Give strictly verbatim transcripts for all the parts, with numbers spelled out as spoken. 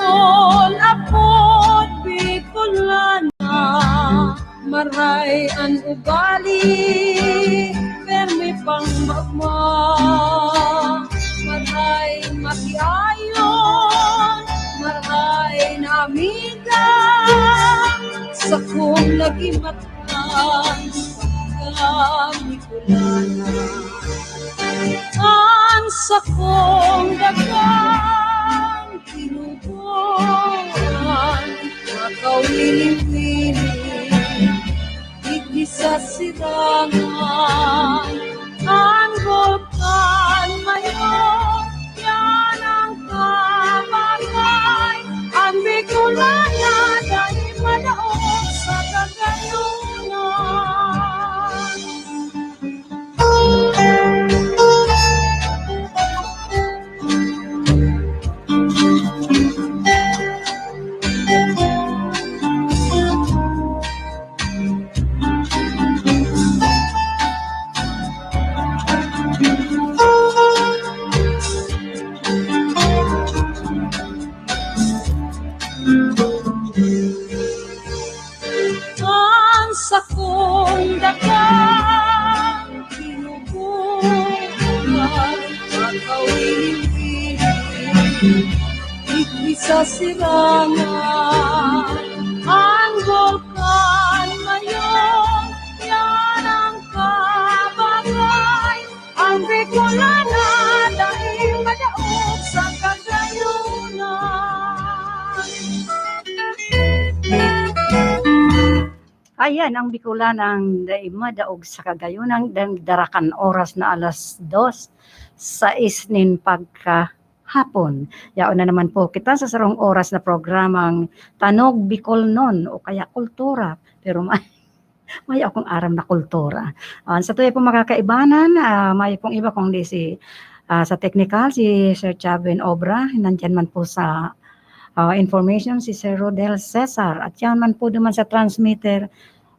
Bicolano, apod Bicolana, maray an ugali, permi pang magma. Maray makiayon, maray na amiga, sakong naging matan, kami kulana. An sakong dagang tinubuan, makawiling-wiling, digdi sa sirangan. An Volcan Mayor, yan ang kabagay. An Bicolana, dai madaog sa kagayonan. An sakong dagang tinubuan, makawiling-wiling, digdi sa sirangan. An Volcan Mayor, yan ang kabagay. An Bicolana, dai madaog sa kagayonan. Ayan, ang Bicolanang dai madaog sa kagayonan, dang darakan oras na alas dos, sais nin pagkahapon. Yaon na naman po kita sa sarong oras na programang Tanog Bicolnon o kaya Kultura. Pero ma-, mayo akong aram na kultura. Ah, sa tuya pong makakaibanan, ah, mayo pong iba kundi si, ah, sa teknikal, si Sir Chavin Obra, nandiyan man po sa, ah, information, si Sir Rodel Cesar, at yan man po duman sa transmitter,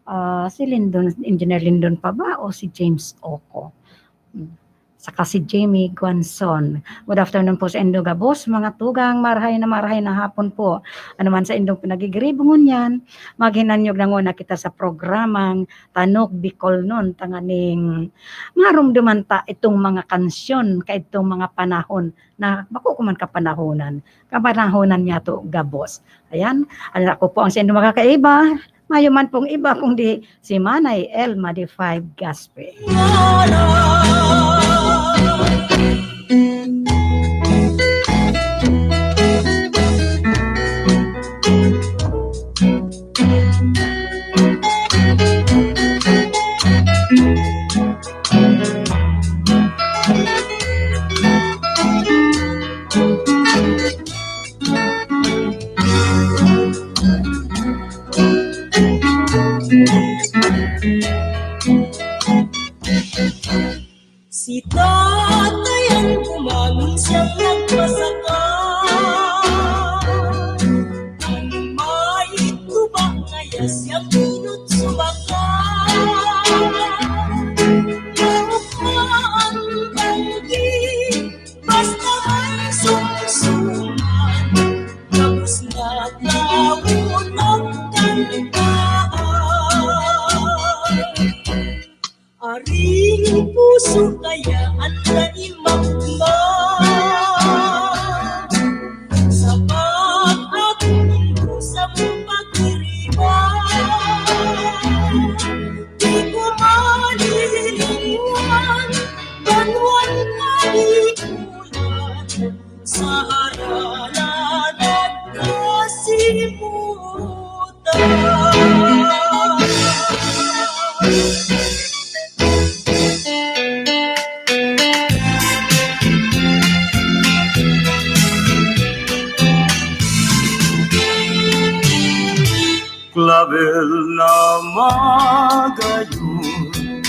ah, si Lindon, Engineer Lindon pa ba o si James Oco? Hmm. Saka si Jamie Guanzon. Good afternoon po sa indo gabos, mga tugang. Marahay na marahay na hapon po. Ano man sa indong pinagigiribo ngunyan, maghinanyog na nguna kita sa programang Tanog Bicolnon, tanganing marumduman ta itong mga kansyon, kaidtong mga panahon na bako ko man kapanahonan. Kapanahonan niya to, gabos. Ayan, ano, ako po ang sa indo makakaiba. Mayo man pong iba kundi si Manay Elma the Five Gaspe. Si tatay an kumanon siyang nagpasaka. An may tuba ngaya siyang inot sumaka. Lukmaan banggi, basta may sumsuman, tapos na taon ang kantahan. Aring puso kaya an naimakma, sa pag-aking ko sa pagdiriba. Di ko malilingwan, banwan kalikuyan, sa harana nagkasimutan. Klabel na magayon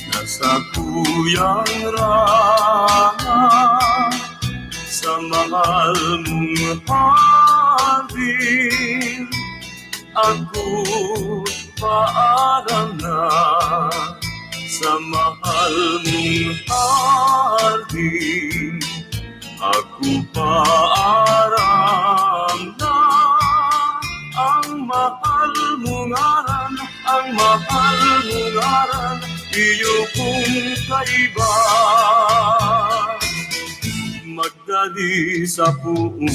na sakuyang rana sa mahal mong hardin. Ako paaram na sa mahal mong hardin. Ako paaram iyo kong kaiba. Magdali sa poon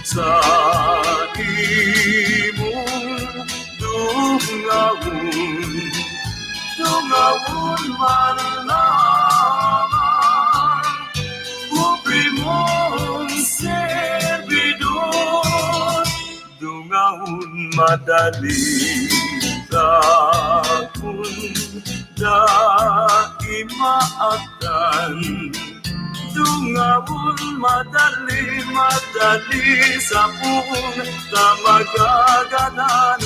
sa imong dungawon. Dungawon man lamang, pobre mong serbidor. Dungawon madali, dakon dai maabtan. Dungawon madali, madali sa poon ta magagadanon.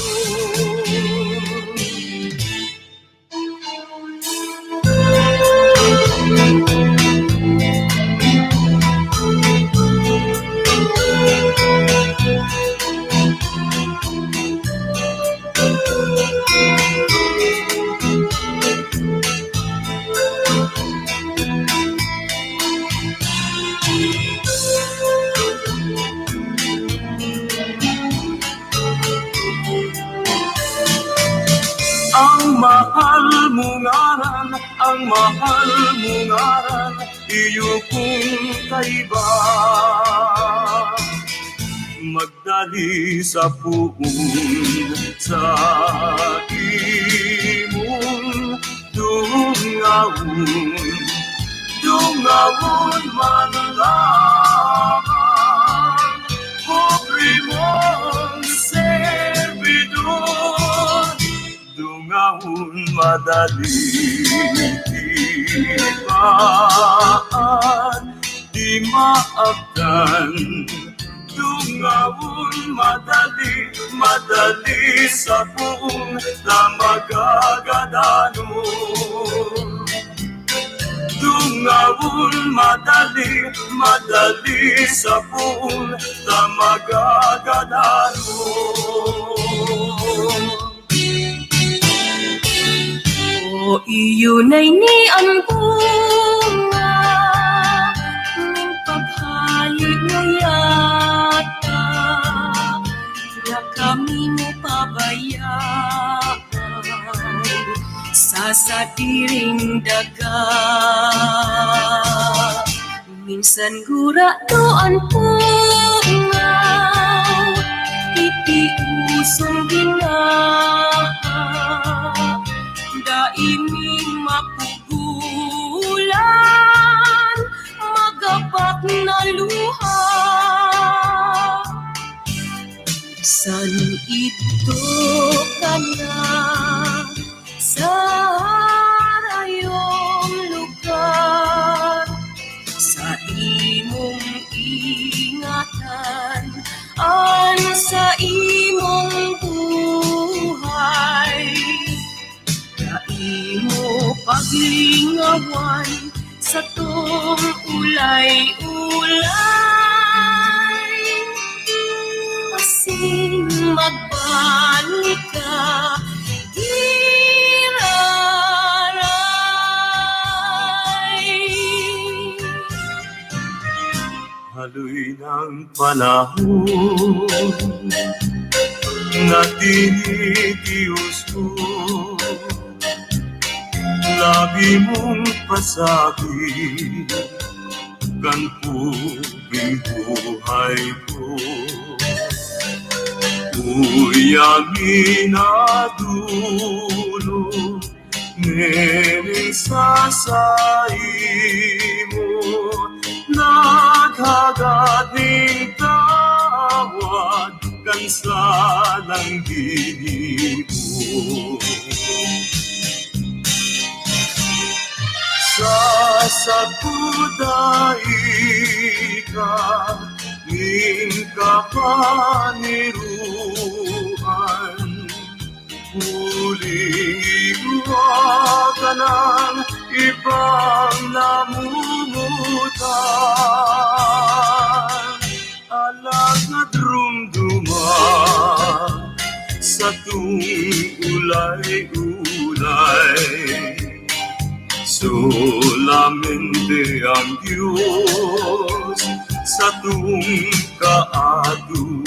Ang mahal mo ngaran, ang mahal mo ngaran, iyo kong kaiba. Magdali sa poon sa imong dungawon. Dungawon man lamang, pobre mong serbidor. Dungawon madali, di maabtan. Dungawon madali, madali sa poon ta magagadanon. Dungawon madali, madali sa poon ta magagadanon. O, iyo na ini an bunga nin paghale mo yata, na kami mo pabayaan sa sadiring daga. Minsan gurado an pungaw, itiusong ginaha, dai mi mapugulan, magapak na luha. San idto ka na? Sa harayong lugar, sa imong ingatan, an sa imong buhay. Dai mo paglingawan satong ulay-ulay, asin magbalik ka, giraray. Haloy ng panahon na tinitios ko, labi mong pasabi kan pubing buhay ko. Uy, aminado, Ngunyan sa saimo, naghagad nin tawad kan salang ginibo. Sa sagkod dai ka nin kapaniruan, huling igwa ka nang ibang namumutan. Alagad rumduma satong ulay-ulay, solamente ang Diyos satong kaatubang.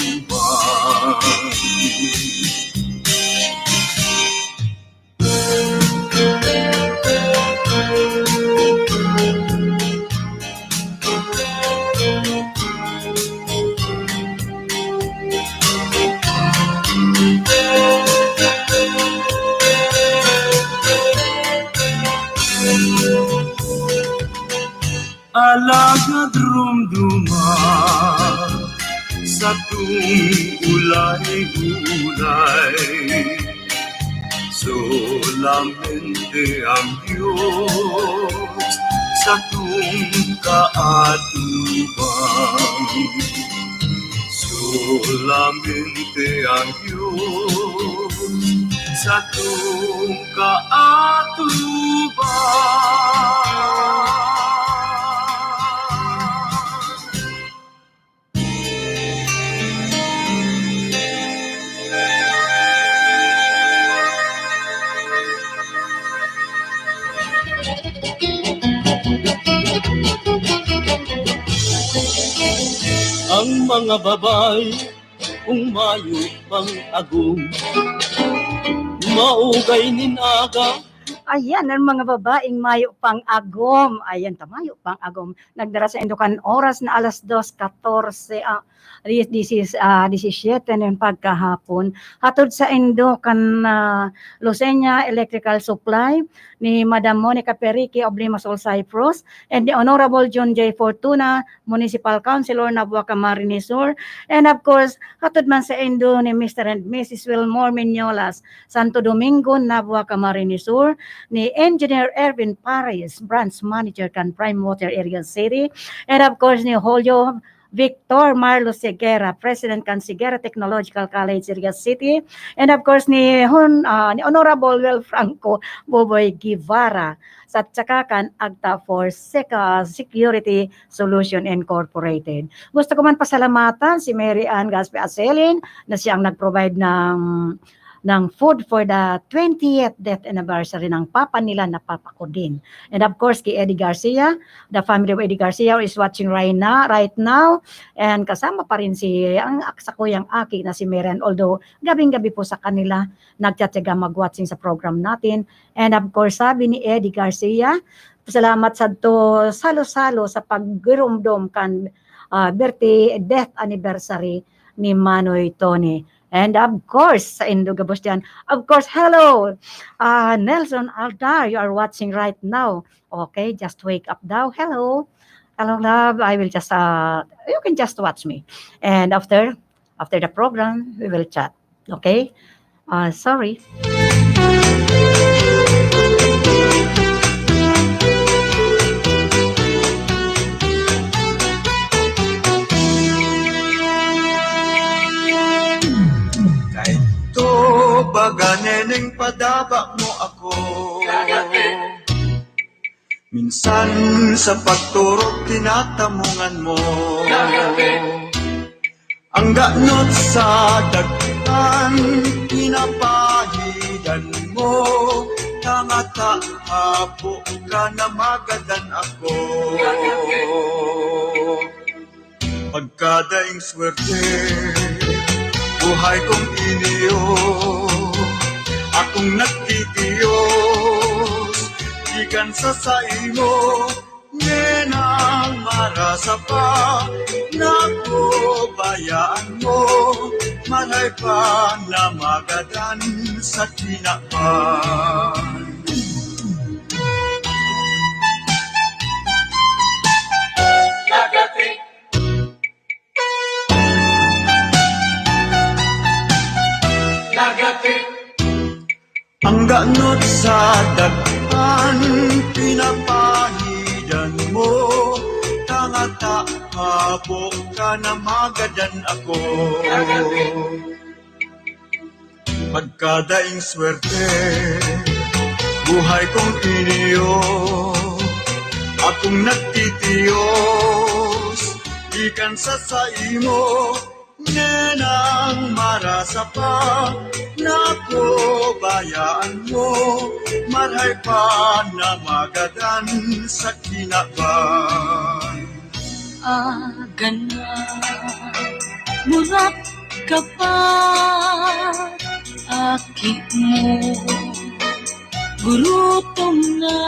Satong ulay-ulay, solamente ang Diyos satong kaatubang. Solamente ang Diyos satong kaatubang. Ang mga babae kung mayo pang agom, maugay nin aga. Ayan, ang mga babaeng mayo pang agom. Ayan, ta, mayo pang agom. Nagdara saindo kan oras na alas dos katorse, ah, di-, disis-, ah, disisiete nin pagkahapon. Hatod saindo kan, ah, Lucena Electrical Supply ni Madam Monica Perique of Limassol, Cyprus, and the Honorable John J Fortuna, Municipal Councilor, Nabua, Camarines Sur, and of course, hatod man saindo ni Mister and Missus Wilmore Mignolas, Santo Domingo, Nabua, Camarines Sur, ni Engineer Erwin Paris, Branch Manager kan Prime Water Iriga City, and of course, ni Julio Victor Marlos Segura, President kan Segura Technological College, Iriga City, and of course, ni Hon-, ah, ni Honorable Wel Franco Boboy Guevara, at saka kan Agta for Sec-, ah, Security Solution Incorporated. Gusto ko man pasalamatan si Mary Ann Gaspe Aselin na siyang nag-provide ng, ng food for the twentieth death anniversary ng papa nila na Papa Codin. And of course, kay Eddie Garcia, the family of Eddie Garcia is watching right now, right now. And kasama pa rin si, ang ak-, sakuyang aki na si Mary Ann. Although, gabing-gabi po sa kanila, nagtsatsaga mag-watching sa program natin. And of course, sabi ni Eddie Garcia, salamat sadto salo-salo sa paggiromdom kan, ah, birthday, death anniversary ni Manoy Tony. And of course, saindo gabos diyan. Of course, hello, ah, Nelson Aldar, you are watching right now. Okay, just wake up daw. Hello. Hello, love. I will just, uh, you can just watch me. And after, after the program, we will chat. Okay? Ah, sorry. Kaidto baga, neneng, padaba mo ako. Minsan sa pagturog tinatamungan mo. Ang ganot sa daghan pinapahidan mo. Tangata, hapo ka na magadan ako. Pagkadaing swerte, buhay kong iniyo, akong nagtitiyos, gikan sa saimo, nenang marasa pa, naku, bayaan mo, maray pa na magadan sa kinaban. Lagati. Ang ganot sa daghan pinapahidan mo, tangata, hapo ka na magadan ako. Pagkadaing swerte, buhay kong iniyo, akong nagtitiyos, gikan sa saimo, nenang marasa pa, naku, bayaan mo, maray pa na magadan sa kinaban. Agana, murak ka pa, aki mo. Gurutom na,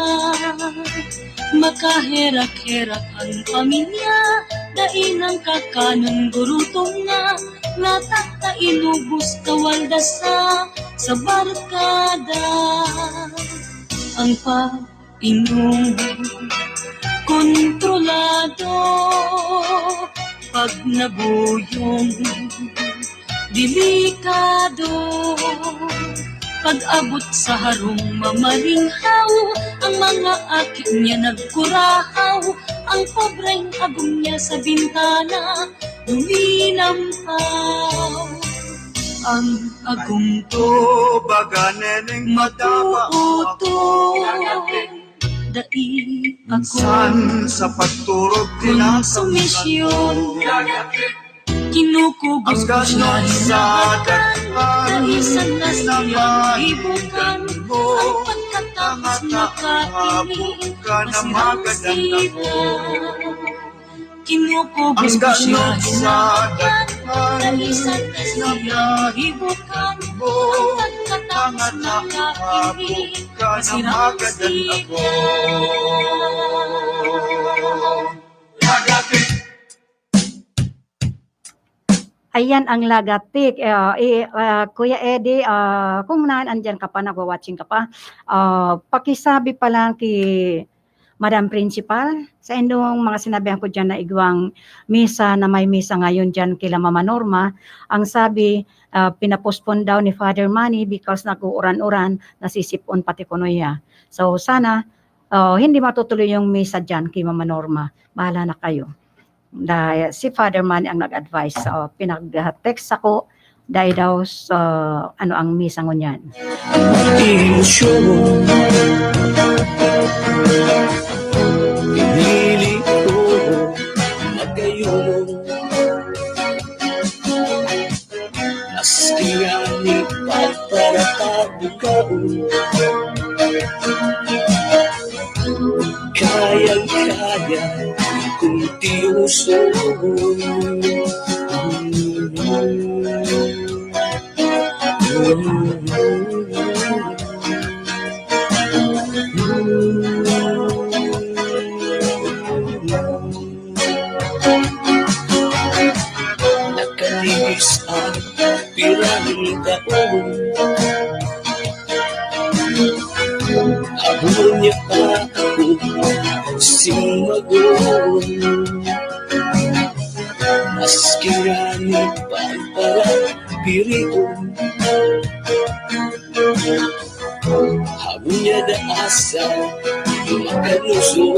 makaherak-herak ang pamilya, dai nang kakanon, gurutom na, nata ta inubos, kawaldasa sa barkada. Ang pag-inom kontrolado, Pag naguyong delikado, pag-abot sa harong mamaringhaw, ang mga aki niya nagkurahaw, ang pobreng agom niya sa bintana luminampaw. Ang agom ko baga neneng mataba ako. Dai ako. Minsan sa pagturog, konsumisyon. Kinukugos ko siya, hinahakan, naisan na siya, hibukan. Ang pagkatapos makatinig, masirang sila. Kinukugos ko siya, hinahakan, naisan na siya, hibukan. Ang pagkatapos makatinig, masirang sila. Ayan ang lagatik. Eh, ah, eh, ah, Kuya Eddie, ah, kung naan andyan ka pa, nagwa-watching ka pa, ah, pakisabi pa lang ki Madam Principal, sa indong mga sinabihan ko dyan na igwang misa na may misa ngayon dyan kila Mama Norma, ang sabi, ah, pinapospon daw ni Father Manny because nag-uuran-uran, nasisipon pati kunuya. So, sana, ah, hindi matutuloy yung misa dyan kay Mama Norma. Bahala na kayo. Da-, si Father Manny ang nag-advise. So, pinag-text ako, dai daw sa, ano, ang misa ngunyan. Ilusyon. Pinili ko magayon. Maski ngani pagparapag ikaw, kayang-kaya kong tiyoson. Nakalihis ang pirang taon. Abon niya pa ako simagon. Maski ngani pagparapirion. Habo niya da asa makalusong.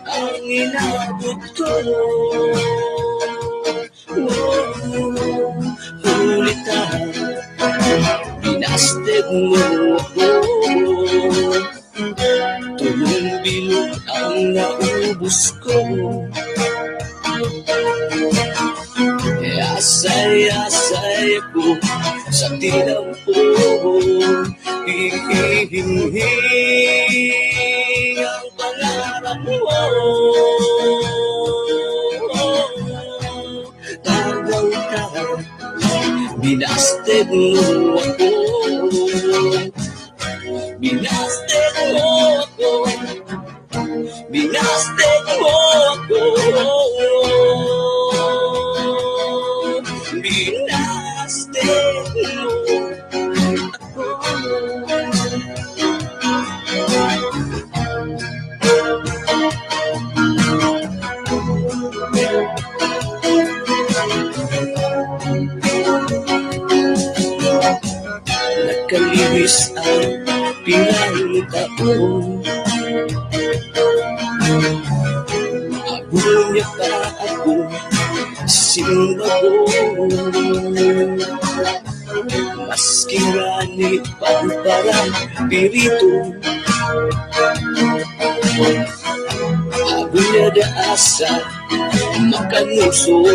Ang inabot ko, huli ta, binasted mo ako. Tulong bilog ang naubos ko. Asay-asay ko sa tinampo. Ihihimhing ang pangarap mo. Tagaw ka, binasted mo ako. Binasted mo ako. Binasted mo ako. Binasted mo ako. Nakalihis ang pirang taon. Habo niya pa ako simagon. Maski ngani pagparapirion. Habo niya da asa makalusong.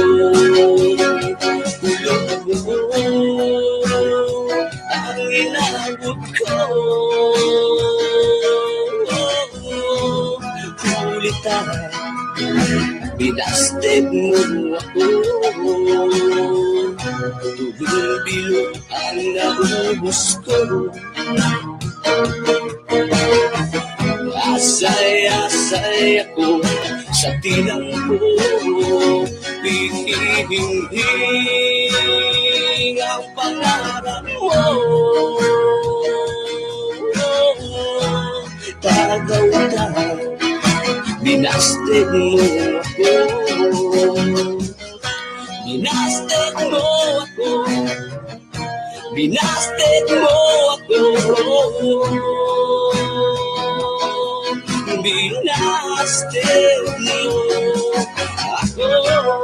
Ang inabot ko, huli ta, binasted mo ako. Tulong bilog ang naubos ko. Asay-asay ako sa tinampo. Ihihimhing ang pangarap mo. Tagaw ka. Binasted mo ako. Binasted mo ako. Binasted mo ako. Binasted mo ako.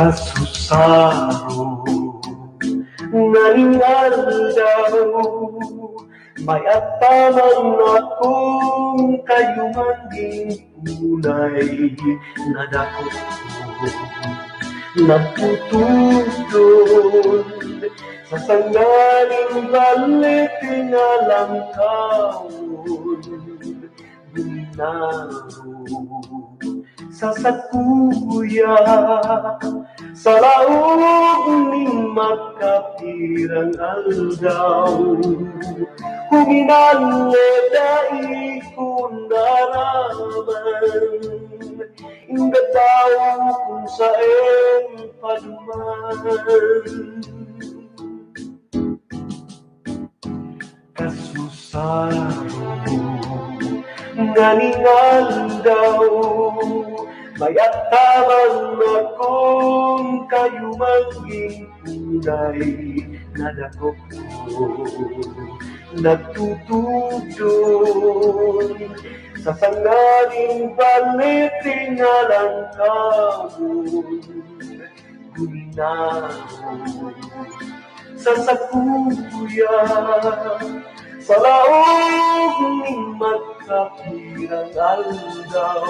Kasusaro nganing aldaw, may ataman akong kayumanging tunay na dakop ko. Nagtutudon sa sanganing balit nga langkawon. Guminaro sa sakuya, sa laog nin magkapirang aldaw. Huminale dai ko naraman, inda daw kun saen paduman. Kasusaro nganing aldaw, may ataman akong kayumanging tunay na dakop ko. Nagtutudon sa sanganing balit nga langkawon. Guminaro sa sakuya, sa laog nin magkapirang aldaw.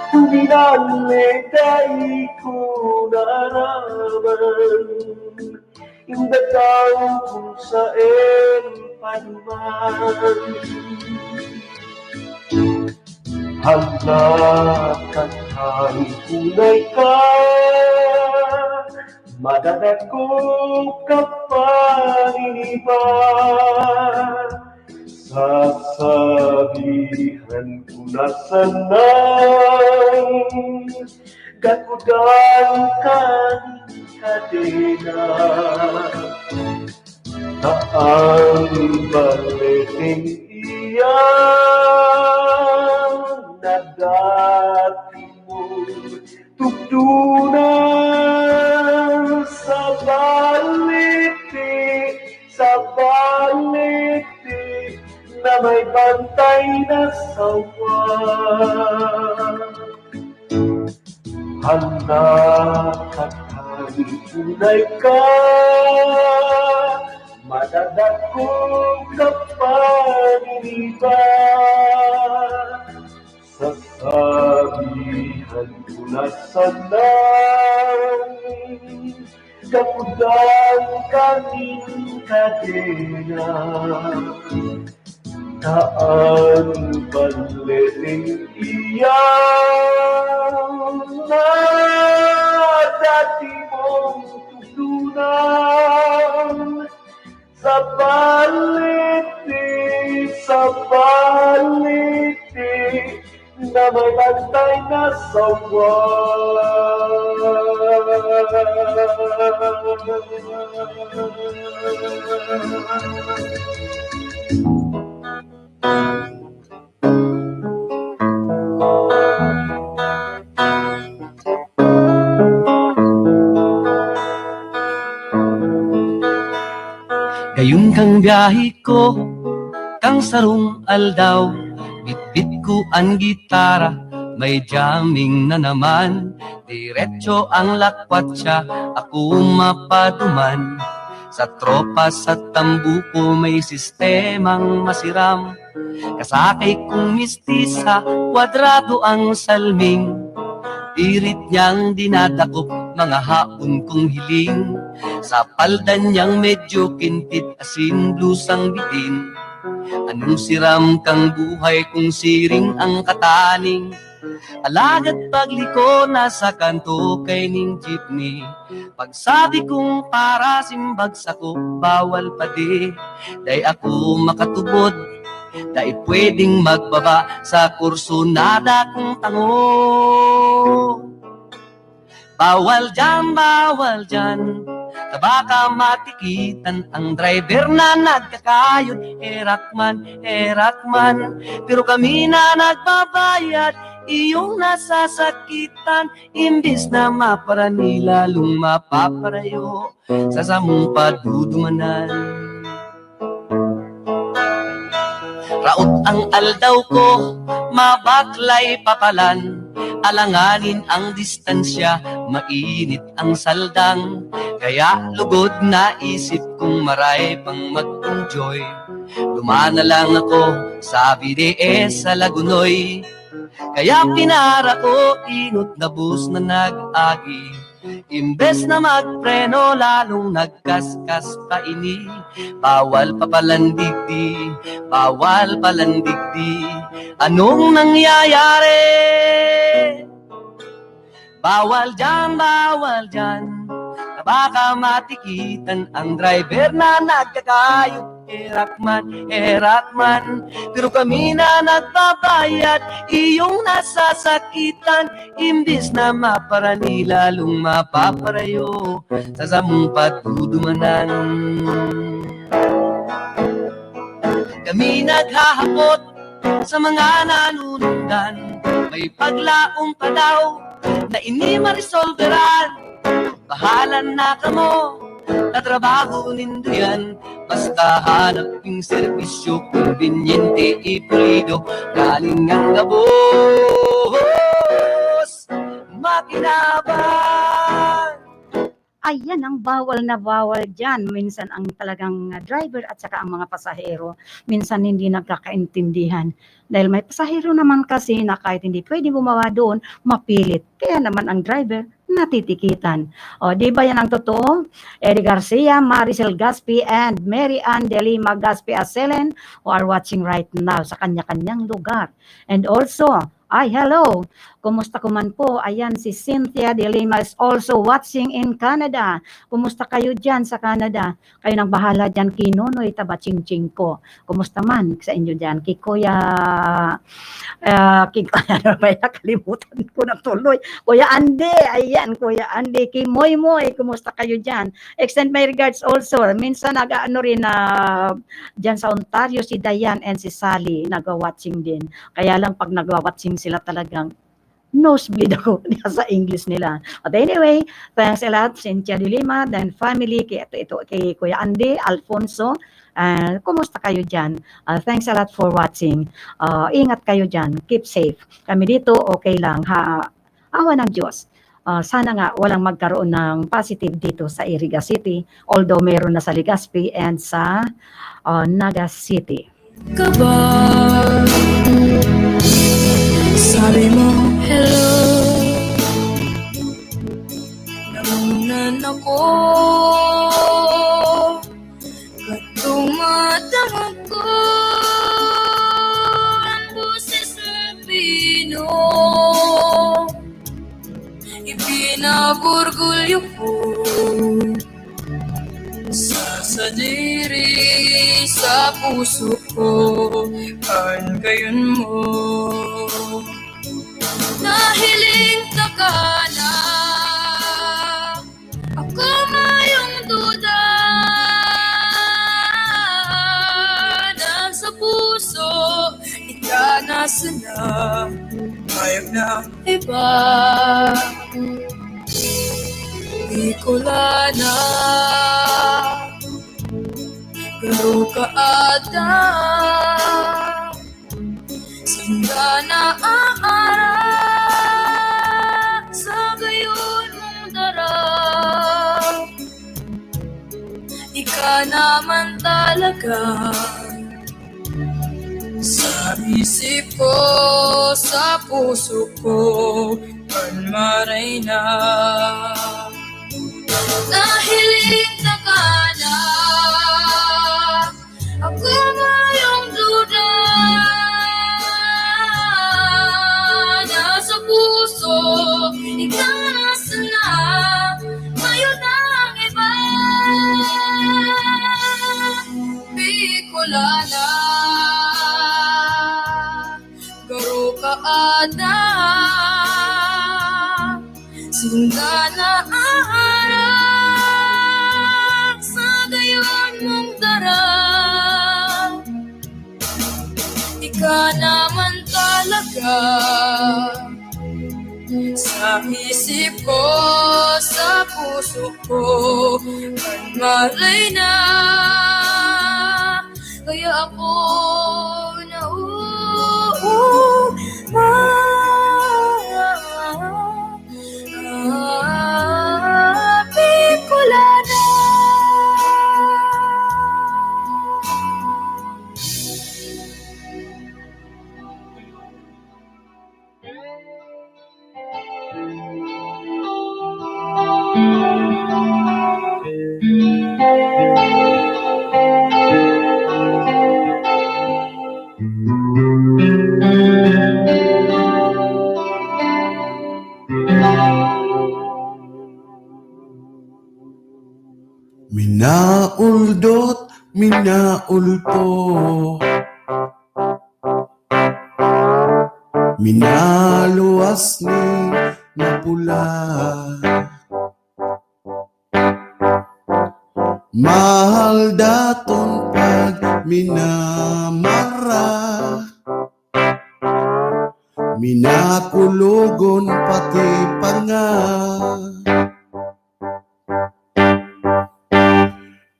Huminale dai ko naraman, inda daw kun saen paduman. Hala, tatay, tunay ka, madadakop ka pa nin iba. Sasabihan ko na sanang gakudan ka nin kadena. Ta an baleteng iyan na dati mong tugdunan sa balete, sa balete na may bantay na sawa. Hala, tatay, tunay ka, madadakop ka pa nin iba. Sasabihan ko na sanang gakudan ka nin kadena. Ta an baleteng iyan na dati mong tugdunan sa balete, sa balete na may bantay na sawa. Gayon kang biyahe ko, kang sarong aldaw, bitbit ko an gitara, may jamming na naman. Diretso ang lakwat siya, ako mapaduman. Sa tropa sa tambuko may sistemang masiram. Kasakay kong mistisa, kwadrado ang salming. Pirit niyang dinadakop mga haon kong hiling. Sa palda niyang medyo kintit, asin blusang bitin. Anong siram kang buhay kung siring ang kataning? Alagad pagliko na sa kanto kaining jeepney. Pagsabi kong para simbag sako, bawal pa di. Dai ako makatubod, dai pwedeng magbaba sa kursunada kong tango. Bawal dyan, bawal dyan, ta baka matikitan ang driver na nagkakayod. Herak man, herak man, pero kami na nagbabayad, iyong nasasakitan. Imbis na maparani, lalong mapaparayo sa samong padudumanan. Raot ang aldaw ko, mabaklay papalan. Alanganin ang distansya, mainit ang saldang. Kaya lugod naisip kong maray pang mag-enjoy. Duman na lang ako sa B D S sa Lagunoy. Kaya pinara ko, inot na bus na nag-agi. Imbes na magpreno, lalong nagkaskas pa ini. Bawal papalandigdi, bawal palandigdi. Anong nangyayari? Bawal dyan, bawal dyan. Baka matikitan ang driver na nagkakayod. Herak man, herak man. Pero kami na nagbabayad, iyong nasasakitan. Imbis na maparani, lalong mapaparayo sa samong patudumanan. Kami naghahapot sa mga nanunungdan, may paglaom pa daw na ini maresolveran. Bahala na kamo, tatrabaho nindo yan. Basta hanap ning serbisyo, kumbinyente, ipulido, galing ang gabos, makinabang. Ayan ang bawal na bawal dyan. Minsan ang talagang, ah, driver at saka ang mga pasahero, minsan hindi nagkakaintindihan. Dahil may pasahero naman kasi na kahit hindi pwede bumaba doon, mapilit. Kaya naman ang driver, natitikitan. O, di ba yan ang totoo? Eddie Garcia, Maricel Gaspi, and Mary Ann de Lima Gaspi Aselen, who are watching right now sa kanya-kanyang lugar. And also, ay, hello! Kumusta ko man po? Ayan, si Cynthia de Lima is also watching in Canada. Kumusta kayo dyan sa Canada? Kayo nang bahala dyan kay Nonoy Tabachingching ko. Kumusta man sa inyo dyan? Kay Kuya, ah, kay, ano ba yan? Kalimutan ko na tuloy. Kuya Andy, ayan, Kuya Andy. Kay Moy Moy, kumusta kayo dyan? Extend my regards also. Minsan nag-ano rin na dyan sa Ontario, si Diane and si Sally, nagwa-watching din. Kaya lang pag nagwa-watching sila talagang nosebleed ako sa English nila. But anyway, thanks a lot, Cynthia de Lima, then family, kay, ito, ito, kay Kuya Andy, Alfonso, ah, kumusta kayo dyan? Ah, thanks a lot for watching. Ah, ingat kayo dyan. Keep safe. Kami dito, okay lang. Ha, awa ng Diyos. Ah, sana nga walang magkaroon ng positive dito sa Iriga City, although meron na sa Legazpi and sa, ah, Naga City. Ka ba? Sabi mo, "Hello." Namunan ako. Katong madangog ko ang boses mo, Pino. Ipinaburgulyo ko sa sadiri, sa puso ko, an gayon mo. Nahiling ta ka na, ako mayong duda na sa puso, ika na sana, mayag na iba. Di ko na garo ka ata. Sinda na aara sa gayo Ka naman talaga sa isip ko, sa puso ko, kan maray na. Nahiling ka na, ako mayong duda na sa puso, ikaw na sana, mayo nang iba. Bicolana, garo ka ada, sinda na aarak sa gayon mong dara. Ika naman talaga sa isip ko, sa puso ko, kan maray na. Kaya ako nauuman, Bicolana. Minauldot, minaulpo, minaluwas nin mapula. Mahal daton pag minamara, minakulogon pati panga.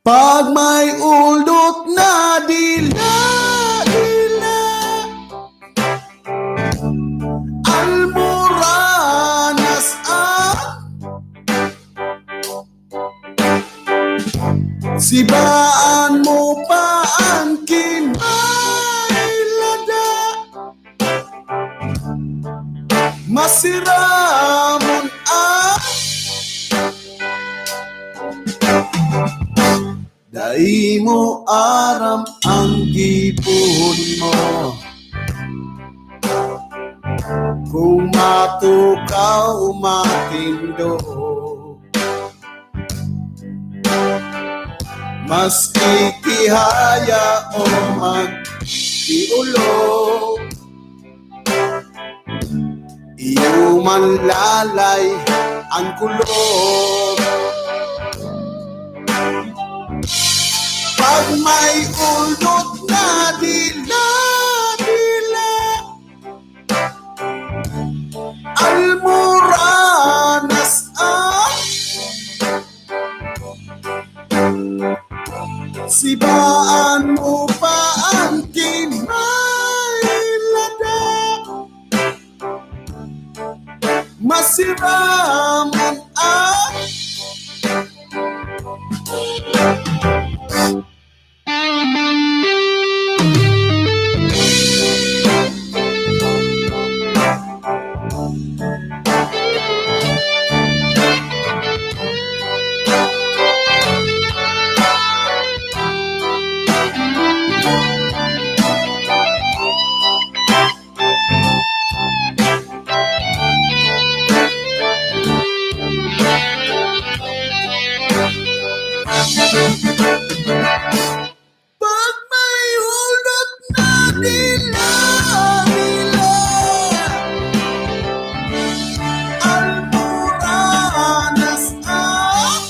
Pag may uldot na dila-dila, almoranas an sibaan mo pa an kinay lada. Masiramon an dai mo aram ang gibohon mo. Kung matukaw, matindog, maski kihaya o magkiulog, iyo man lalay ang kulog. Pag may uldot na dila-dila, almoranas an sibaan mo pa an kinay lada. Masiramon an Pag may uldot na dila-dila, almoranas an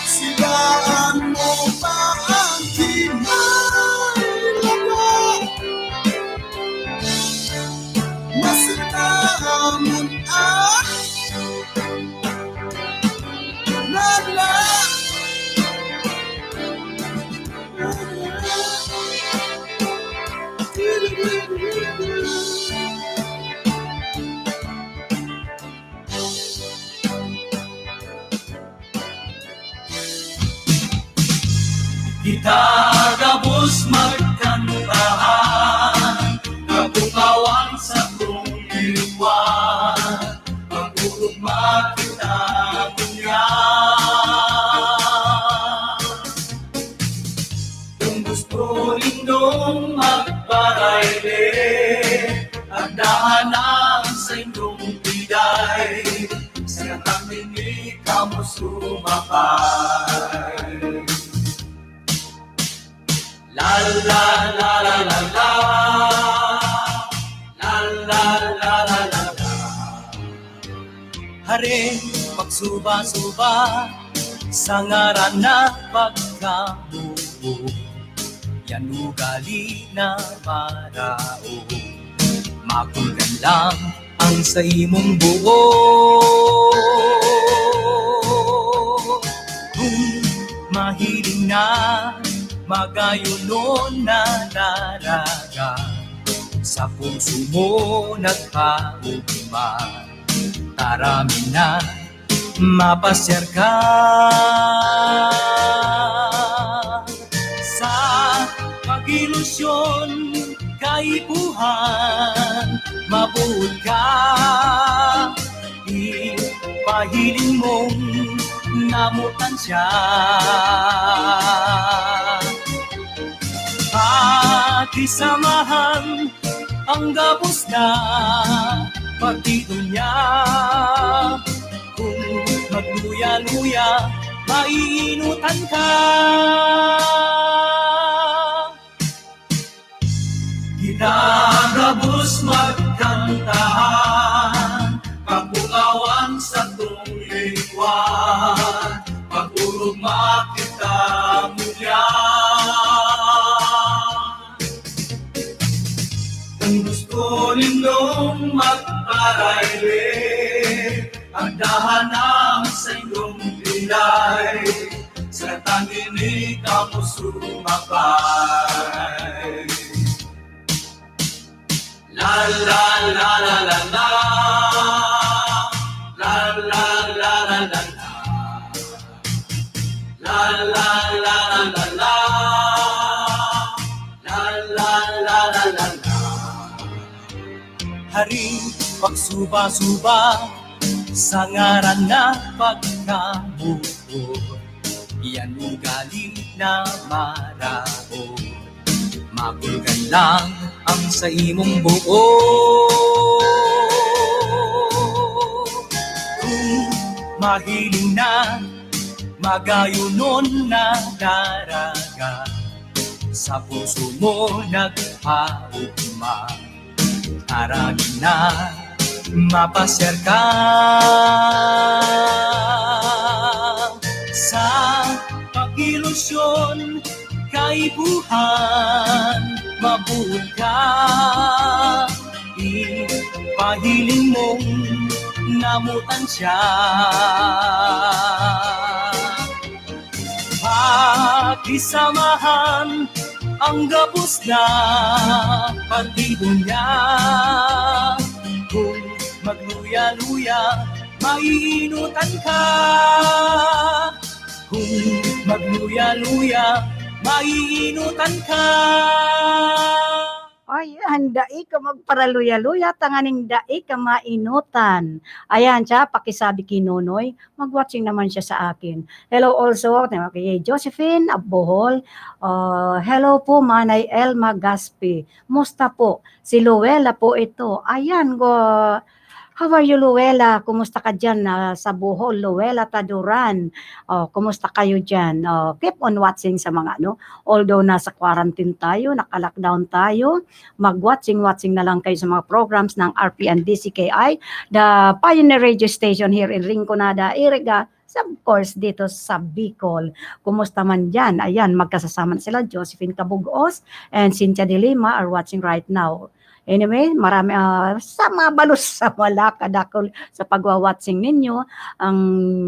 sibaan mo pa ang kinay lada. Masiramon an lala. Kita gabos magkantahan, kabungawan sa kong liwat, mag-urugma kita ngunyan. Kung gusto nindong magparayle, agdahan ang saindong biday, sa kami kamo sumabay. La la la la la la. La la la la la la. Hare, pagsuba-suba sa ngaran na pagkamubo, yan ugali na marao. Makulgan lang ang sa imong buo. Kung mahiling na, magayonon na daraga, sa puso mo nagpaugma, tarami na mapasyar ka. Sa pag-ilusyon, kaipuhan, mabuot ka, ipahiling mong namutan siya. Pakisamahan ang gabos na partido niya. Kung magluya-luya, maiinutan ka. Kita gabos magkantahan, pagbukawan sa tong lingwan, pag-urugma kita ngunyan. Kung gusto nindong magparayle, agdahan ang saindong pilay, sa tangini kamo sumabay. La la la la la la. La la la la la la. La la la la la la. La la la la la la. Hare, pagsuba-suba sa ngaran na pagkamubo, yan ugali na marao. Makulgan lang ang sa imong buo. Kung mahiling na, magayonon na daraga, sa puso mo nagpaugma, tarami na mapasyar ka. Sa pag-ilusyon, kaipuhan, mabuot ka, ipahiling mong namutan siya. Pakisamahan ang gabos na partido niya. Kung magluya-luya, maiinutan ka. Kung magluya-luya, maiinutan ka. Ay, ang dai ka magparaluya-luya, tanganing dai ka mainutan. Ayan siya, pakisabi ki Nonoy, mag-watching naman siya sa akin. Hello also kay Josephine of Bohol. Ah, hello po, Manay Elma Gaspi. Musta po? Si Luella po ito. Ayan, go. How are you, Luella? Kumusta ka diyan, ah, sa Bohol? Luella Taduran. Oh, kumusta kayo diyan? Oh, keep on watching sa mga ano. Although nasa quarantine tayo, naka-lockdown tayo, mag-watching-watching na lang kayo sa mga programs ng R P N D C K I, the pioneer radio station here in Rinconada, Iriga, sa, of course, dito sa Bicol. Kumusta man diyan? Ayan, magkasasama na sila, Josephine Cabugos and Cynthia De Lima are watching right now. Anyway, marami, ah, sa mga balos sa Malacca, dakul sa pagwa-watching ninyo, ang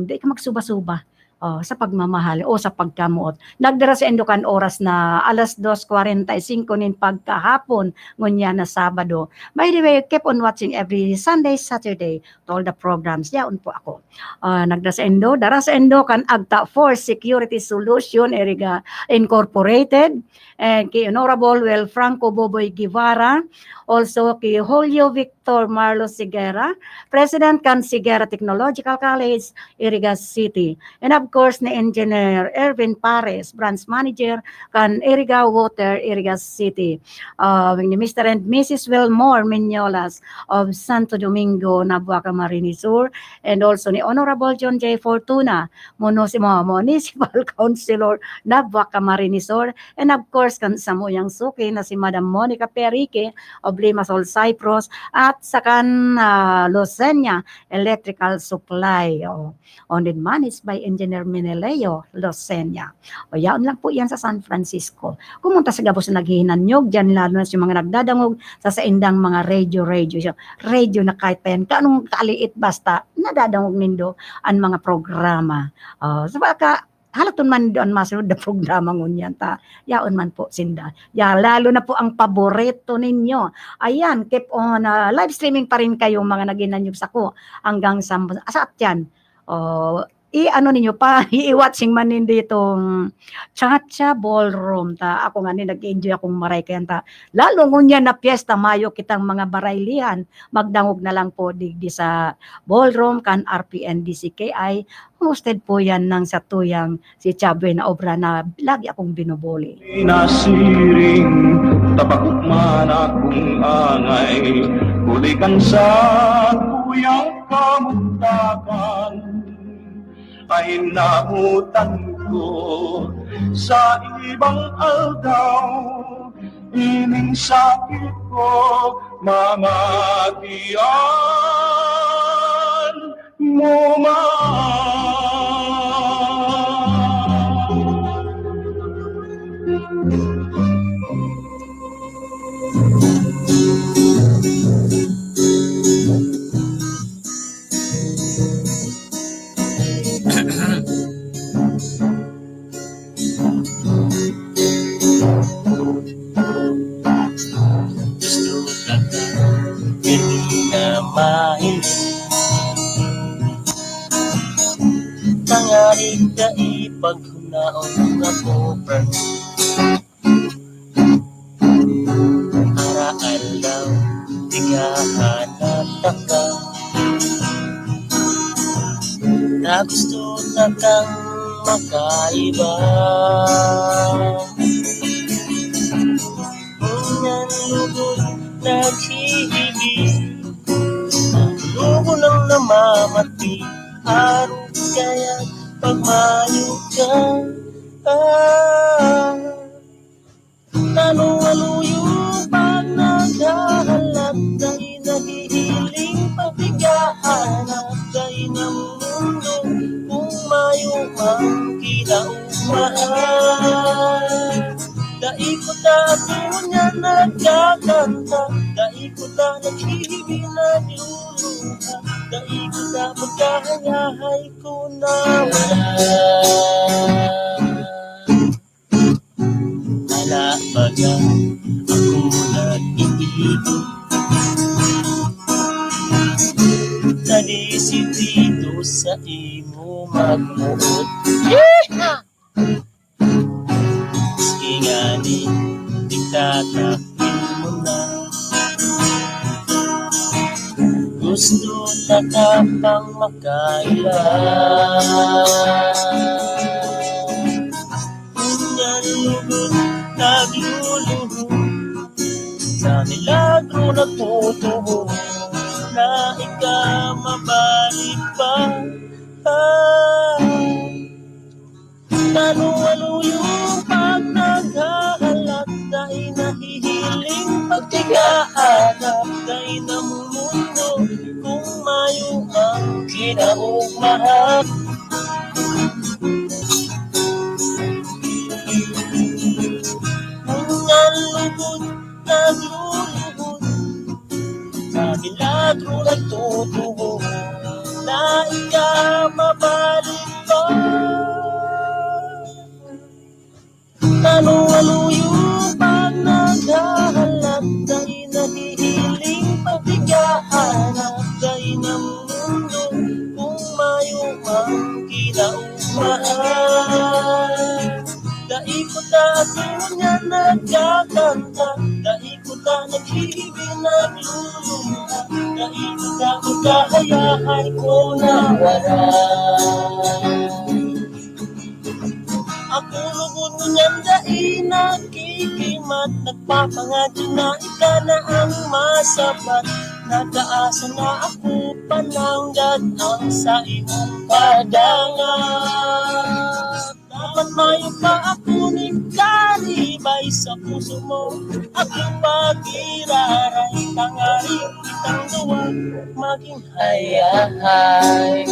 di ka magsuba-suba. Oh, sa pagmamahal o sa pagkamoot. Nagdara saindo kan oras na alas dos kwarenta y singko nin pagkahapon, ngunyan na Sabado. By the way, keep on watching every Sunday, Saturday to all the programs. Yaon po ako. Ah, nagdara saindo, dara saindo kan Agta Force Security Solution Iriga Incorporated, and kay Honorable Wel Franco Boboy Guevara, also kay Julio Victor Marlos Sigera, President kan Sigera Technological College, Iriga City. And of course, ni Engineer Erwin Pares, Branch Manager kan Iriga Water, Iriga City. Uh, ni Mister and Missus Wilmore Mignolas of Santo Domingo, Nabua, Camarines Sur, and also ni Honorable John J Fortuna, Municipal, Municipal Councilor, Nabua, Camarines Sur, and of course, kan samuyang suki na si Madam Monica Perique of Limassol, Cyprus, at sa kan, ah, Lucenia Electrical Supply. Oh. Owned and managed by Engineer Meneleo Lucenia. O, yaon lang po yan sa San Francisco. Kumunta sa gabos na naghihinanyog dyan, lalo na sa mga nagdadangog sa saindang mga radio, radio, radio na kahit pa yan, kanong kaliit, basta nadadangog nindo an mga programa. O, sa baka, halaton man nindo an masunod na programa ngunyan ta. Yaon man po sinda. Ya, lalo na po ang paborito ninyo. Ayan, keep on, ah, live streaming pa rin kayo, mga naghinanyog sako, hanggang sa, sa atyan. O, i-ano ninyo pa, i-watching man nindo itong Cha-Cha Ballroom ta. Ako ngani nag-enjoy akong maray kayan ta. Lalo ngunyan na piyesta, mayo kitang mga baraylihan, magdangog na lang po digdi sa ballroom kan R P N D C K I. Hosted po yan ng satuyang si Cha Buenaobra na lagi akong binubuli. Nasiring, tabako man akong angay, huli kan satuyang kamugtakan. Ay namutan ko sa ibang aldaw, ining sakit ko, mamatian mo man. Gusto ka ka, ganun na mahiling. Tangarig dai paghunaon ako, pero araal daw, tighahanap ka. Na gusto na kang makaiba. Ngunyan lugod naghihiling, ang loob ko lang namamati, arog kaya pagmayo ka. Ah. Tano aluyo pag naghahalat, dai nahihiling pagtigaan, dai namumundo kung mayo mang kinaugmahan. Dai ko ta ato niya nagkakanta, dai ko ta naghihiling nagluluha, dai ko ta magkahayahay ko na wala. Ala baga ako nag-iigot, nadisipito sa imo magmuot. Maski ngani, di ka takil mo na. Gusto ta ka pang makaiba. Ngunyan lugod nagluluhod, sa milagro nagtutubo, na ika mabalik pa. Ah. Tano aluyo pag naghahalat, dai nahihiling pagtigaan, dai namumundo kung mayo ang kinaugmahan. Ngunyan lugod nagluluhod, sa milagro nagtutubo, na ika mabalik pa. Kinaumahal. Dai ko ta ako niya nagkakanta, dai ko ta naghihiling nagluluha, dai ko ta magkahayahay ko na wala. Ako lugod ngunyan dai nagkikimat, nagpapangadyo na ika na ang masabat. Nag-aasa na ako pananggad ang sa imong padangat. Dapat mayo pa ako nin karibay sa puso mo. Ako pag-iraray, tangaring kitang duwa maging hayahay.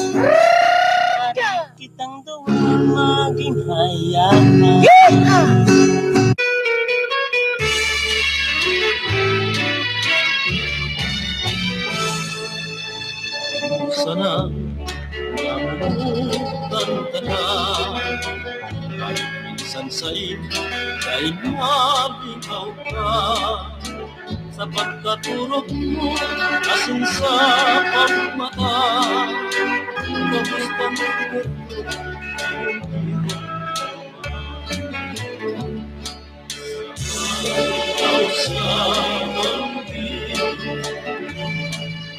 Kitang duwa maging hayahay. Sana nabutan ka na, kahit minsan sa'yo ay malingaw ka. Sa pagkaturog mo, asin sa pagmata, kamusta mo? Sa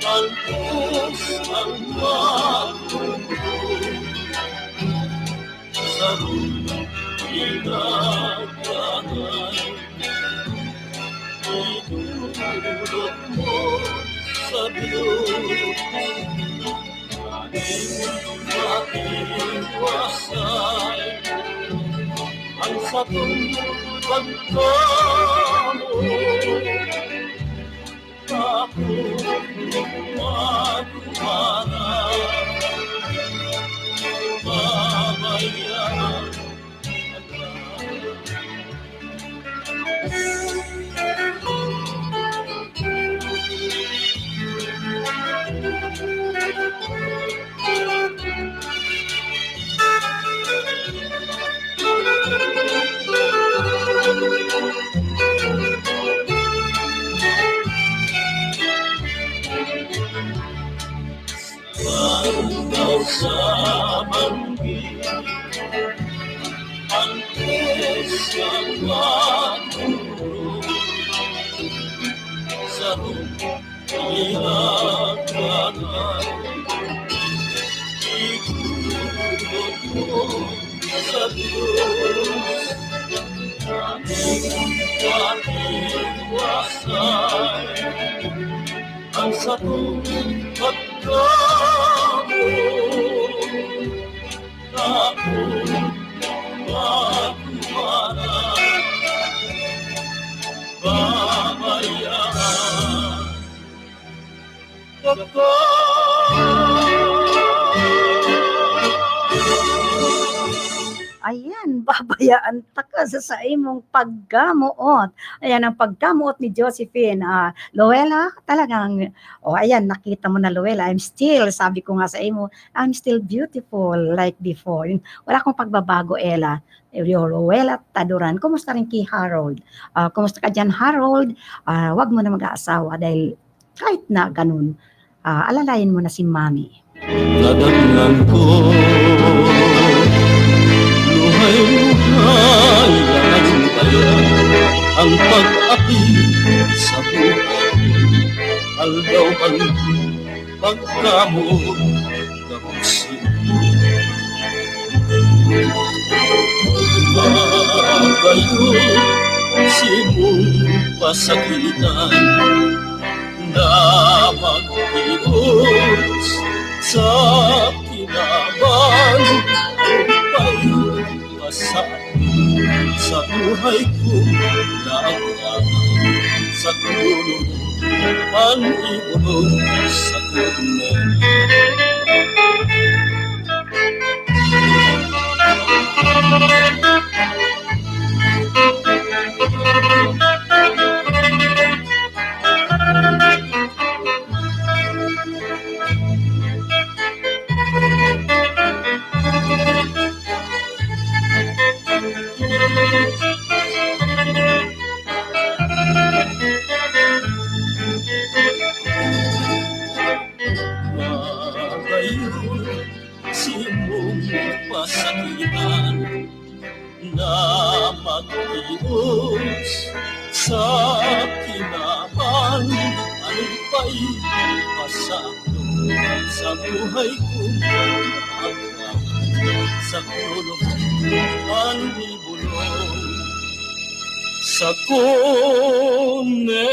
pagkaturog mo, sarong pinagdangay, itulog mo sa Diyos. Aking matiwasay ang satong pagkamoot. Ako magduman, babayaan. Pagkaw sa banggi, ang presang magdurog, sarong pinagdangay, itulog mo sa Diyos. Aking matiwasay ang satong pagkamoot. Ako magduman, babayaan ka. Ayan, babayaan taka sa saimong pagkamoot. Ayan ang pagkamoot ni Josephine. Ah, Luella, talagang, oh, ayan, nakita mo na, Luella, I'm still, sabi ko nga sa imo, I'm still beautiful like before. Wala akong pagbabago, Ella. Luella Taduran. Kumusta rin ki Harold? Ah, kumusta ka diyan, Harold? Ah, wag mo na mag-aasawa dahil kahit na ganun, ah, alalayan mo na si Mami. Nadangan ko, luhay-luhay ang kaya, ang pag-api sa buhay. Aldaw man pagkamoot na puso. Magayon simong pasakitan na magtios sa kinaban, upay pasakitan sa buhay ko na ang sa kuno an ibulong sa kuno. Magayon, simong Pasakitan na magtios sa kinaban, alipay pasakto sa buhay ko. Sa kulog an ibulong sa kunena.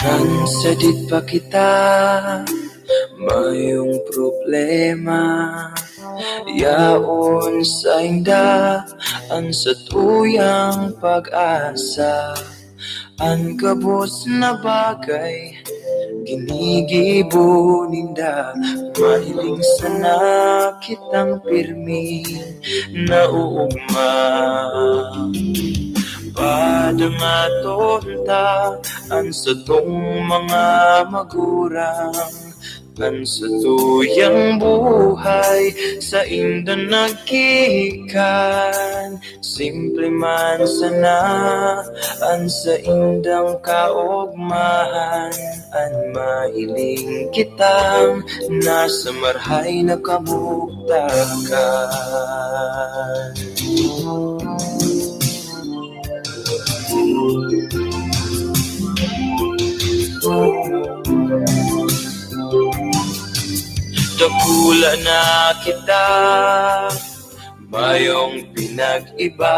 Kan sadit pa kita, mayong problema. Yaon sainda an satuyang pag-asa. An gabos na bagay, ginigibo ninda. Mahiling sana kitang pirmi na uugma. Padangaton ta an satong mga magurang, an satuyang buhay sainda naggikan. Simple man sana an saindang kaogmahan, an mahiling kitang nasa marhay na kamugtakan. Dakula na kita, mayong pinag-iba.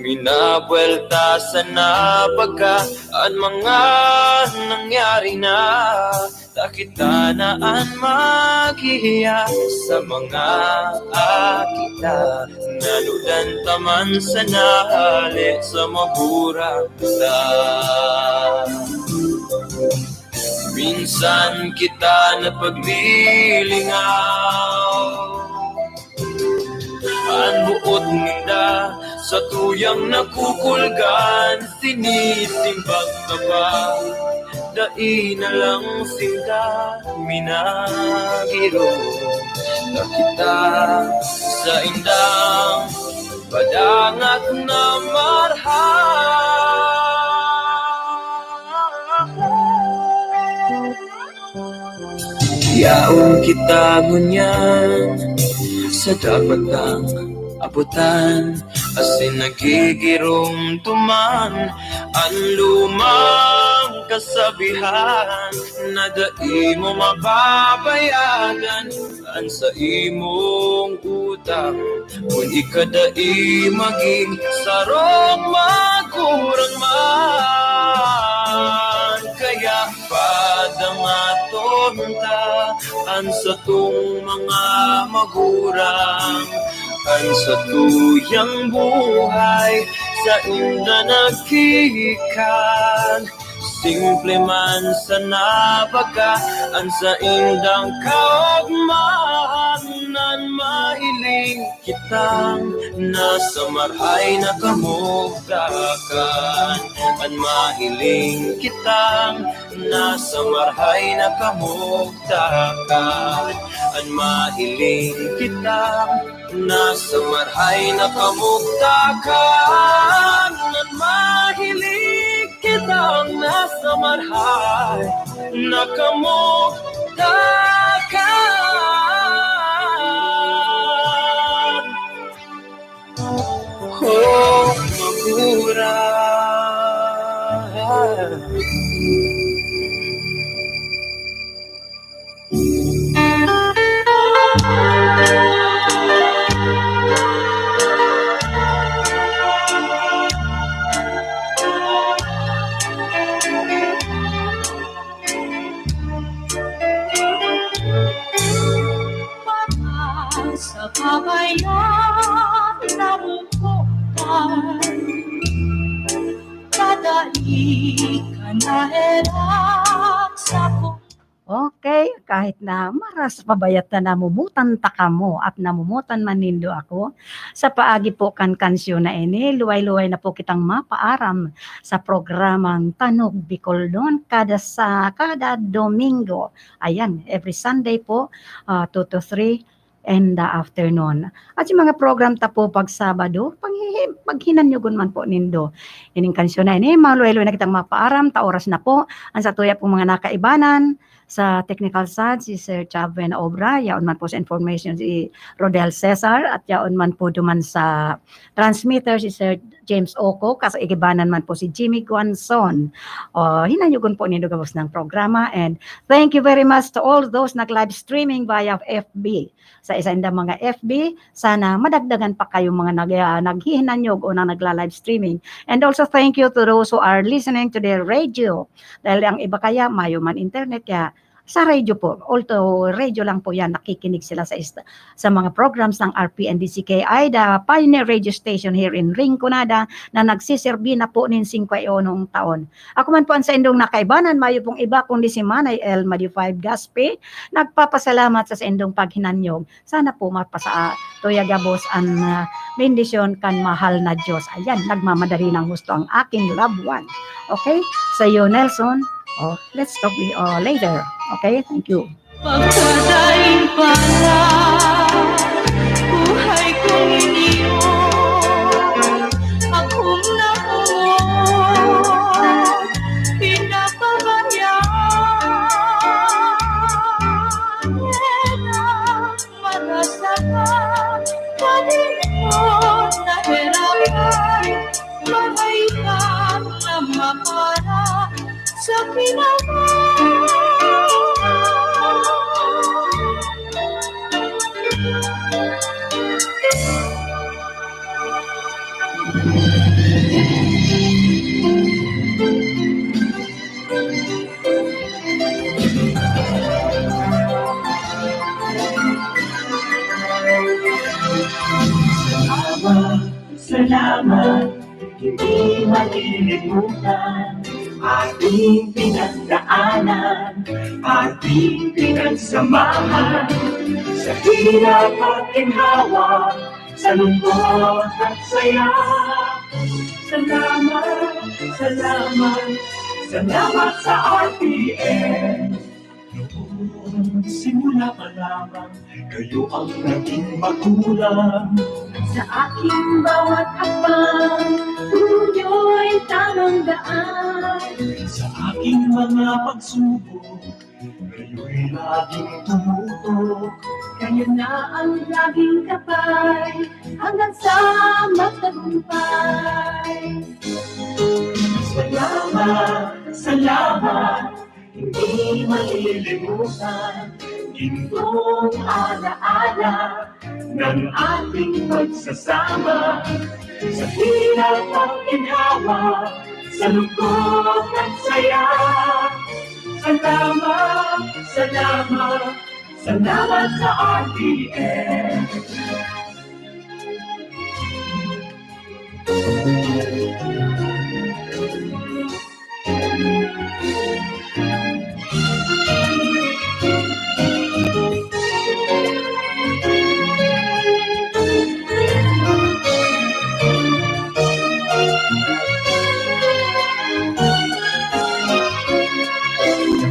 Minabwelta sana baga an mga nangyari na. Ta kita na an maghihiya sa mga akita. Nanudan ta man sana hali sa magurang ta. Minsan kita napaglilingaw. An boot ninda satuyang nakukulgan, sinisimbag na ba? Dai na lang sinda minagiro. Na kita saindang padangat na marhay. Yaon kita ngunyan sa dapat nang abutan, asin nagigiromdoman an lumang kasabihan na dai mo mababayagan an saimong utang kun ika dai magin sarong magurang man. Kaya padangaton ta an satong mga magurang, an satuyang buhay sainda naggikan. Simple man sana baga an saindang kaogmahan, an mahiling kitang nasa marhay na kamugtakan. An mahiling kitang nasa marhay na kamugtakan. An mahiling kitang nasa marhay na kamugtakan. An mahiling kitang nasa marhay na kamugtakan. Oh, magurang. Baka sa kabayan na bungkutan, dadai ka na herak sa ku- kahit na maras pa bayat na namumutan ta kamo at namumutan man nindo ako, sa paagi po kan kansyon na ini, luway-luway na po kitang mapaaram sa programang Tanog Bicolnon kada sa, kada Domingo. Ayan, every Sunday po, ah, two to three in the afternoon. At yung mga program ta po pag Sabado, paghihi-, paghinanyogon man po nindo. Ining kansyon na ini, maluway-luway na kitang mapaaram, ta oras na po. Ang sa tuya pong mga nakaibanan, sa technical side, si Sir Chaven Obra, yaon man po sa information, si Rodel Cesar, at yaon man po duman sa transmitter, si Sir James Oco, kaibanan man po si Jimmy Guanzon. Oh, hinanyogon po nindo gabos ng programa, and thank you very much to all those nag-live streaming via F B. Sa isa indang mga F B, sana madagdagan pa kayong mga nag-, ah, naghihinanyog o na nagla-live streaming. And also, thank you to those who are listening to the radio. Dahil ang iba kaya, mayo man internet, kaya sa radio po, although radio lang po yan, nakikinig sila sa ist-, sa mga programs ng R P N D C K I, the pioneer radio station here in Rinconada, na nagsiserbi na po nin singkwenta y unong taon. Ako man po ang saindong nakaibanan, mayo pong iba kundi si Manay Elma D five Gaspi, nagpapasalamat sa saindong paghinanyog. Sana po mapasa-, tuya gabos an, ah, bendisyon kan mahal na Diyos. Ayan, nagmamadali ng husto ang aking loved one. Okay? Sa'yo, Nelson. Oh, let's talk, oh, later. Okay? Thank you. Pagkadaing pala, buhay kong iniyon, akum na kumon, pinapabayaan. Marasa ka, kalimot, nahirapan, maray ka na mapara sa kinaban. Salamat, salamat, hindi malilimutan. Ating pinagdaanan, ating pinagsamahan. Sa hirap at ginhawa, sa lungkot at saya. Salamat, salamat, salamat sa R T N. Noon, simula pa lamang, kayo ang naging magulang. Sa aking bawat hakbang, turo niyo'y tamang daan. Sa aking mga pagsubok, kayo'y laging tumutok. Kayo na ang laging gabay, hanggang sa magtagumpay. Salamat, salamat, hindi malilimutan. Gintong alaala ng ating pagsasama. Sa hirap at ginhawa, sa lungkot at saya. Salamat, salamat, salamat sa R T N.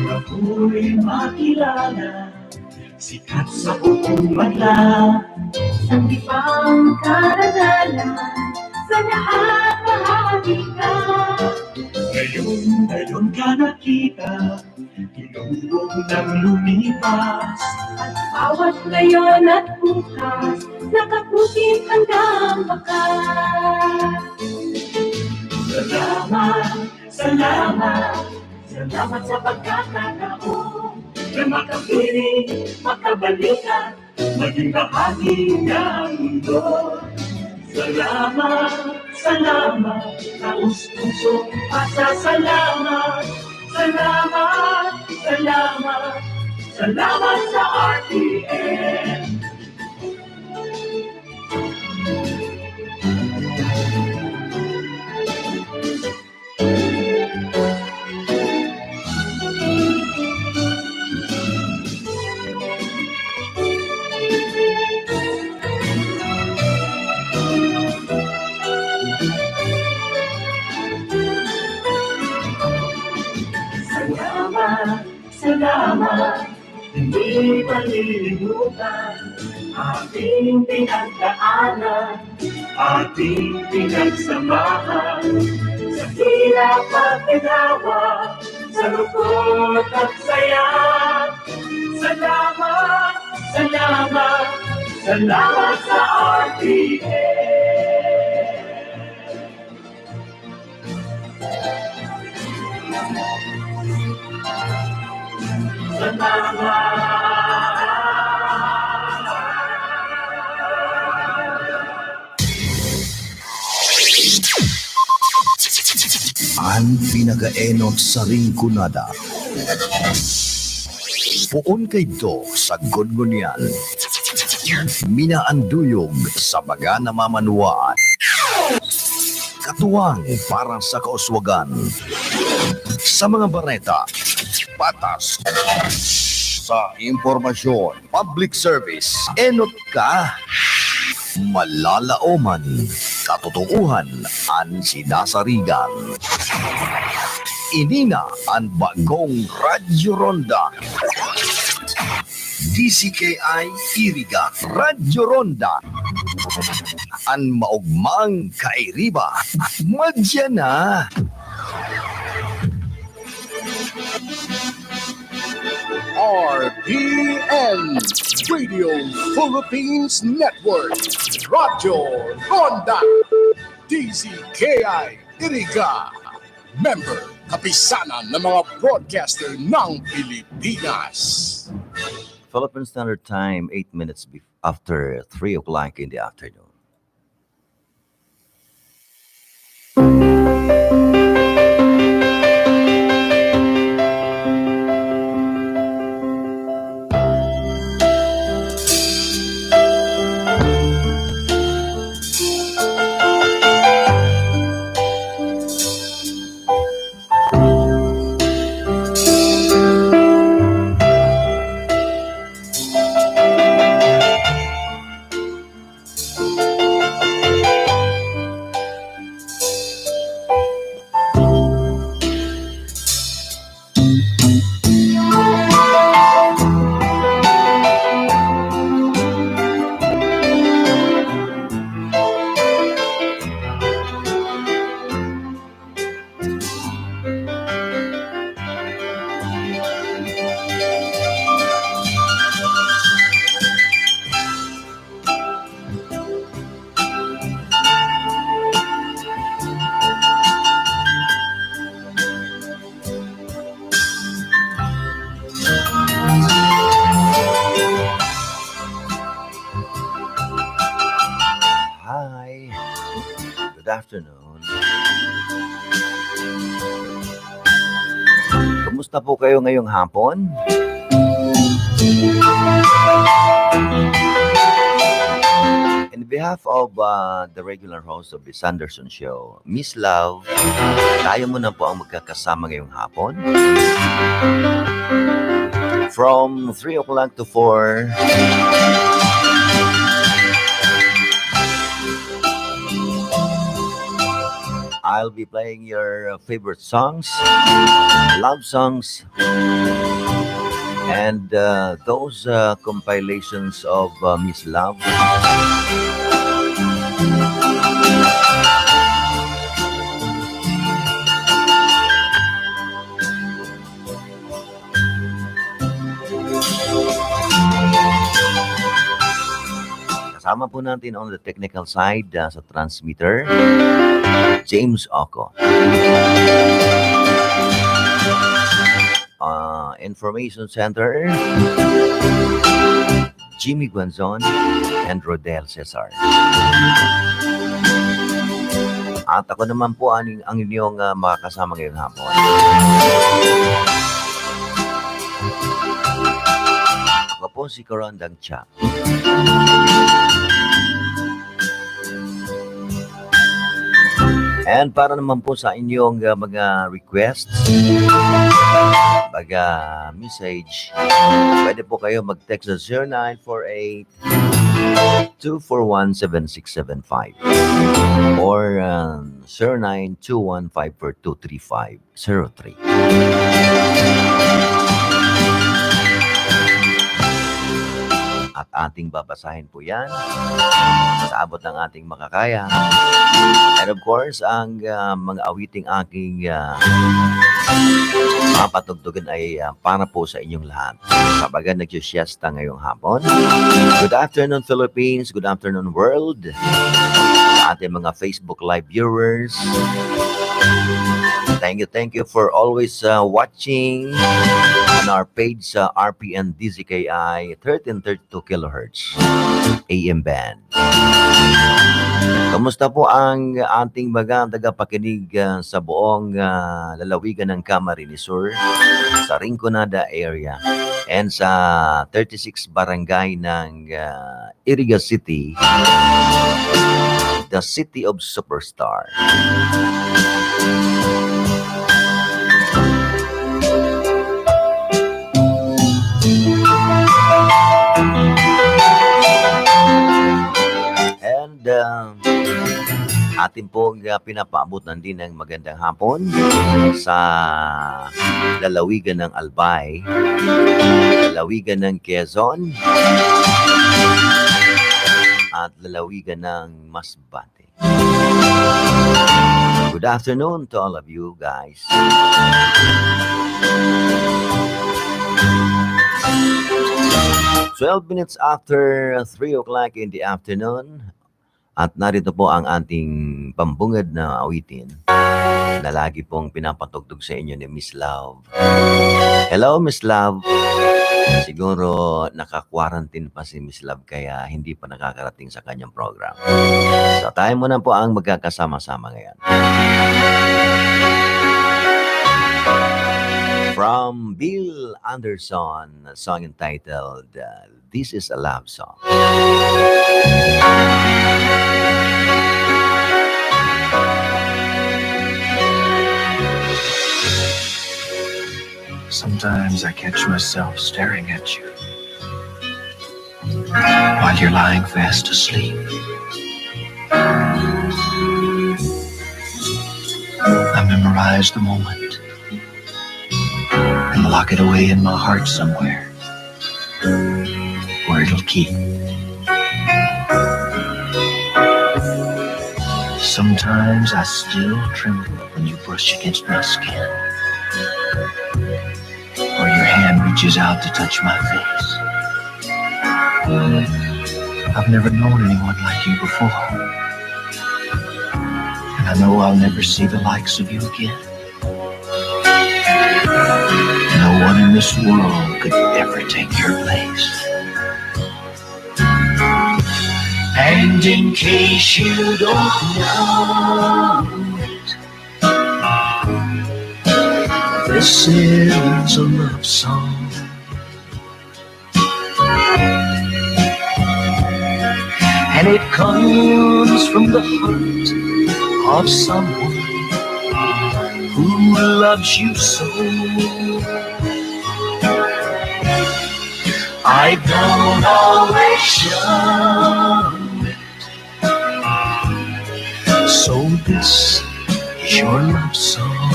Ako'y makilala, sikat sa buong bansa. Ang ipang karanalan, sa lahat bahagi ka. Ngayon, ngayon ka nakita, tinubog ng lumipas. At bawat ngayon at bukas, nakaputin hanggang bakas. Salamat, salamat, salamat sa pagkakataon na makapiling, makabalikan, maging bahagi ng mundo. Salamat, salamat, taos-pusong pasasalamat. Salamat, salamat, salamat sa R T N. Hindi malilimutan ating pinagdaanan, ating pinagsamahan. Sa hirap at ginawa, sa lungkot at saya. Salamat, salamat, salamat sa R T N. An pinakaenot sa Rinconada. Poon kaidto sa Gungunyan. Minaanduyog sa mga namamanwaan. Katuwang para sa kauswagan. Sa mga bareta, patas. Sa impormasyon, public service, enot ka. Malalaoman, katotoohan an sinasarigan. Ini na an bagong Radyo Ronda. D C K I Iriga, Radyo Ronda. An maogmang kairiba, madya na. R P N, Radio Philippines Network, Radyo Ronda, D C K I Iriga, member, Kapisanan ng mga Broadcaster ng Pilipinas. Philippine Standard Time, eight minutes bef-, after three o'clock in the afternoon. Hi. Good afternoon. Kumusta po kayo ngayong hapon? In behalf of, uh, the regular host of the Sanderson Show, Miss Love, tayo muna po ang magkakasama ngayong hapon. From three o'clock to four, I'll be playing your favorite songs, love songs, and, uh, those, uh, compilations of, uh, Miss Love. Kasama po natin on the technical side, ah, sa transmitter, James Oco. Ah, Information Center, Jimmy Guanzon and Rodel Cesar. At ako naman po ang, ang inyong, ah, makakasama ngayong hapon. Ako po si Corandang Cha. And para naman po sa inyong, ah, mga requests, mga message, pwede po kayo mag-text sa zero nine four eight, two four one, seven six seven five or, ah, zero nine two one five four two three five zero three. ating babasahin po yan sa abot ng ating makakaya. And of course, ang, ah, mga awiting aking, ah, papatugtugin ay, ah, para po sa inyong lahat. Sabagan, nagsisyesta ngayong hapon. Good afternoon, Philippines. Good afternoon, world. Sa ating mga Facebook Live viewers. Thank you, thank you for always, uh, watching on our page sa R P N D Z K I, thirteen thirty-two kilohertz A M band. Kamusta po ang ating mga tagapakinig, ah, sa buong, ah, lalawigan ng Camarines Sur, sa Rinconada area, and sa thirty-six barangay ng, ah, Iriga City, the city of superstar? And, uh, atin pong, uh, pinapaabotan din ng magandang hapon sa lalawigan ng Albay, lalawigan ng Quezon, at lalawigan ng Masbate. Good afternoon to all of you guys. Twelve minutes after three o'clock in the afternoon. At narito po ang ating pambungad na awitin na lagi pong pinapatugtog sa inyo ni Miss Love. Hello, Miss Love. Siguro naka-quarantine pa si Miss Love kaya hindi pa nakakarating sa kanyang program. So, tayo muna po ang magkakasama-sama ngayon. From Bill Anderson, a song entitled, uh, This Is a Love Song. Sometimes I catch myself staring at you while you're lying fast asleep. I memorize the moment and lock it away in my heart somewhere where it'll keep. Sometimes I still tremble when you brush against my skin, or your hand reaches out to touch my face. I've never known anyone like you before, and I know I'll never see the likes of you again. No one in this world could ever take your place. And in case you don't know it, this is a love song. And it comes from the heart of someone who loves you so. I don't always show it. So this is your love song.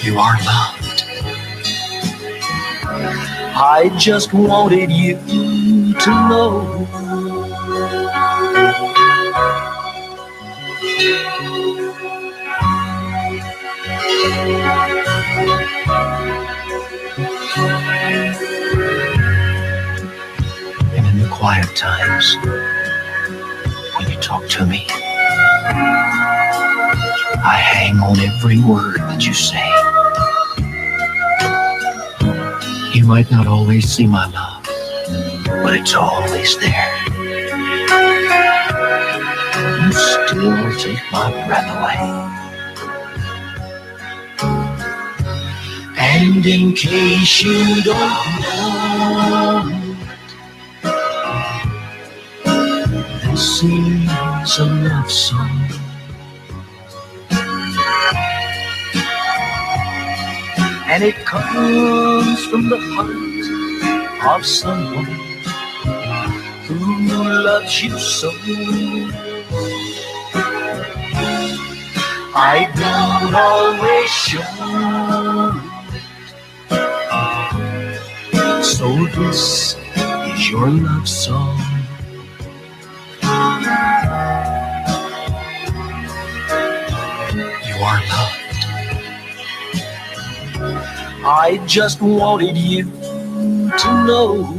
You are loved. I just wanted you to know. And in the quiet times, when you talk to me, I hang on every word that you say. You might not always see my love, but it's always there. You still take my breath away. And in case you don't know, this is a love song. And it comes from the heart of someone who loves you so. I don't always show So this is your love song. You are loved. I just wanted you to know.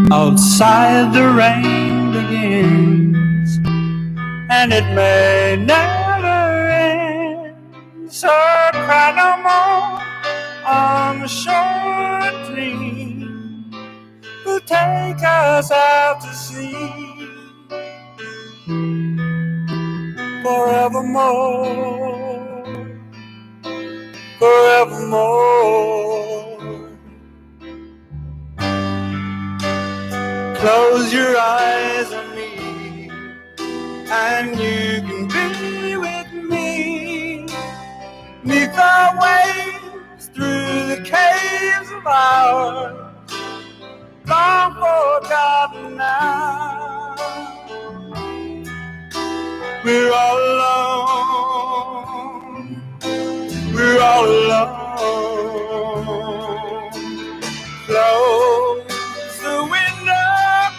Outside the rain begins, and it may never end. So cry no more on the shore dream will take us out to sea forevermore, forevermore. Close your eyes on me, and you can be with me. Neath the waves, through the caves of ours, long forgotten now. We're all alone. We're all alone. Close the window,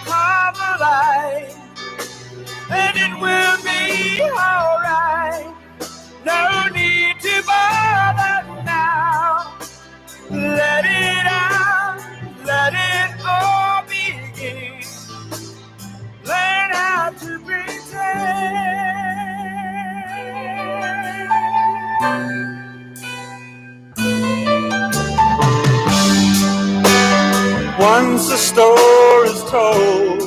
come alive, and it will be alright. No need to bother now. Let it out, let it all begin. Learn how to pretend. Once a story's told,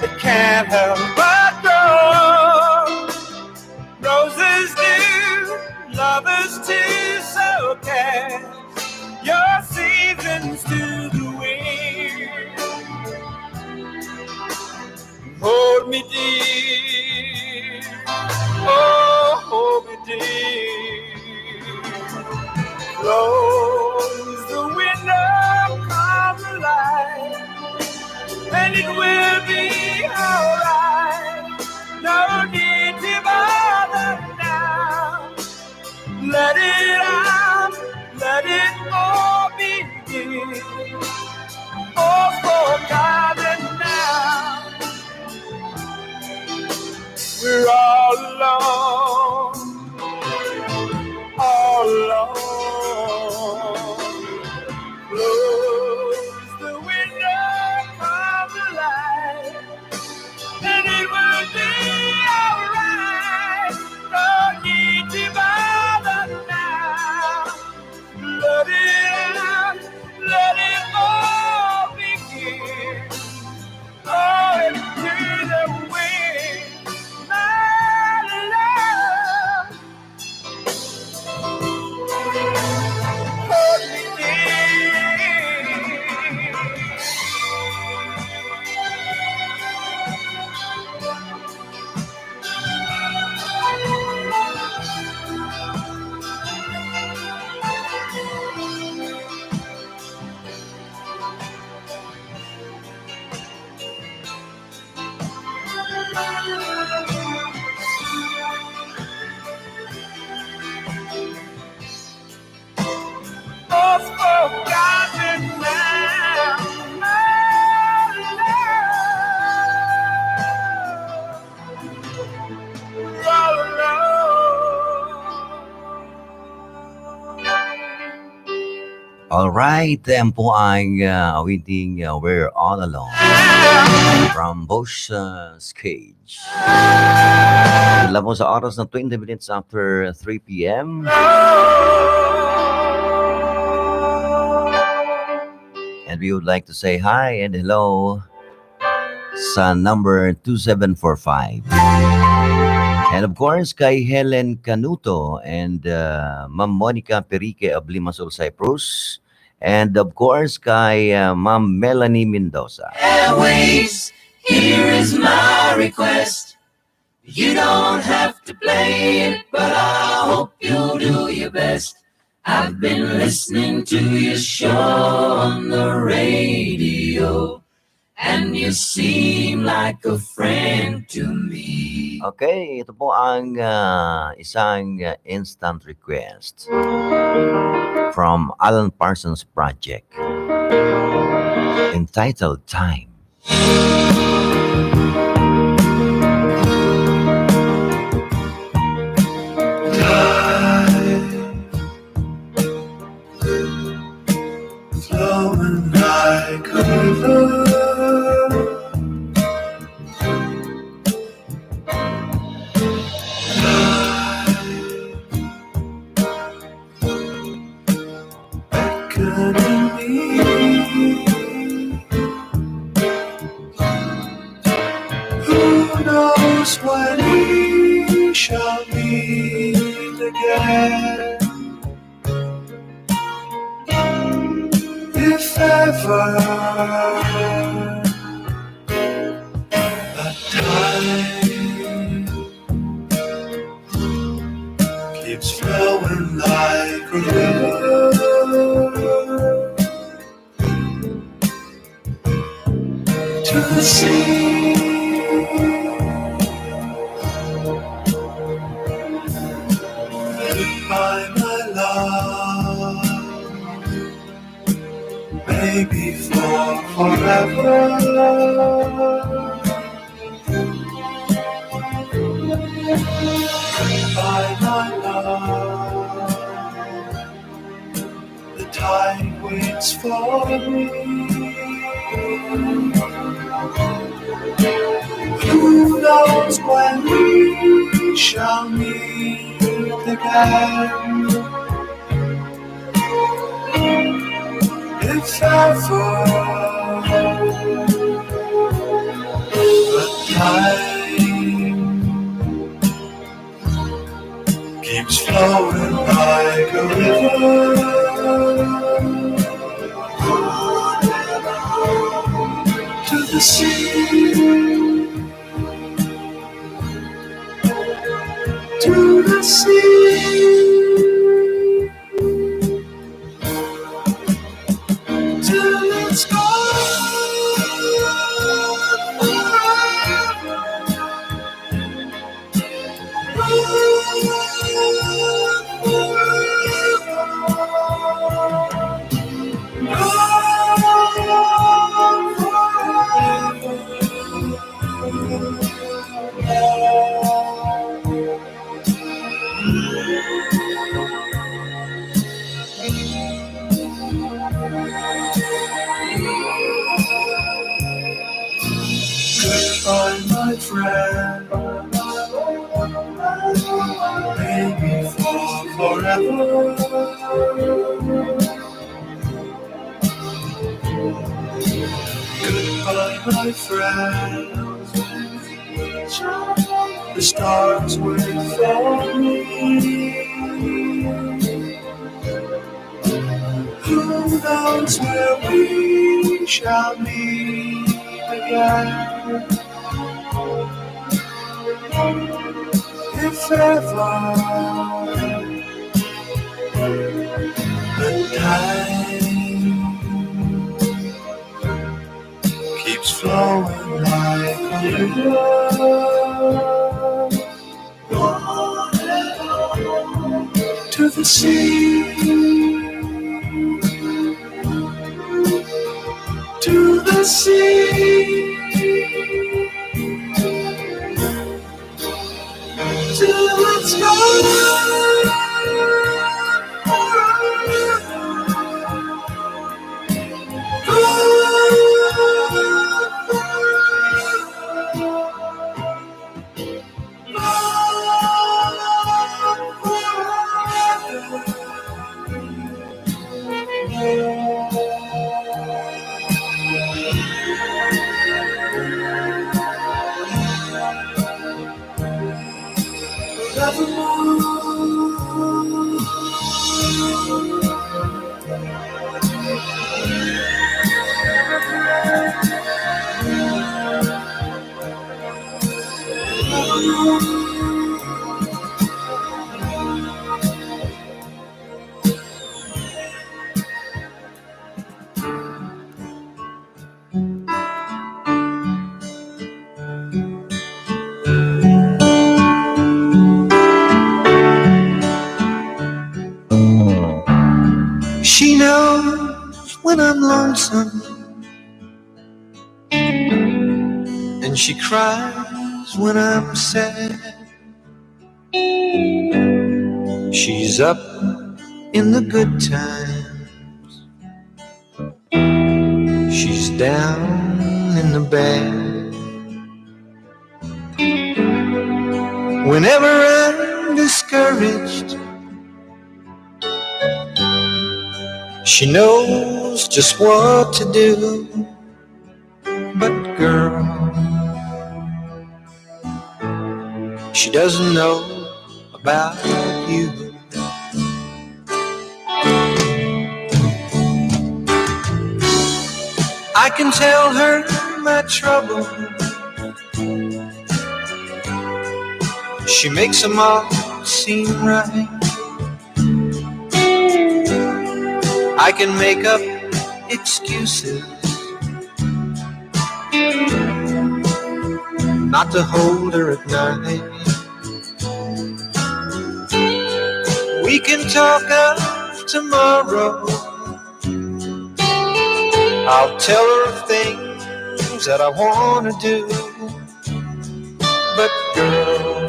it can't help but grow. Roses do, lovers too, so cast your seasons to the wind. Hold me dear, oh, hold me dear. Close the window, come alive, and it will be alright. No need to bother now. Let it out, let it all begin. All forgotten now. We're all alone, all alone. Close the window, come alive, and it will be alright. No need to bother now. Let it out, let it all begin. Oh, into the wind, my love. Hold me dear. All forgotten now, my love. All alone. Alright, yan po ang, ah, awiting, ah, We're All Alone from Boss, ah, Skate. Wala po sa oras na twenty minutes after three p m. And we would like to say hi and hello sa number two seven four five. And of course, kay Helen Canuto and, uh, Ma'am Monica Perique of Limassol, Cyprus. And of course, kay, uh, Ma'am Melanie Mendoza. Airways, here is my request. You don't have to play it, but I hope you'll do your best. I've been listening to your show on the radio, and you seem like a friend to me. Okay, ito po ang, ah, isang, ah, instant request from Alan Parsons Project, entitled Time. Time flowing like a river. Time beckoning me. Who knows when we shall meet again? If ever, but time keeps flowing like a river to the sea. Goodbye, my love. Maybe for forever. Goodbye, my love. The tide waits for me. Who knows when we shall meet again? If ever, but time keeps flowing like a river to the sea, to the sea, till it's gone forever. Goodbye, my friend. Maybe for forever. Goodbye, my friend. The stars wait for me. Who knows where we shall meet again? If ever, the time keeps flowing like a river to the sea, to the sea, till it's gone forever. Gone forever. She knows when I'm lonesome, and she cries when I'm sad. She's up in the good times, she's down in the bad. Whenever I'm discouraged, she knows just what to do. But girl, she doesn't know about you. I can tell her my trouble. She makes them all seem right. I can make up excuses not to hold her at night. We can talk of tomorrow. I'll tell her things that I want to do. But girl,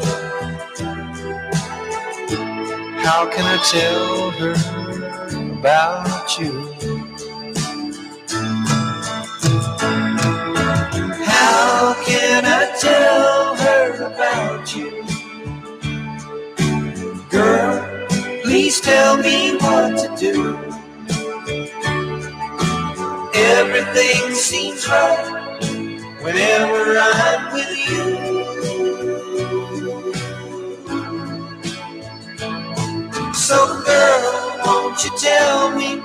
how can I tell her about you? How can I tell her about you? Girl, please tell me what to do. Everything seems right whenever I'm with you. So, girl, won't you tell me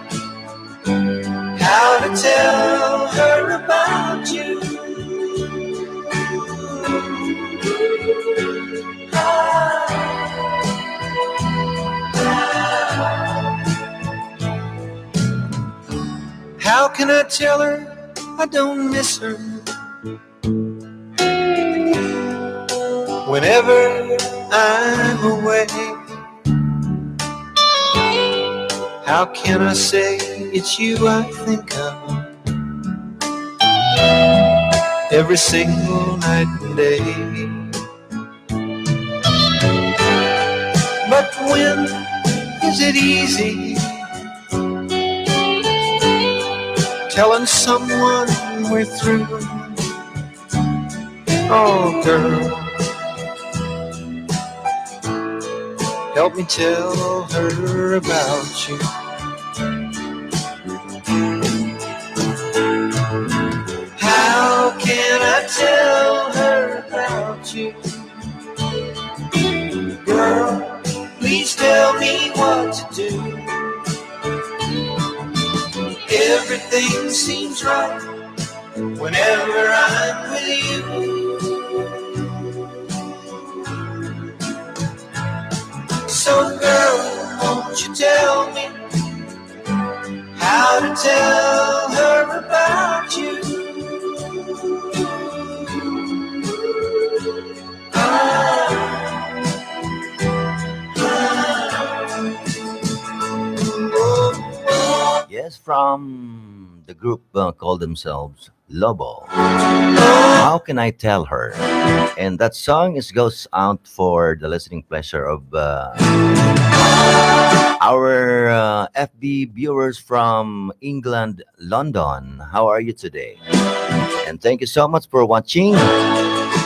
how to tell her about you? How can I tell her I don't miss her whenever I'm away? How can I say it's you I think of every single night and day? But when is it easy telling someone we're through? Oh, girl, help me tell her about you. How can I tell her about you? Girl, please tell me what to do. Everything seems right whenever I'm with you. So, girl, won't you tell me how to tell her about you? Yes, from the group uh, called themselves Lobo. How can I tell her? And that song is goes out for the listening pleasure of uh, our uh, F B viewers from England, London. How are you today? And thank you so much for watching,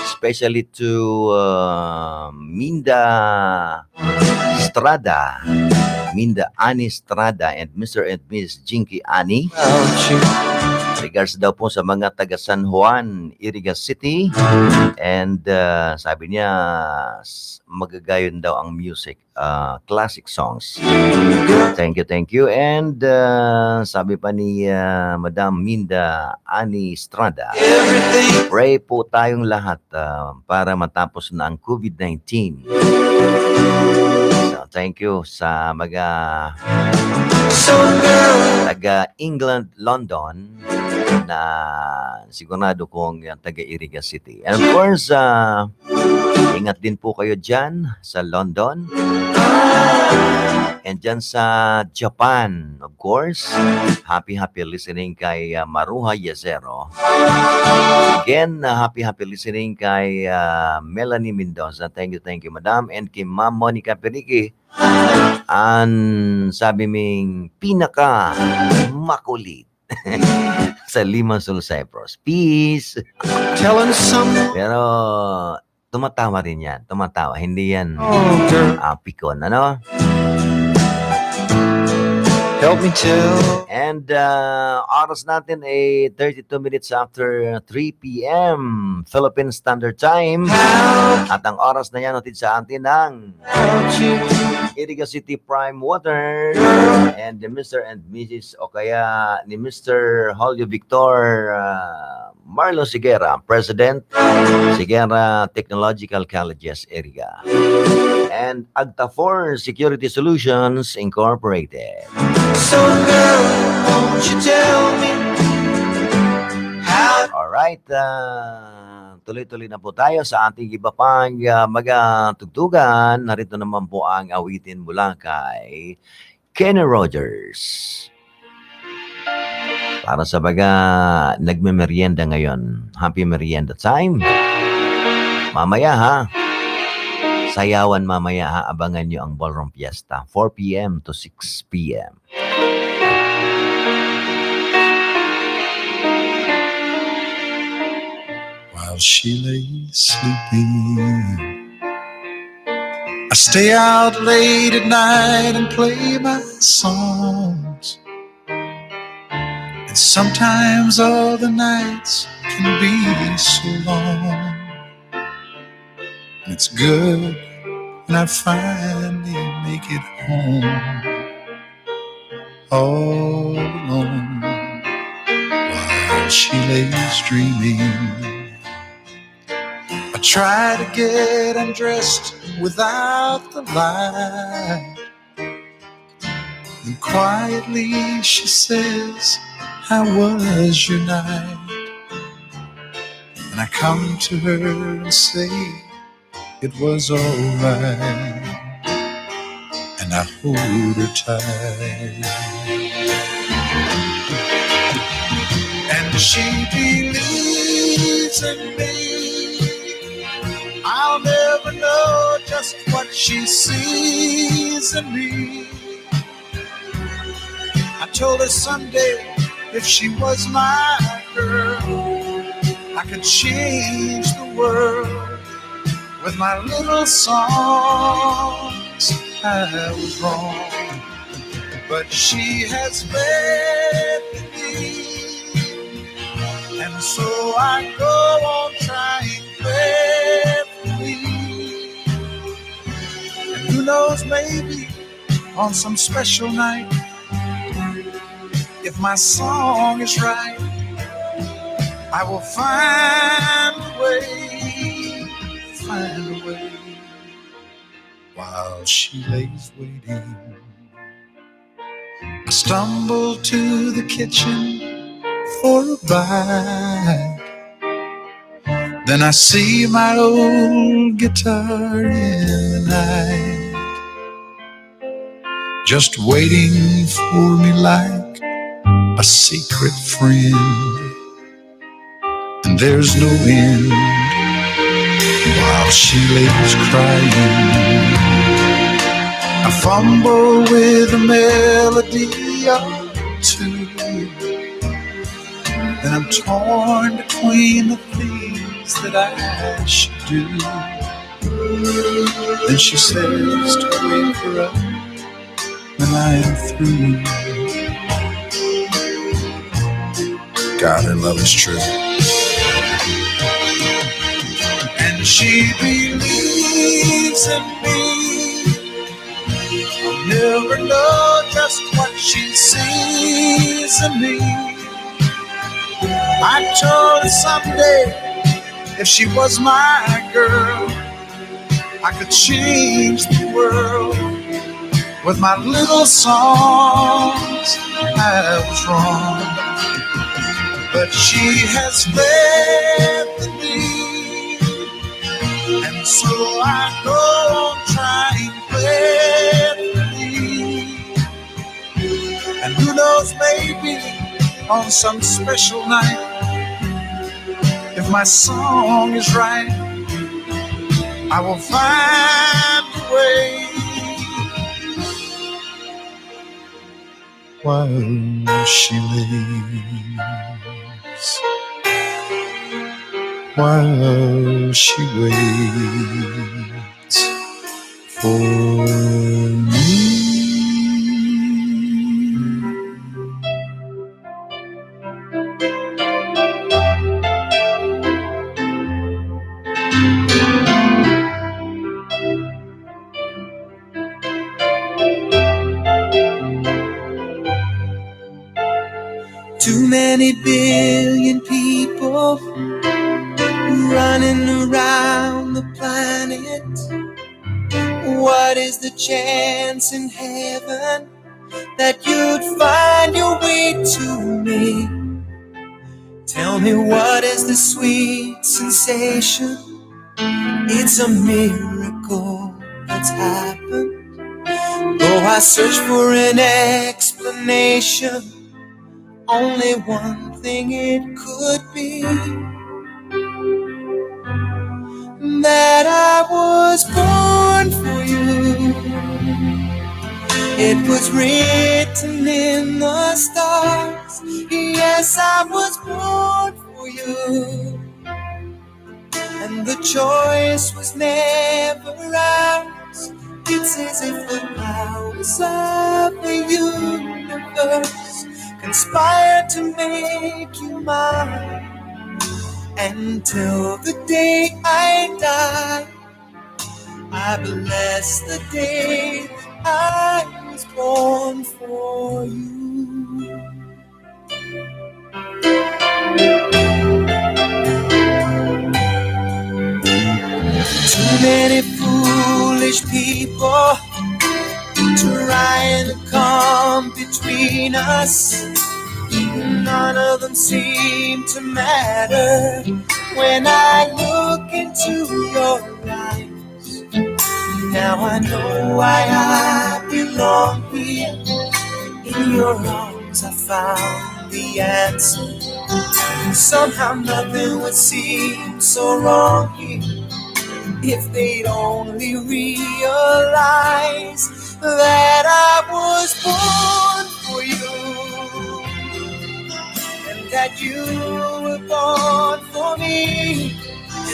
especially to uh, Minda Strada, Minda Ani Strada, and Mister and Miss Jinky Ani. Regards daw po sa mga taga San Juan, Iriga City. And, ah, sabi niya, s-, magagayon daw ang music, ah, classic songs. Thank you, thank you. And, ah, sabi pa ni, ah, Madam Minda Ani Estrada, "Pray po tayong lahat, ah, para matapos na ang COVID nineteen." So, thank you sa mga taga England, London, na sigurado kong taga Iriga City. And of course, ah, ingat din po kayo dyan sa London. And dyan sa Japan, of course, happy, happy listening kay, ah, Maruha Yesero. Again, ah, happy, happy listening kay, ah, Melanie Mendoza. Thank you, thank you, madam. And kay Ma'am Monica Periki, an sabi ming pinaka makulit sa Limassol, Cyprus. Peace! Telling someone Pero tumatawa rin yan. Tumatawa. Hindi yan, oh, girl, ah, pikon, ano? Help me tell. And, ah, oras natin ay thirty-two minutes after three p m Philippine Standard Time. At ang oras na yan hatid sa atin ng Iriga City Prime Water and the Mister and Missus o kaya ni Mister Julio Victor, ah, Marlo Sigera, President, Sigera Technological Colleges, Iriga. And Agtafor Security Solutions Incorporated. So girl, won't you tell me how Alright, ah, tuloy-tuloy na po tayo sa ating iba pang, ah, mga tugtugan. Narito naman po ang awitin mula kay Kenny Rogers. Para sa baga nagmemeryenda ngayon, happy merienda time. Mamaya, ha, sayawan mamaya, ha, abangan nyo ang Ballroom Fiesta, four p m to six p m. While she lay sleeping, I stay out late at night and play my songs. And sometimes all the nights can be so long. And it's good when I finally make it home all alone while she lays dreaming. I try to get undressed without the light. And quietly she says, "How was your night?" And I come to her and say, "It was all right." And I hold her tight. And she believes in me. I'll never know just what she sees in me. I told her someday if she was my girl, I could change the world. With my little songs I was wrong, but she has faith in me, and so I go on trying faithfully. And who knows, maybe on some special night, if my song is right, I will find a way, find a way while she lays waiting. I stumble to the kitchen for a bite. Then I see my old guitar in the night, just waiting for me like a secret friend. And there's no end while she lays crying. I fumble with a melody or two. Then I'm torn between the things that I should do. Then she says to wake her up when I am through. God, her love is true. And she believes in me. I'll never know just what she sees in me. I told her someday, if she was my girl, I could change the world with my little songs. I was wrong, but she has faith in me, and so I go on trying faithfully. And who knows, maybe on some special night, if my song is right, I will find a way while she waits, while she waits for me. Too many billion people running around the planet. What is the chance in heaven that you'd find your way to me? Tell me, what is the sweet sensation? It's a miracle that's happened. Though I search for an explanation, only one thing it could be, that I was born for you. It was written in the stars. Yes, I was born for you. And the choice was never ours. It's as if the powers of the universe conspired to make you mine. Until the day I die, I bless the day that I was born for you. Too many foolish people trying to come between us. None of them seem to matter. When I look into your eyes, now I know why I belong here. In your arms I found the answer. Somehow nothing would seem so wrong here if they'd only realize that I was born for you and that you were born for me.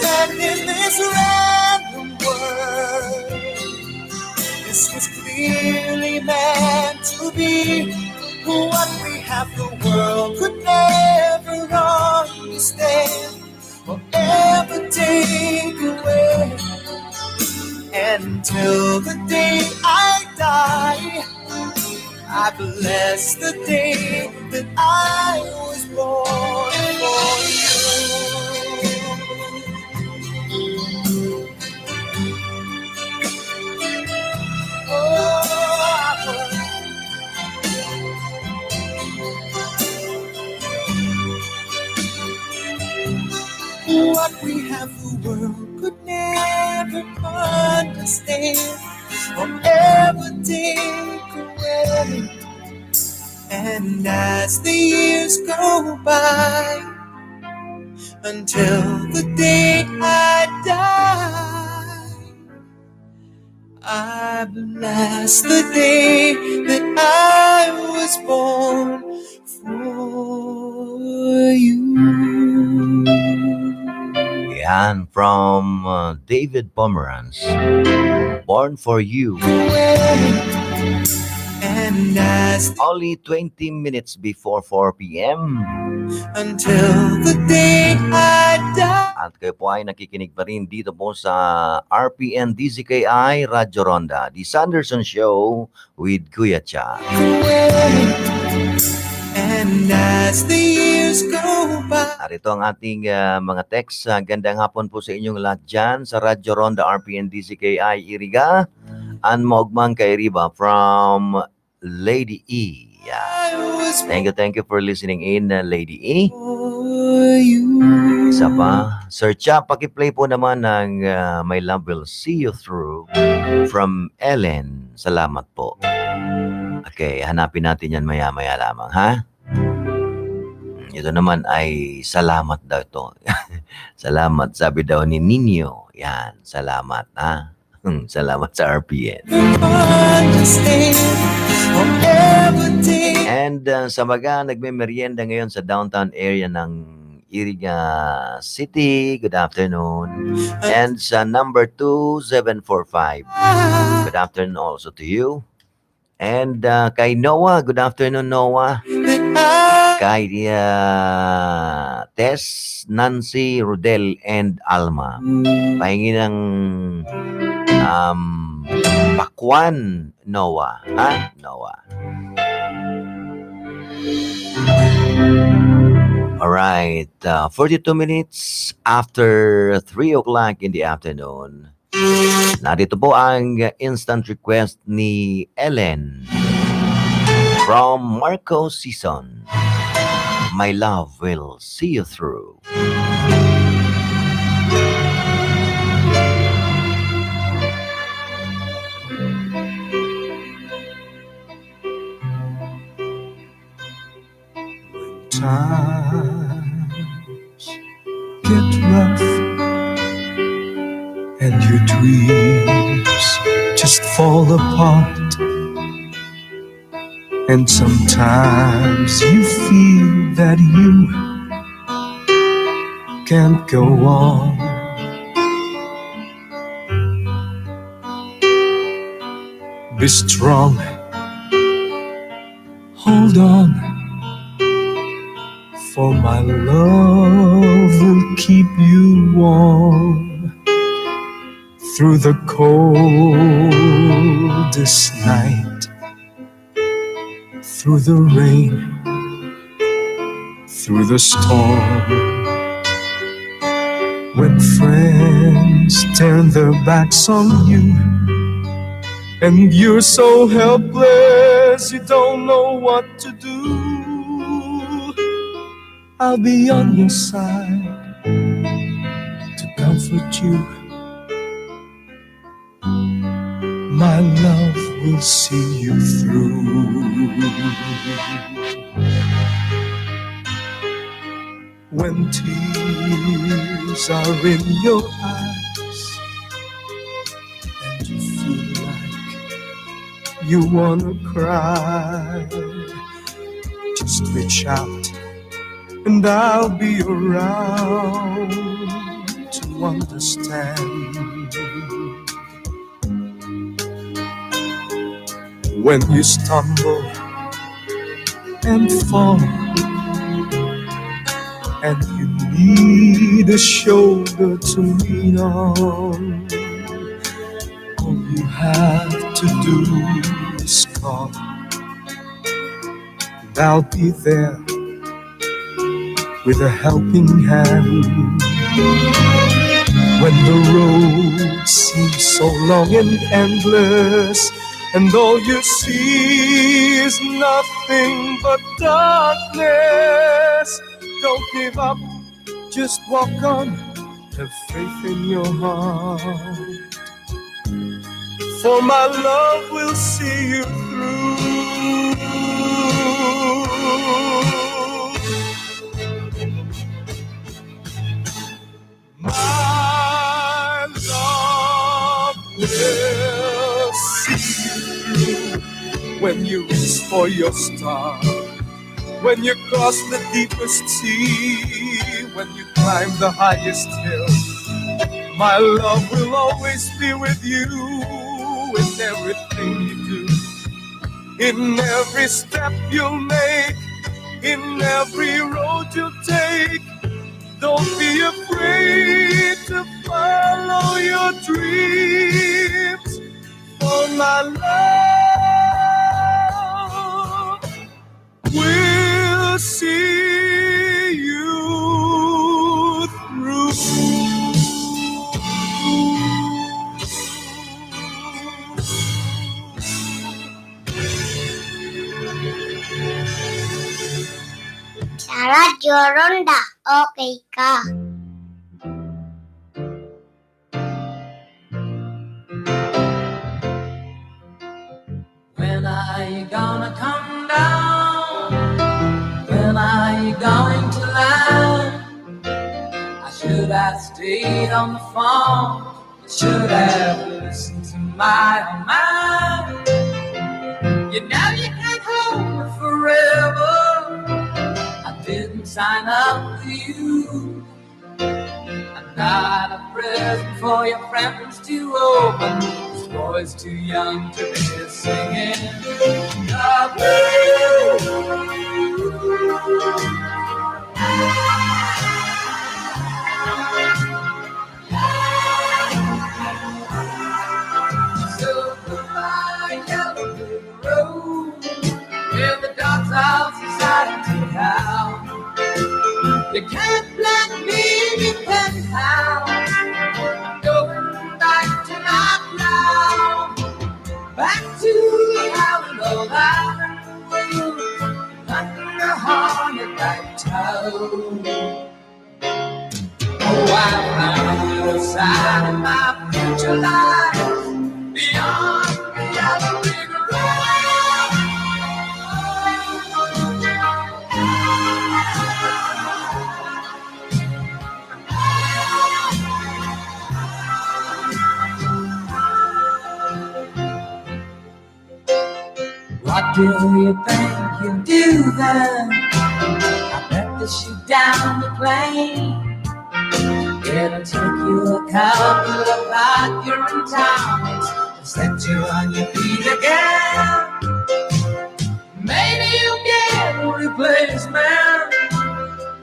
And in this random world, this was clearly meant to be. What we have, the world could never understand or ever take away. Until the day I die, I bless the day that I was born for you. Oh, I was. What we have, the world could never understand or ever take away. And as the years go by, until the day I die, I bless the day that I was born for you. Yan, from uh, David Pomeranz, Born for You. And Only twenty minutes before four p.m. Until the day I die. At kayo po ay nakikinig pa rin dito po sa R P N D Z K I Radyo Ronda, The Sanderson Show with Kuya Cha. And as the years go by. Narito ang ating, ah, mga text. Ah, gandang hapon po sa inyong lahat dyan sa Radyo Ronda R P N D Z K I Iriga. An maogmang kairiba from Lady E. Yeah. Thank you, thank you for listening in, uh, Lady E. Isa pa, Sir Cha, paki-play po naman ng, uh, My Love Will See You Through from Ellen. Salamat po. Okay, hanapin natin yan maya-maya lamang, ha? Ito naman ay salamat daw ito. Salamat, sabi daw ni Nino. Yan, salamat, ha? Hmm, salamat sa R P N. Understand on everything. And, uh, sa mga nagme-merienda ngayon sa downtown area ng Iriga City, good afternoon. And sa number two seven four five, good afternoon also to you. And, uh, kay Noah, good afternoon, Noah. Kay, uh, Tess, Nancy, Rodel, and Alma. Pahingi ng, um, pakwan, Noah. Ha? Noah. Alright, uh, forty-two minutes after three o'clock in the afternoon. Narito po ang instant request ni Ellen from Marco Sison. My love will see you through. When times get rough and your dreams just fall apart, and sometimes you feel that you can't go on. Be strong. Hold on. For my love will keep you warm through the coldest night, through the rain, through the storm. When friends turn their backs on you and you're so helpless, you don't know what to do, I'll be on your side to comfort you. My love will see you through. When tears are in your eyes and you feel like you wanna cry, just reach out and I'll be around to understand. When you stumble and fall, and you need a shoulder to lean on, all you have to do is call. And I'll be there with a helping hand. When the road seems so long and endless, and all you see is nothing but darkness, don't give up, just walk on, have faith in your heart. For my love will see you through. My love will see you through when you reach for your star, when you cross the deepest sea, when you climb the highest hill. My love will always be with you in everything you do. In every step you make, in every road you take, don't be afraid to follow your dreams. For my love will see you through. Sa Radyo Ronda, okay ka. When are you gonna come down? When are you going to land? I should have stayed on the phone. Should have listened to my own mind. You know you can't hold me forever. I didn't sign up for you. I'm not a present for your friends to open. This boy's too young to be singing the blues. So goodbye, yellow brick road, where the dogs of society howl. You can't plant me in your penthouse. I'm going back to my plow, back to the howling old iron wood, under haunted by toad. Oh, I found the side of my future life beyond the other big road. What do you think you do then? I bet they shoot down the plane. It'll take you a couple of odd year in town to set you on your feet again. Maybe you'll get a replacement.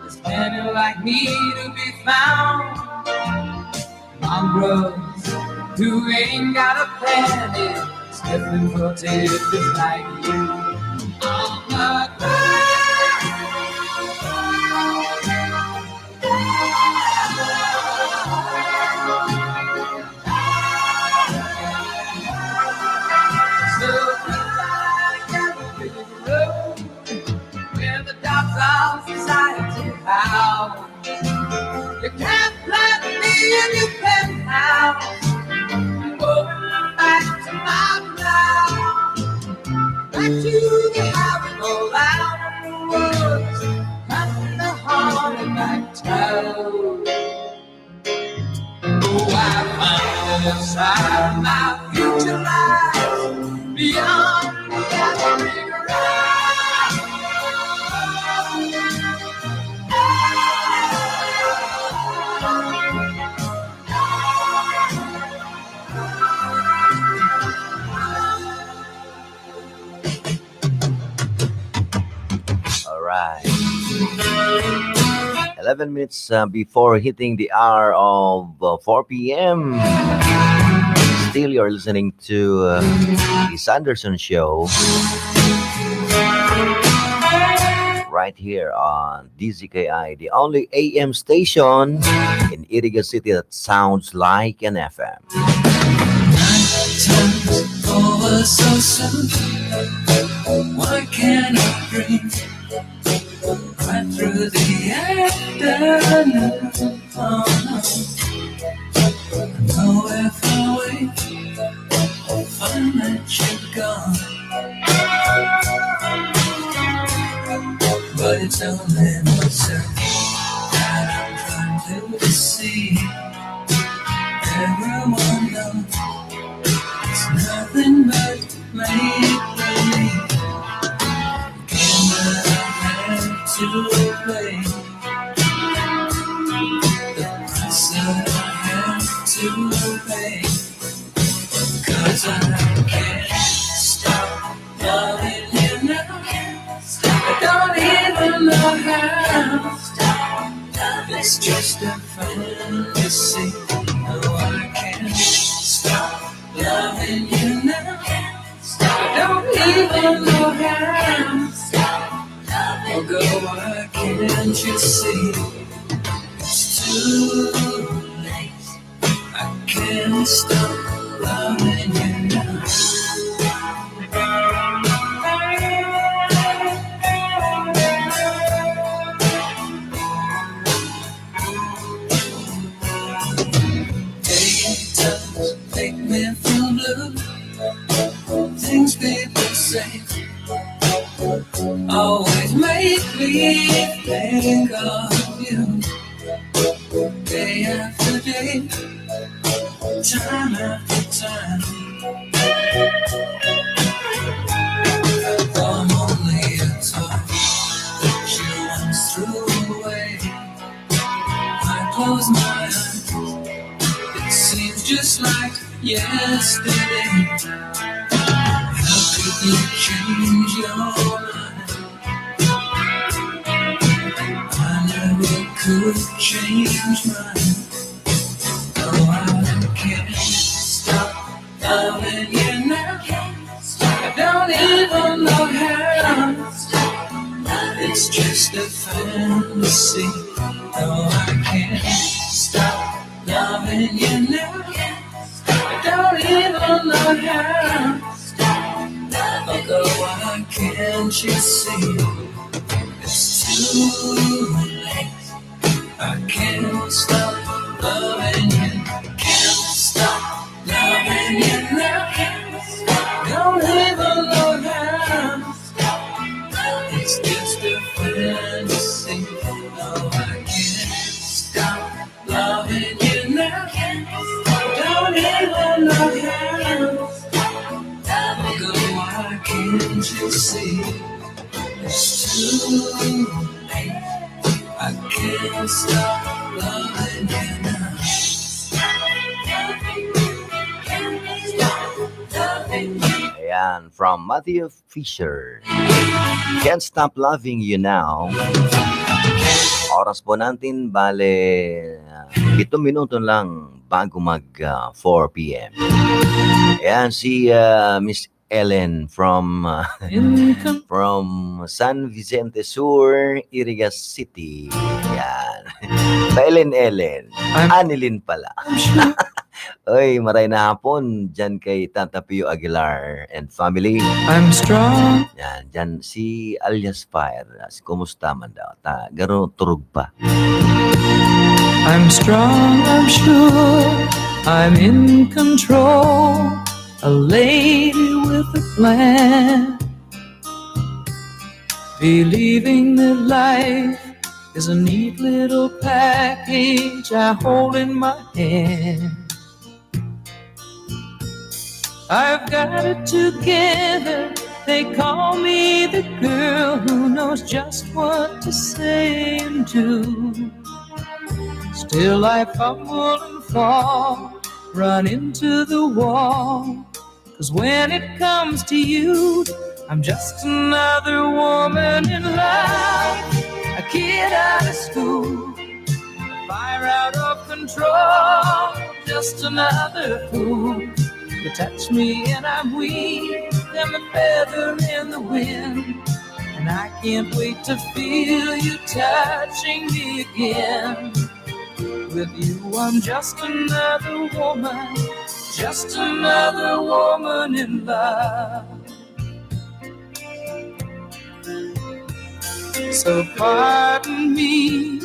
There's plenty like me to be found. Mongrels who ain't got a penny, sniffing for tidbits like you. On the ground. So goodbye, yellow brick road, where the dogs of society howl. You can't plant me in your penthouse. I'm going back to my plow. Back to the house, go out in the woods, past the haunted by toad. Oh, I found the side of my future lies beyond the other big road. All right. Eleven minutes uh, before hitting the hour of uh, four p.m. Still, you're listening to uh, the Sanderson Show right here on D Z K I, the only A M station in Iriga City that sounds like an F M. Night turns over so soon. Why can't I breathe? Right through the afternoon. Oh, no. I know if I wait, I'll find that you're gone. But it's only myself that I'm trying to deceive. Everyone knows it's nothing but make believe. Game that I have to play. The price that I have to pay. 'Cause I can't stop Loving you now. I don't even know how. It's just a fantasy. No, I can't stop loving you now. I don't even know how. Oh, girl, why can't you see? It's too late. I can't stop loving you now. Daytimes make me feel blue. Things people say always make me think of you. Day after day, time after time. I'm only a toy that you once threw away. I close my eyes, it seems just like yesterday. How could you change your mind? I never could change mine. No, I can't stop loving you now. I don't even know how. It's just a fantasy. No, I can't stop loving you now. I don't even know how. Oh, girl, why can't you see? It's too late. I can't stop loving you. Can't stop loving you now. Don't even know how. It's just a fantasy. No, I can't stop loving you now. Don't even know how. Oh, girl, why can't you see? It's too late. I can't stop loving you now. Ayan, from Matthew Fisher. Can't stop loving you now. Oras po natin, bale, ah, pitong minuto lang bago mag ah, four p.m. Ayan, si ah, Miss Ellen from ah, In con- from San Vicente Sur, Iriga City. Yan. Pa Ellen Ellen. I'm, Anilin pala. I'm sure Oy, maray na hapon dyan kay Tata Pio Aguilar and family. I'm strong. Yan, dyan si alias Fire. Si kumusta man daw? Ta, garo turog pa. I'm strong, I'm sure I'm in control. A lady with a plan. Believing that life is a neat little package I hold in my hand. I've got it together. They call me the girl who knows just what to say and do. Still, I fumble and fall, run into the wall. Cause when it comes to you, I'm just another woman in love, a kid out of school, a fire out of control, just another fool. You touch me and I'm weak, I'm a feather in the wind, and I can't wait to feel you touching me again. With you, I'm just another woman, just another woman in love. So pardon me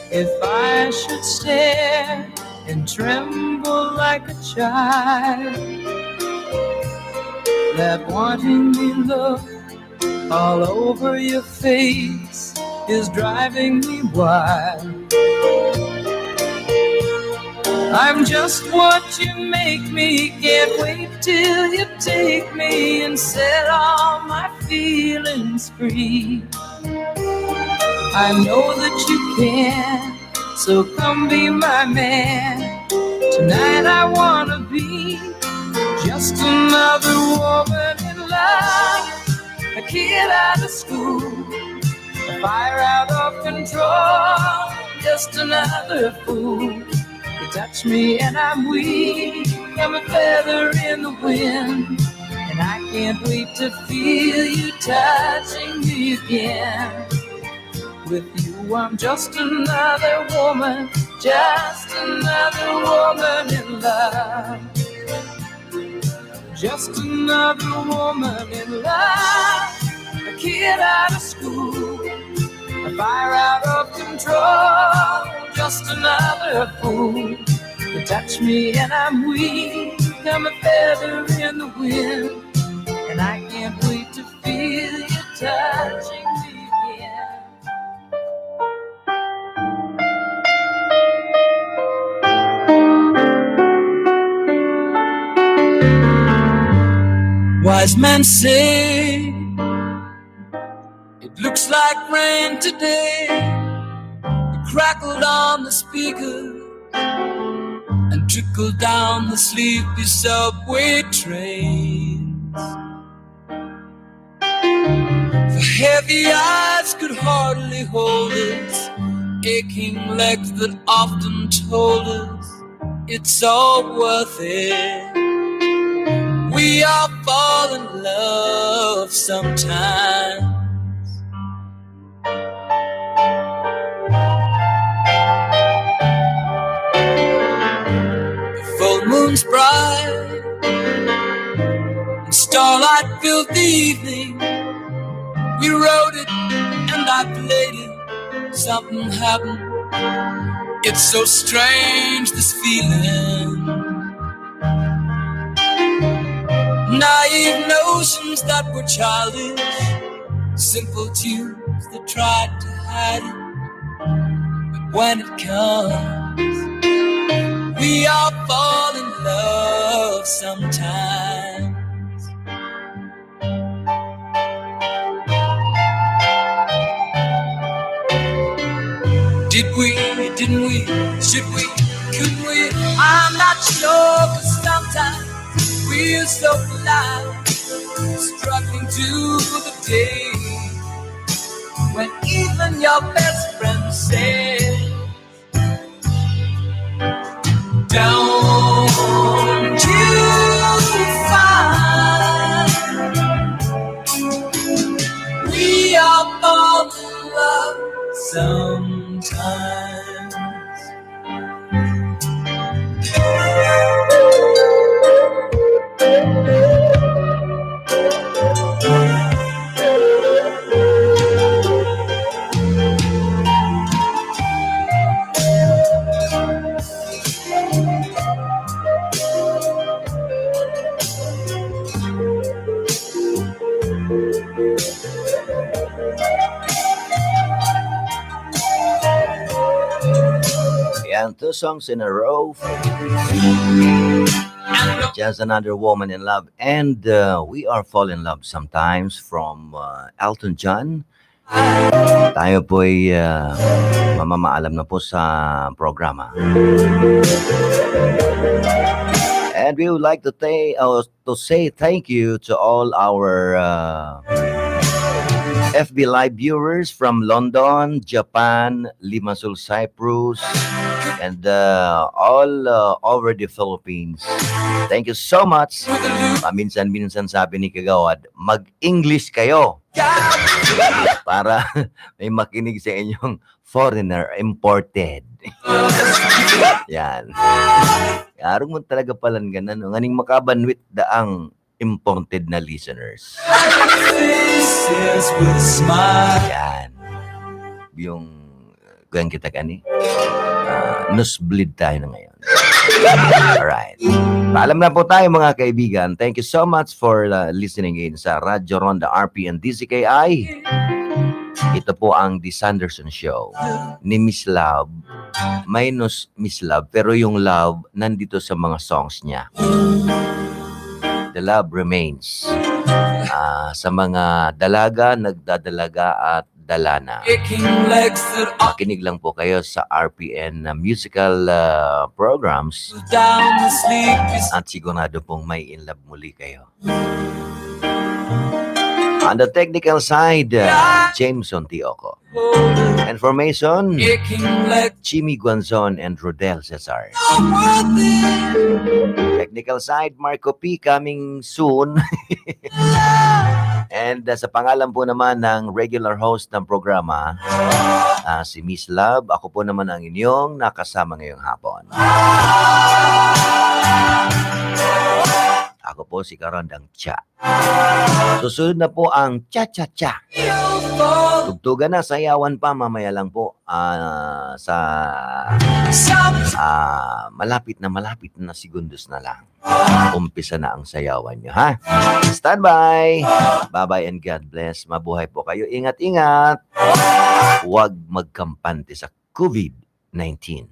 if I should stare and tremble like a child. That wanting me look all over your face is driving me wild. I'm just what you make me. Can't wait till you take me and set all my feelings free. I know that you can, so come be my man. Tonight I wanna be just another woman in love. kid out of school, a fire out of control, just another fool. You touch me and I'm weak, I'm a feather in the wind, and I can't wait to feel you touching me again. With you, I'm just another woman, just another woman in love. Just another woman in love, a kid out of school, a fire out of control. Just another fool. You touch me and I'm weak, I'm a feather in the wind, and I can't wait to feel you touching me again. Wise men say it looks like rain today. It crackled on the speaker and trickled down the sleepy subway trains. For heavy eyes could hardly hold us, aching legs that often told us it's all worth it. We all fall in love sometimes. The full moon's bright and starlight filled the evening. We wrote it and I played it. Something happened. It's so strange, this feeling. Naive notions that were childish, simple tunes that tried to hide it. But when it comes, we all fall in love sometimes. Did we, didn't we, should we, couldn't we? I'm not sure, 'cause sometimes we're so blind, struggling through the day, when even your best friend says, "Don't you find we all fall in love sometimes?" Yan, two songs in a row. Just Another Woman in Love and, uh, We Are Fall in Love Sometimes from, uh, Elton John. Tayo po'y, uh, mamamaalam na po sa programa. And we would like to thank, uh, to say thank you to all our, uh, F B Live viewers from London, Japan, Limassol, Cyprus, and, uh, all, uh, over the Philippines. Thank you so much. Paminsan-minsan sabi ni Kagawad, "Mag-English kayo." Para may makinig sa inyong foreigner, imported. Yan. Arog mo talaga palangganan, no? Nganing makabanwit daang imported na listeners. Yan. Yung, kuyan kita kani. Ah, nosebleed tayo na ngayon. Alright. Paalam na po tayo, mga kaibigan. Thank you so much for, uh, listening in sa Radyo Ronda R P N D Z K I. Ito po ang The Sanderson Show ni Miss Love. Minus Miss Love, pero yung love nandito sa mga songs niya. The love remains. Ah, sa mga dalaga, nagdadalaga at dalana. Makinig lang po kayo sa R P N na musical, ah, programs at sigurado pong may in love muli kayo. On the technical side, uh, Jameson Tioco. Information, Jimmy Guanzon and Rodel Cesar. Technical side, Marco P coming soon. And, uh, sa pangalan po naman ng regular host ng programa, ah, si Miss Love, ako po naman ang inyong nakasama ngayong hapon. Ako po si Karandang Cha. Susunod na po ang cha-cha-cha. Tugtugan na, sayawan pa, mamaya lang po, ah, sa, ah, malapit na, malapit na segundos na lang. Umpisa na ang sayawan nyo, ha? Standby! Bye-bye and God bless. Mabuhay po kayo. Ingat-ingat. Huwag magkampante sa COVID nineteen.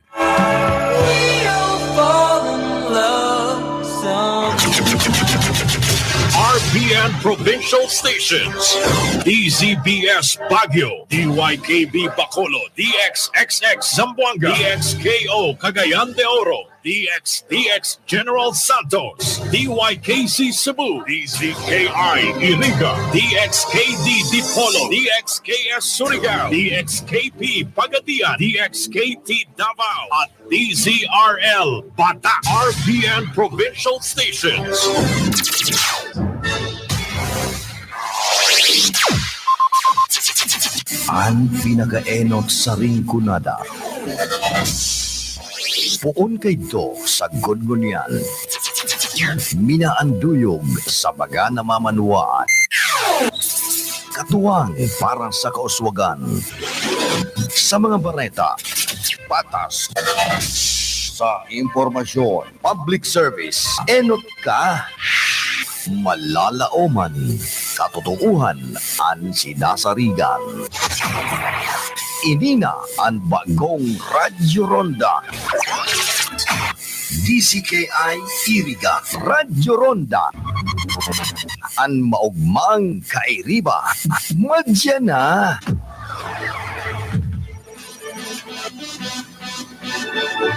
R P N Provincial Stations, D Z B S Baguio, D Y K B Bacolod, D X X X Zamboanga, D X K O Cagayan de Oro, D X D X General Santos, D Y K C Cebu, D Z K I Iriga, D X K D Dipolog, D X K S Surigao, D X K P Pagadian, D X K T Davao, at D Z R L Bata, R P N Provincial Stations. An pinakaenot sa Rinconada. Poon kaidto sa Gudgunian. Minaanduyog sa mga namamanwaan. Katuwang para sa kauswagan. Sa mga bareta, patas. Sa impormasyon, public service, enot ka. Malalaoman, katotoohan an sinasarigan. Ini na an bagong Radyo Ronda. D Z K I Iriga, Radyo Ronda. An maogmang kairiba, madya na.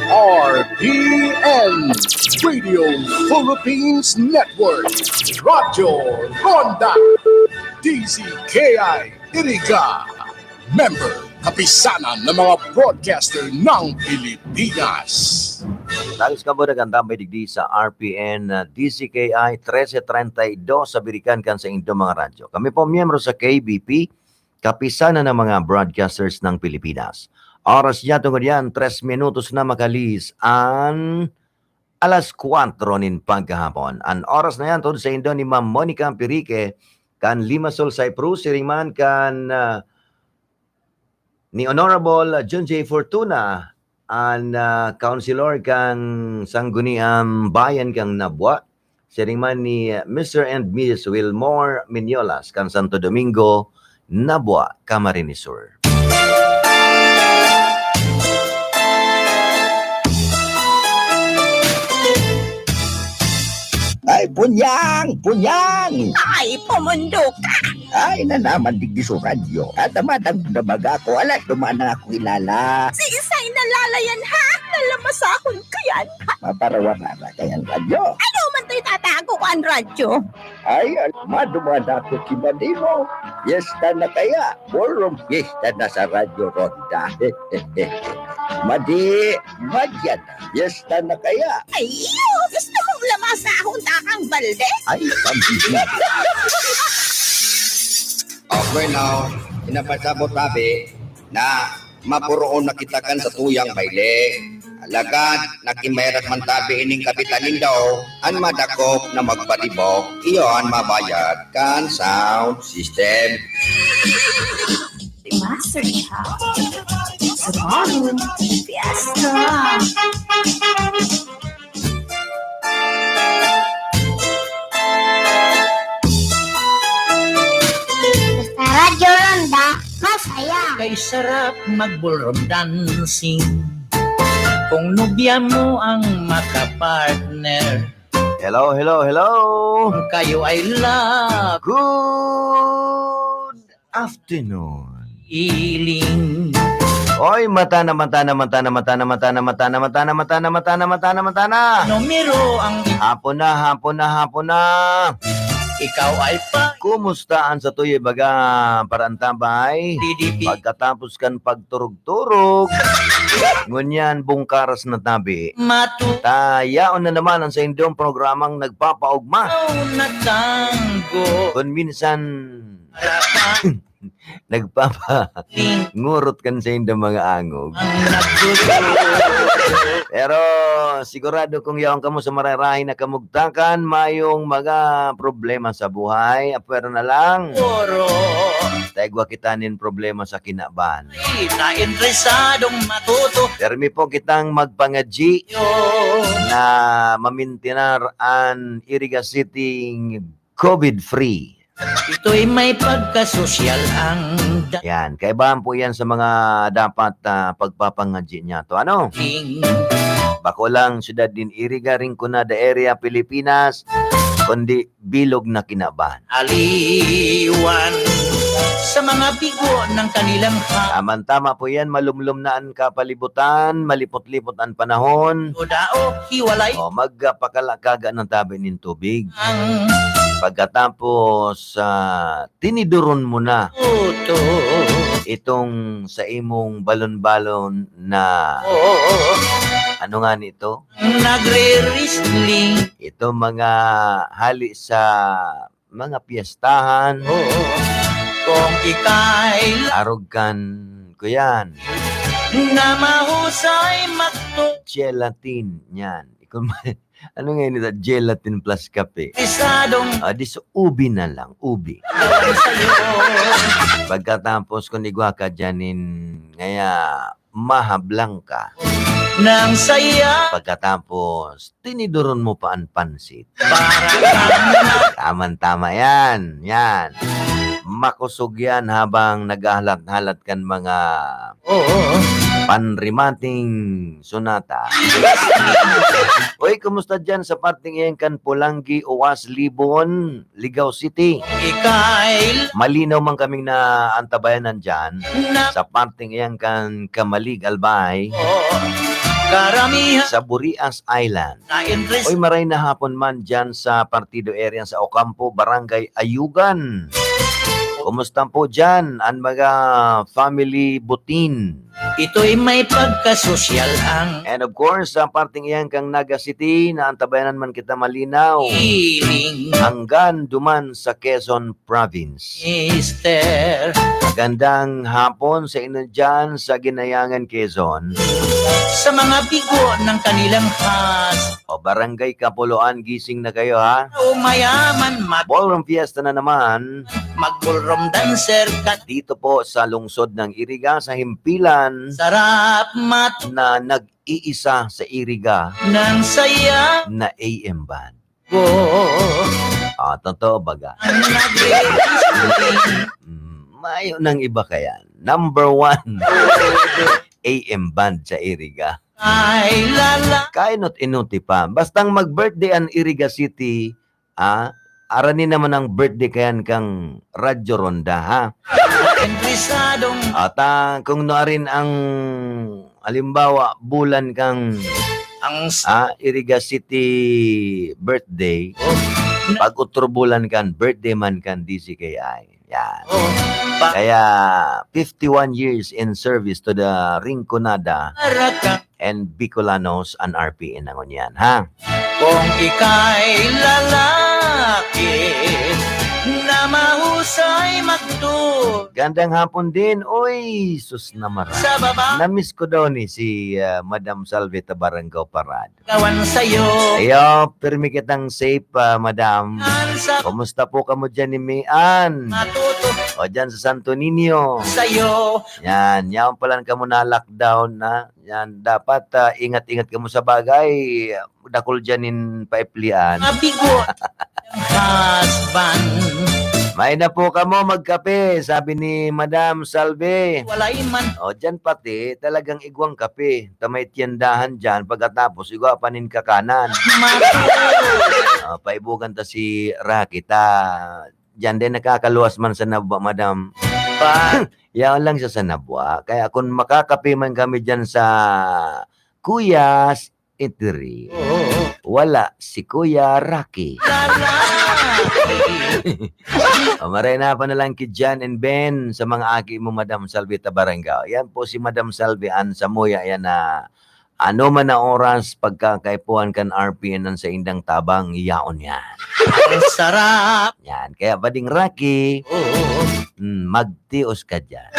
R P N Radio Philippines Network, Radyo Ronda, D Z K I Iriga, member, kapisanan ng mga broadcaster ng Pilipinas. Dagos kamo nagandam digdi sa R P N, uh, D Z K I trese treinta y dos sa birikan kan sa indong mga radyo. Kami po miyembro sa K B P, kapisanan ng mga broadcasters ng Pilipinas. Oras niya tungod yan, tres minutos na makalihis an alas kwatro nin pagkahapon. An oras na yan, tungod sa indo ni Ma'am Monica Pirique, kan Limassol, Cyprus, siring man kan, ah, ni Honorable John J Fortuna, an, ah, councilor kan Sangguniang Bayan kan Nabua, siring man ni Mister and Missus Wilmore Mignolas kan Santo Domingo, Nabua, Camarines Sur. Ay, Punyang! Punyang! Ay, pumundo ka! Ay, nanaman digdi sa radyo. At namatag na baga ako. Alas, dumaan na ako kilala. Siisay na lalayan, ha? Nalamasahon ko yan. Maparawara na kayang radyo. Ano man to'y tatago ko ang radyo? Ay, al- madumaan na ako kibadi mo. Fiesta na kaya? Ballroom fiesta na sa Radyo Ronda. Madi, madya na. Fiesta na kaya? Ay, gusto mong lamasahon ta kang balde? Ay, pambihira. Okay, now, inapasabot tabi na mapuroon na kita kan sa tuyang baile. Alagad, nakimeras man tabi ining kapitan nindo, an madakop na magpatibok, iyo an mabayad kan sound system. Master Chef. Sa bagong fiesta. Basta Radyo Ronda, masaya. Kay sarap mag-ballroom dancing. Kung nobya mo ang makapartner. Hello, hello, hello. Kung kayo ay love. Good afternoon. Iling. Oy, mata na, mata na, mata na, mata na, mata na, mata na, mata na, mata na, mata na, mata na, mata na. Numero ang Hapon na, hapon na, hapon na. Ikaw ay pa. Kumusta an satuya baga, paraantabay? Pagkatapos kan pagturog-turog, ngunyan bungkaras na tabi. Matu- Ta yaon na naman ang saindong programang nagpapaugma. Natanggo. Kung minsan, nagpapangurot kan saindong mga angog. Pero sigurado kung yaon kamo sa mararahay na kamugtakan, mayong mga problema sa buhay, apwera na lang. Oro. Taigwa kita nin problema sa kinaban. Na interesadong matuto. Permi po kitang magpangadyi na mamintinar an Iriga City COVID-free. Ito'y may pagkasosyal ang da- Yan, kaibahan po yan sa mga dapat, ah, pagpapangadyi niya to. Ano? King. Bako lang, syudad din Iriga, Rinconada area, Pilipinas, kundi bilog na kinaban. Aliwan sa mga bigo ng kanilang ha- Tamang-tama po yan, malumlom na an kapalibutan, malipot-lipot an panahon. Dao, hiwalay. O, magpakalakaga ng tabi nin tubig. Ang Pagkatapos, ah, tiniduron mo na Uto. Itong sa imong balon-balon na Oo. Ano nga nito? Nagre-wrestling. Ito mga hali sa mga piyestahan. Oo. Kung ika'y la- Arog kan ko yan. Na mahusay magtu- Gelatin, yan. Kung may, ano nga yun ito? Gelatin plus kape. Isadong Ah, di sa ubi na lang, ubi. Sa'yo. Pagkatapos, kung igwa ka dyan in, ngaya, mahablang ka. Nang saya. Pagkatapos, tiniduron mo pa an pansit. Para kang Tamang-tama yan, yan. Makusog yan habang naghahalat-halat kan mga Oo. panrimating sonata. Uy, kumusta dyan sa parting iyan kan Polangui, Oas, Libon, Ligao City? Ika'y Malinaw man kaming naantabayanan dyan na sa parting iyan kan Camalig, Albay, Oo. Karamihan sa Burias Island. Na interest Uy, maray na hapon man dyan sa Partido area sa Ocampo, Barangay Ayugan. Kumusta po dyan an mga family butin? Ito'y may pagkasosyal ang And of course, sa parting iyan kang Naga City, naantabayanan man kita malinaw. Feeling. Hanggang duman sa Quezon Province. Mister. Magandang hapon sa inyo dyan sa Ginayangan, Quezon. Sa mga bigo ng kanilang has. O Barangay Kapuluan, gising na kayo, ha? O mayaman mat- Ballroom Fiesta na naman. Mag-ballroom dancer ka. Dito po sa lungsod ng Iriga, sa Himpilan. Sarap mat- Na nag-iisa sa Iriga. Nang saya. Na A M band. Go. Ah, totoo baga. Ang nagre-, Mm, mayo nang iba kayan. Number one. A M band sa Iriga. Ay, lala. Kainot-inoti pa. Bastang mag-birthday an Iriga City, ah, arani naman ang birthday kayan kang Radyo Ronda, ha? Interesadong At, ah, kung nuarin ang, halimbawa, bulan kang, ang s- ah, Iriga City birthday, Oh. pag otro bulan kan, birthday man kan D C K I. Yan. Oh. Pa- Kaya, fifty-one years in service to the Rinconada Para ka- and Bicolanos and R P N na ngunyan, ha? Kung ika'y lalaki na mahusay magtu- Gandang hapon din. Uy, sus na mara. Sa baba. Na-miss ko daw ni si, ah, Madam Salve Tabarangao Parado. Kawan sa'yo. Ayo, pirmi kitang safe, ah, madam. An sa Kumusta po kamo dyan ni Mian? Matuto O dyan sa Santo Niño. Sa'yo. Yan, yaon palan kamo na lockdown na. Yan, dapat, ah, ingat-ingat kamo sa bagay. Dakul dyan nin paipilian. Mabigo ang husband. May na po kamo magkape, sabi ni Madam Salve. Walay man. O, dyan pati, talagang igwang kape. Ta may tiyandahan dyan, pagkatapos, igwa pa nin kakanan. Matu- Ah, paibogan ta si Rocky, ta dyan din nakakaluwas man sa nabwa, madam. Pa- Yaon lang siya sa nabwa. Kaya kung makakape man kami dyan sa Kuyas, Itiri. Wala si Kuya Rocky. O, maray na pa na lang ki Jan and Ben sa mga aki mo, Madam Salvi Tabarangao. Yan po si Madam Salvi an samuya yan na ano man na oras pagka kaipuhan kan R P N an saindang tabang, yaon yan. Ang sarap. Yan. Kaya, Pading Rocky, mm, magtios ka dyan.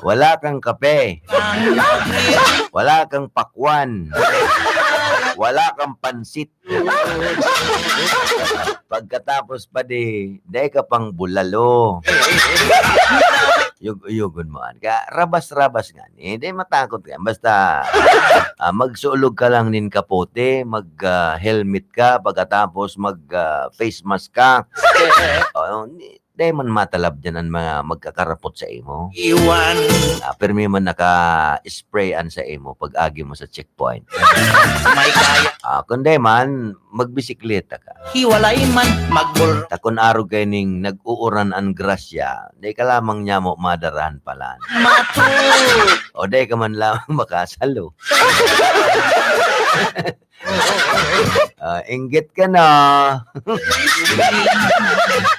Wala kang kape. Wala kang pakwan. Wala kang pansit. Pagkatapos pa di, dai ka pang bulalo. Yug-, yugon mo an. Kaya rabas-rabas nga ni, dai matakot ka. Basta, ah, magsulog ka lang nin kapote, mag, ah, helmet ka, pagkatapos mag, ah, face mask ka. O, ni-, dai man matalab diyan an mga magkakarapot sa imo. Iwan. Ah, pirmi man naka-spray an sa imo pag-agi mo sa checkpoint. May kaya. Ah, kun dai man, magbisikleta ka. Hiwalay man, magbul- Ta kun arog kayo ning nag-uuran an grasya, dai ka lamang nyamo madarahan palan. Matu. O dai ka man lamang makasalo. Ah, inggit ka na.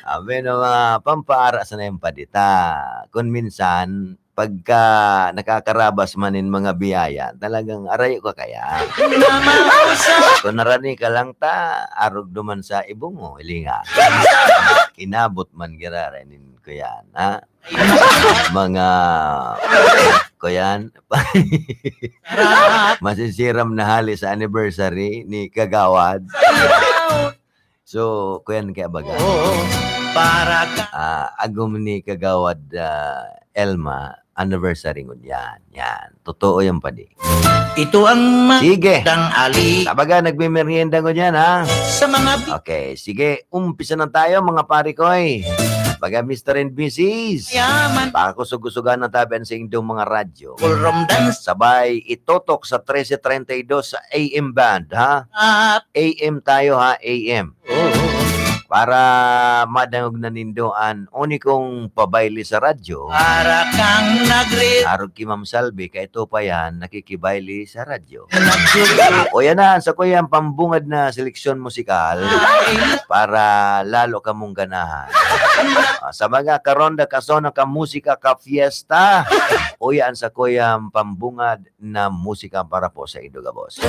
Abi no, mga pampaara sana yung padita. Kun minsan, pagka nakakarabas man nin mga biyaya, talagang arayo ka kaya. Kun narani ka lang ta, arog duman sa ibong mo, hilinga. Inabot man giraray nin kuyan, ha? Mga, kuyan, masisiram na hali sa anniversary ni Kagawad. So, kuyan, kaya baga? Oo, para ka. Ah, agom ni Kagawad, ah, Elma, anniversary ngunyan. Yan. Totoo yan, padi. Ito ang Sige. magandang ali. Tabaga, nagmimerienda ngunyan, ha? Sa mga bi- Okay, sige. Umpisa na tayo, mga pare ko, eh. Baga, Mister and Missus Yaman. Baka kusog-kusugan na tabi an sa indong mga radyo. Ballroom dance. Sabay, itotok sa trese treinta y dos sa A M band, ha? At A M tayo, ha? A M. Oo. Para madangog na nindo an unikong pabayle sa radyo. Para kang nagre- Arog ki Ma'am Salvi, kay ito pa yan, nakikibayle sa radyo. Nagsusulat. O yan na, sa kuya ang pambungad na seleksyon musikal para lalo kamong ganahan. Ah, sa mga karonda, kasona, kamusika, ka-fiesta, o yan sa kuya ang pambungad na musika para po sa indo gabos.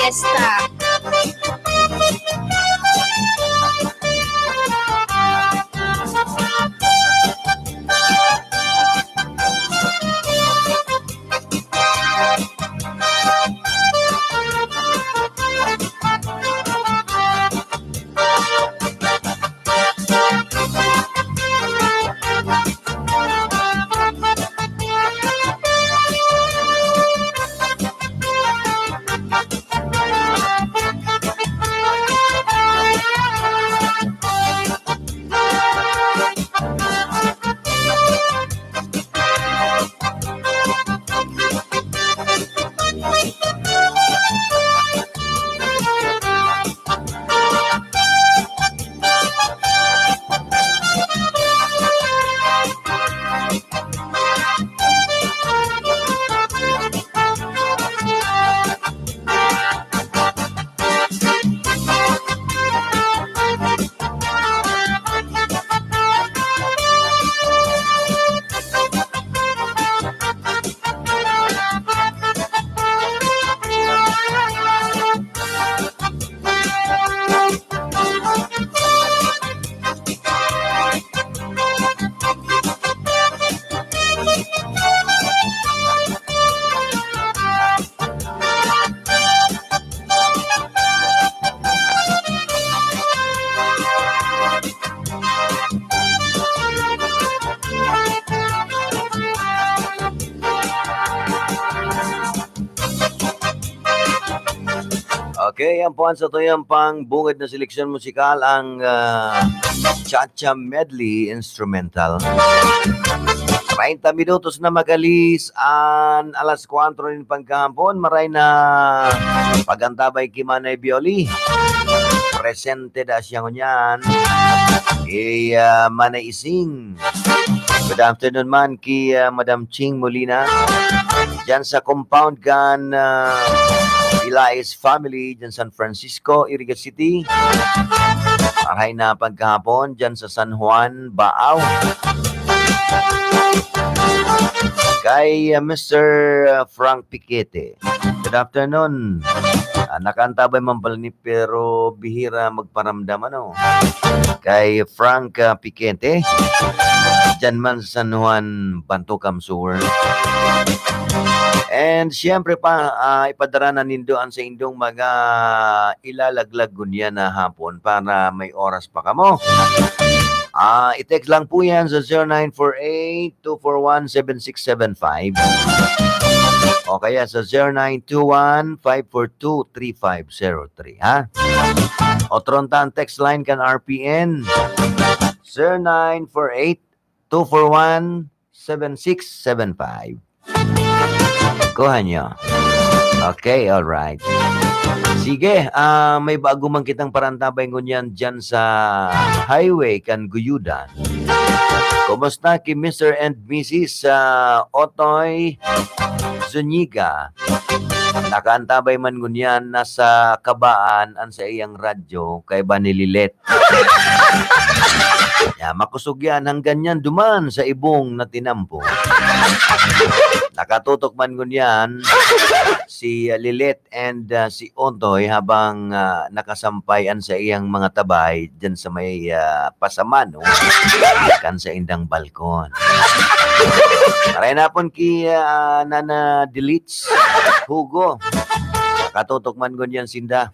Fiesta. Okay, yan po ang satuyang pangbungad na seleksyon musikal, ang, ah, Cha-Cha Medley Instrumental. Treinta minutos na magalis an alas kwatro nin pagkahapon. Maray na pag-antabay ki Manay Bioli. Presente da siya ngunyan. Ki, ah, Manay Ising. Good afternoon man ki, ah, Madam Ching Molina. Diyan sa compound kan, ah, Ilais family, diyan San Francisco, Iriga City. Maray na pagkahapon, diyan sa San Juan, Baao. Kay, ah, Mister Frank Piquete. Good afternoon. Ah, nakaantabay man pala ni, pero bihira magparamdam, ano? Kay Frank, ah, Piquete, diyan man sa San Juan, Bantoc, Sur. And siyempre pa, ah, ipadara na nindo ang sa indong mga ilalaglag ngunyan na hapon para may oras pa kamo. Ah, i-text lang po yan sa zero nine four eight, two four one, seven six seven five. O kaya sa zero nine two one, five four two, three five zero three, ha? Otro ta ang text line kan R P N, zero nine four eight, two four one, seven six seven five. Kuha nyo. Okay, alright. Sige, ah, may bago man kitang parantabay ngunyan dyan sa highway kan Guyudan. Kumusta ki Mister and Missus, ah, Otoy Zuniga? Nakaantabay man ngunyan, nasa kabaan an saiyang radyo, kaiba ni Lilet. Ya, makosog yan, hanggan yan duman sa ibong na tinampo. Nakatutok man ngunyan si, ah, Lilet and, ah, si Otoy habang, ah, nakasampay an saiyang mga tabay dyan sa may, ah, pasamano kan saindang balkon. Maray na pon ki, ah, Nana Delete Hugo. Nakatutok man ngunyan sinda.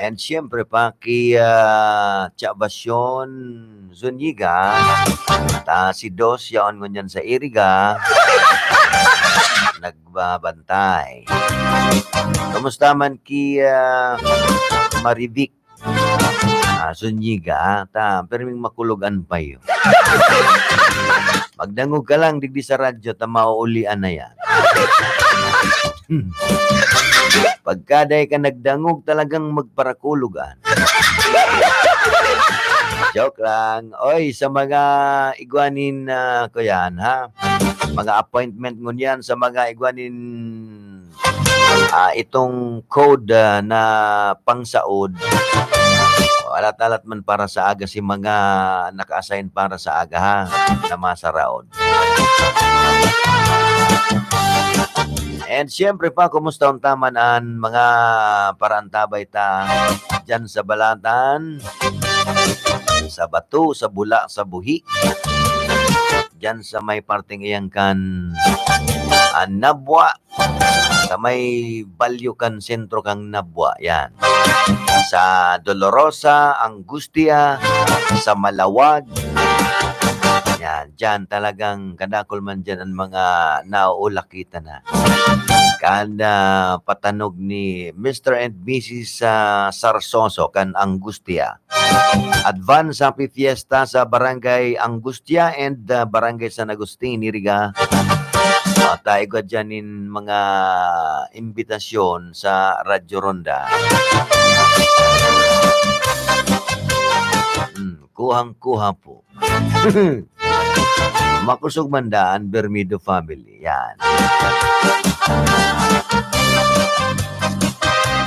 And siyempre pa ki, ah, Chabasyon Zuniga. Ta si Dos yaon ngunyan sa Iriga. Nagbabantay. Kumusta man ki, ah, Marivic? Ah, Zuniga, ah, ta, pirming makulog an payo. Magdangog ka lang digdi sa radyo, ta mauulian na yan. Pagka dai ka nagdangog, talagang magparakulog an. Joke lang. Oy, sa mga igwa nin, ah, kuyan, ha? Mga appointment ngunyan sa mga igwa nin ah, itong code, ah, na pangsaod, alat-alat man para sa aga si mga naka-assign para sa aga, ha, na masaraod. And siyempre pa, kumusta unta man an mga paraantabay ta diyan sa Balatan, sa Bato, sa Bula, sa Buhi, diyan sa may parteng iyan kan, ah, Nabua, sa may balyo kan sentro kan Nabua, yan. Sa Dolorosa, Angustia, sa Malawag. Yan, diyan talagang kadakol man diyan ang mga nauulakita na. Kan, ah, patanog ni Mister and Missus, ah, Sarsoso kan Angustia. Advance Happy Fiesta sa Barangay Angustia and, ah, Barangay San Agustin, Iriga. Ah, ta igwa diyan nin mga imbitasyon sa Radyo Ronda. Hmm, kuhang-kuha po. Makusog man daan, Bermido family. Yan.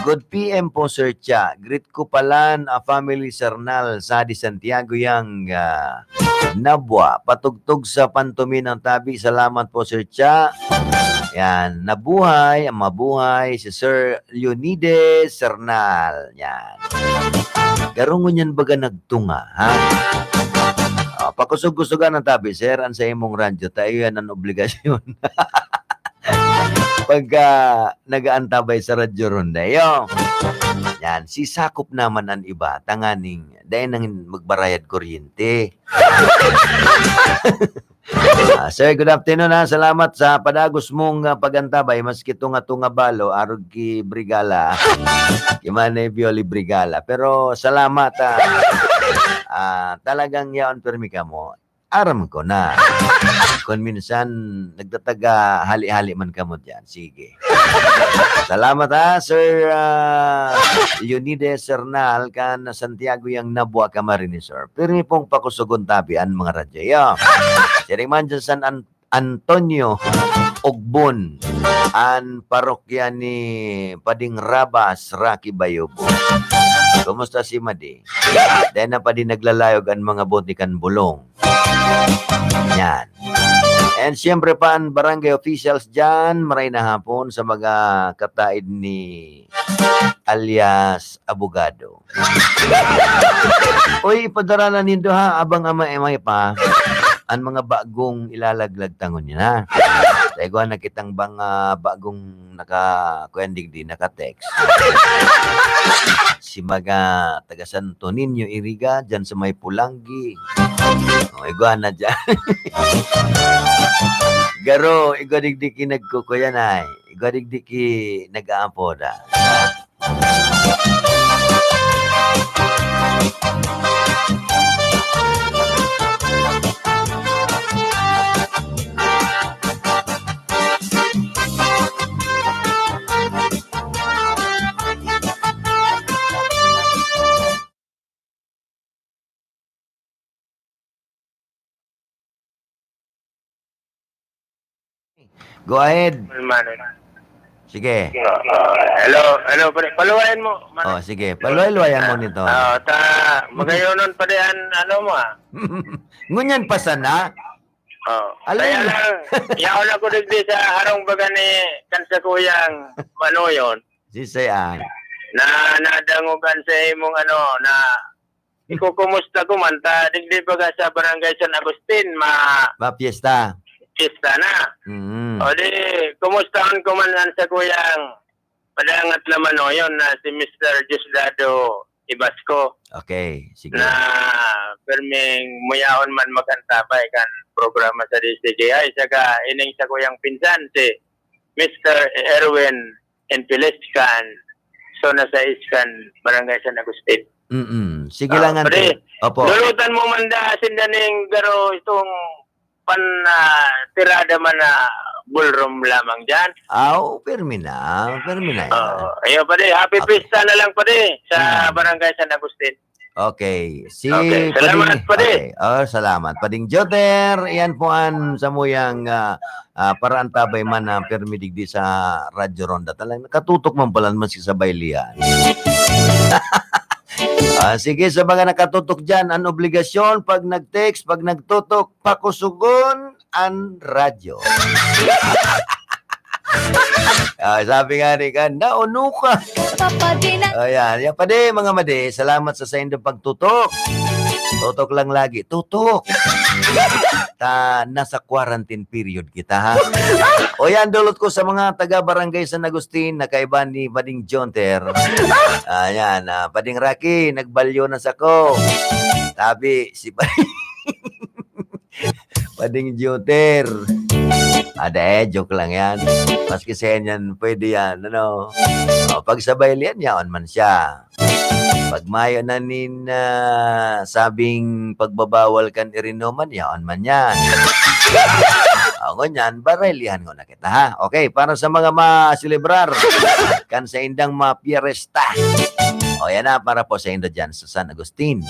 Good P M po, Sir Cha. Greet ko palan a family Sernal sa di Santiago yang, ah, Nabua. Patugtog sa pantominang tabi. Salamat po, Sir Cha. Yan. Nabuhay, mabuhay si Sir Leonides Sernal. Yan. Garo ngunyan baga nagtunga, ha? Ah, pakusog-kusogan ang tabi, sir, an sa imong radyo. Ta iyo yan an obligasyon. Pagka nag-aantabay sa Radyo Ronda, iyo. Yan, sisakop naman an iba, tanganing dai nang magbarayad kuryente. Ah, sir, good afternoon, ha. Salamat sa padagos mong, ah, pag-antabay, maski tunga-tunga balo, arog ki Brigala. Ki Manay Violi Brigala. Pero salamat, ah. Ah, talagang yaon pirmi kamo. Aram ko na. Kung minsan, nagtataga hali-hali man kamo diyan. Sige. Salamat, ha, Sir, ah, Leonides Sernal, kan Santiago yang Nabua, Camarines Sur. Pirmi pong pakusogon tabi an mga radyo. Iyo. Siring man dyan San An-, Antonio, Ogbon, an parokya ni Pading Rabas, Rocky Bayobo. Kumusta si Madi? Dahil na pa din naglalayog an mga bote kan bulong. Yan. And siyempre pa, ang barangay officials dyan, maray na hapon sa mga kataid ni alias abogado. Uy, ipadara na nindo ha, abang amay-amay pa an mga bagong ilalaglag ta ngunyan, ha. Sa igwa na kitang bang, ah, bagong naka, kuyan digdi, naka-text. Si mga taga Santo Niño, Iriga, dyan sa may Pulanggi. O, igwa na dyan. Garo, igwa digdi ki nagkukuyan ay. Igwa digdi ki nag-aapoda. Go ahead. Sige. Ah, hello, hello, pare. Paluwayan mo, man. Oh, sige. Paluway-luwayan mo nito. Ah, ta, magayonon pa di an, ano mo, ah. Ngunyan pa sana? Oh. Alam Kaya mo lang, yaon ako digdi sa harong baga ni kan sakuyang Manoyon. Sisay an? Na nadangog an sa imong ano, na ikukumusta ko man, ta digdi baga sa Barangay San Agustin, ma- Mapiesta. Fiesta na. Mm. O di, kumustahon ko man an sakuyang padangat na Manoyon na si Mister Diosdado Ibasco. Okay, sige. Na perming muyaon man mag-antabay kan programa sa D C G I, saka ining sakuyang pinsan, si Mister Erwin Enpiles kan Zona sais kan Barangay San Agustin. Mm-mm. Sige Ah, lang, pare, Ante. Opo. Dulutan mo man da sinda ning garo itong pan, ah, tirada man na ballroom lamang diyan. Aw, pirmi na. Pirmi na yan. Oo. Ayun, pare. Happy Okay. Fiesta na lang, pare, sa Mm. Barangay San Agustin. Okay. Si Okay. Salamat, Pading, pare. Okay. Oh, salamat. Pading Joter, yan po an samuyang, ah, ah, paraantabay man na pirmi digdi sa Radyo Ronda. Talagang nakatutok man pala maski sa baylihan. Ah, sige, sa mga nakatutok dyan, an obligasyon, pag nag-text, pag nagtutok, pakusugon an radyo. Ah, sabi nga ni kan, "Naunukan." Papadina. Ayan, yan pa di, mga madi. Salamat sa saindong pagtutok. Tutok lang lagi. Tutok. Ta, nasa quarantine period kita, ha? O yan, dulot ko sa mga taga Barangay San Agustin na kaiba ni Bading Jonter. Ayan, ah, Bading Rocky, nagbalyo na sako. Tabi, si Bading Pading Juter. Ada eh, joke lang yan. Maski sa yan, pwede yan, ano. O, pag sa baylihan, yaon man siya. Pag mayo na nin, ah, sabing pagbabawal kan irinuman, yaon man yan. O, ngunyan, baraylihan ko na kita, ha? Okay, para sa mga maselebrar, kan sa indang mga pieresta. O, yan na, para po sa indo dyan sa San Agustin.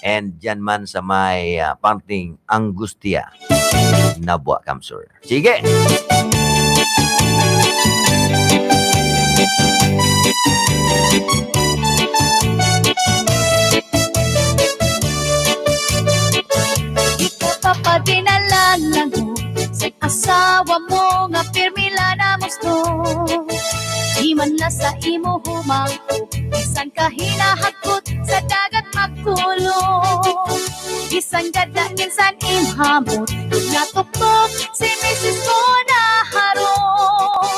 And dyan man sa may, ah, parting Angustia, Nabua, Kamsur. Sige! Ikaw papadinalan lang mo sa asawa mo nga pirmi la na musto. Di man la sa imo humangko, bisan ka hinahagkot sa dagat magkulong. Bisan gad na minsan imhamot, natuktok si misis ko na harong.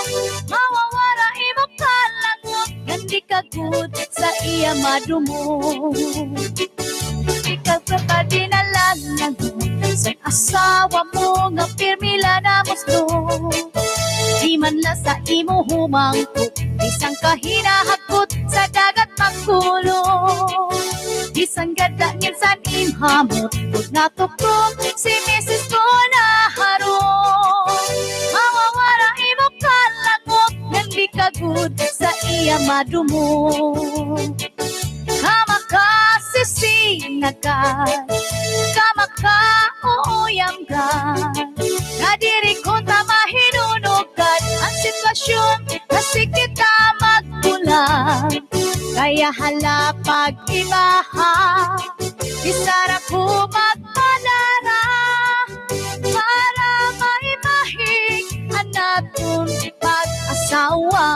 Mawawara imo kalangot, ngan di ka gud sa iya madumog. Ikaw ka pa dinalan na sa asawa mo nga pirmi la na musto. Di man la sa imo humangko, bisan ka hinahagkot sa dagat magkulong. Bisan gad na minsan imhamot, pag natuktok si misis ko na harong. Mawawara imo kalangot, ngan di ka gud sa iya madumog. Ka makasisinagan, ka makaoyamgan, kadiri ko ta mahinunugad an sitwasyon na sige ta magbulag. Kaya hala pag-ibaha, isara ko magpadara para maimahig an aton pag-asawa.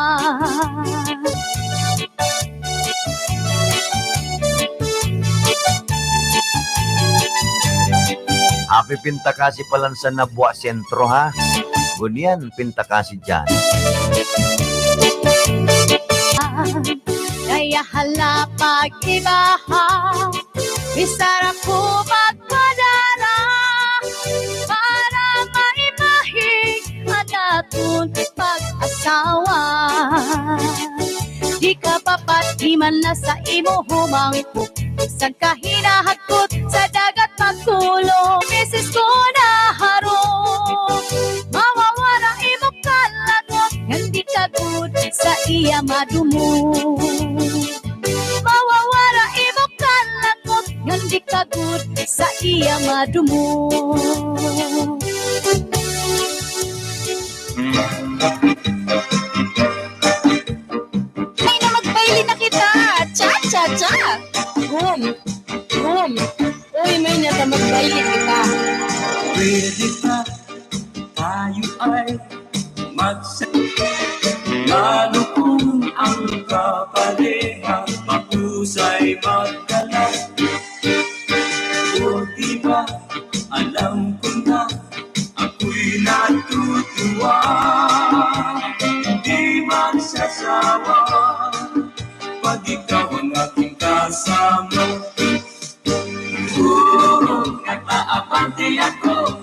Happy Pintakasi palan sa Nabua Sentro, ha? Ngunyan, Pintakasi dyan. Kaya hala pag-ibaha, isara ko magpadara para maimahig an aton pag-asawa. Di ka papat, di man la sa imo humangko, bisan ka hinahagkot sa dagat magkulong. Misis ko na harong, mawawara imo kalangot, ngan di ka gud sa iya madumog. Mawawara imo kalangot, ngan di ka gud sa iya madumog. Ay na, magbaile na kita! Cha, cha, cha! Boom! Boom! Uy, may nata, magbaile kita! Pwede pa tayo ay magsa-, lalo kung ang kapareha mahusay magdala. O di ba, alam ko na, ako'y natutuwa. Di magsasawa pag ikaw ang aking kasama. Oo, nag-aabante ako.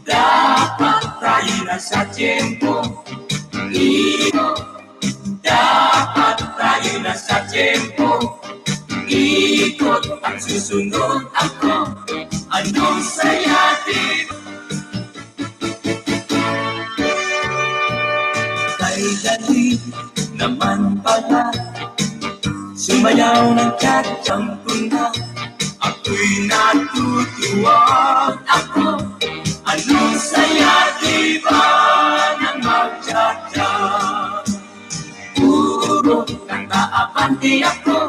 Dapat tayo na sa tiyempo. Iyo, dapat tayo na sa tiyempo. Ikot ang susunod ako. Anong saya, di ba? Kay dali naman pala sumayaw ng cha-cha-cha na. Ako'y natutuwa. Ako, anong saya, di ba, ng magcha-cha? Puro kanta, abante ako.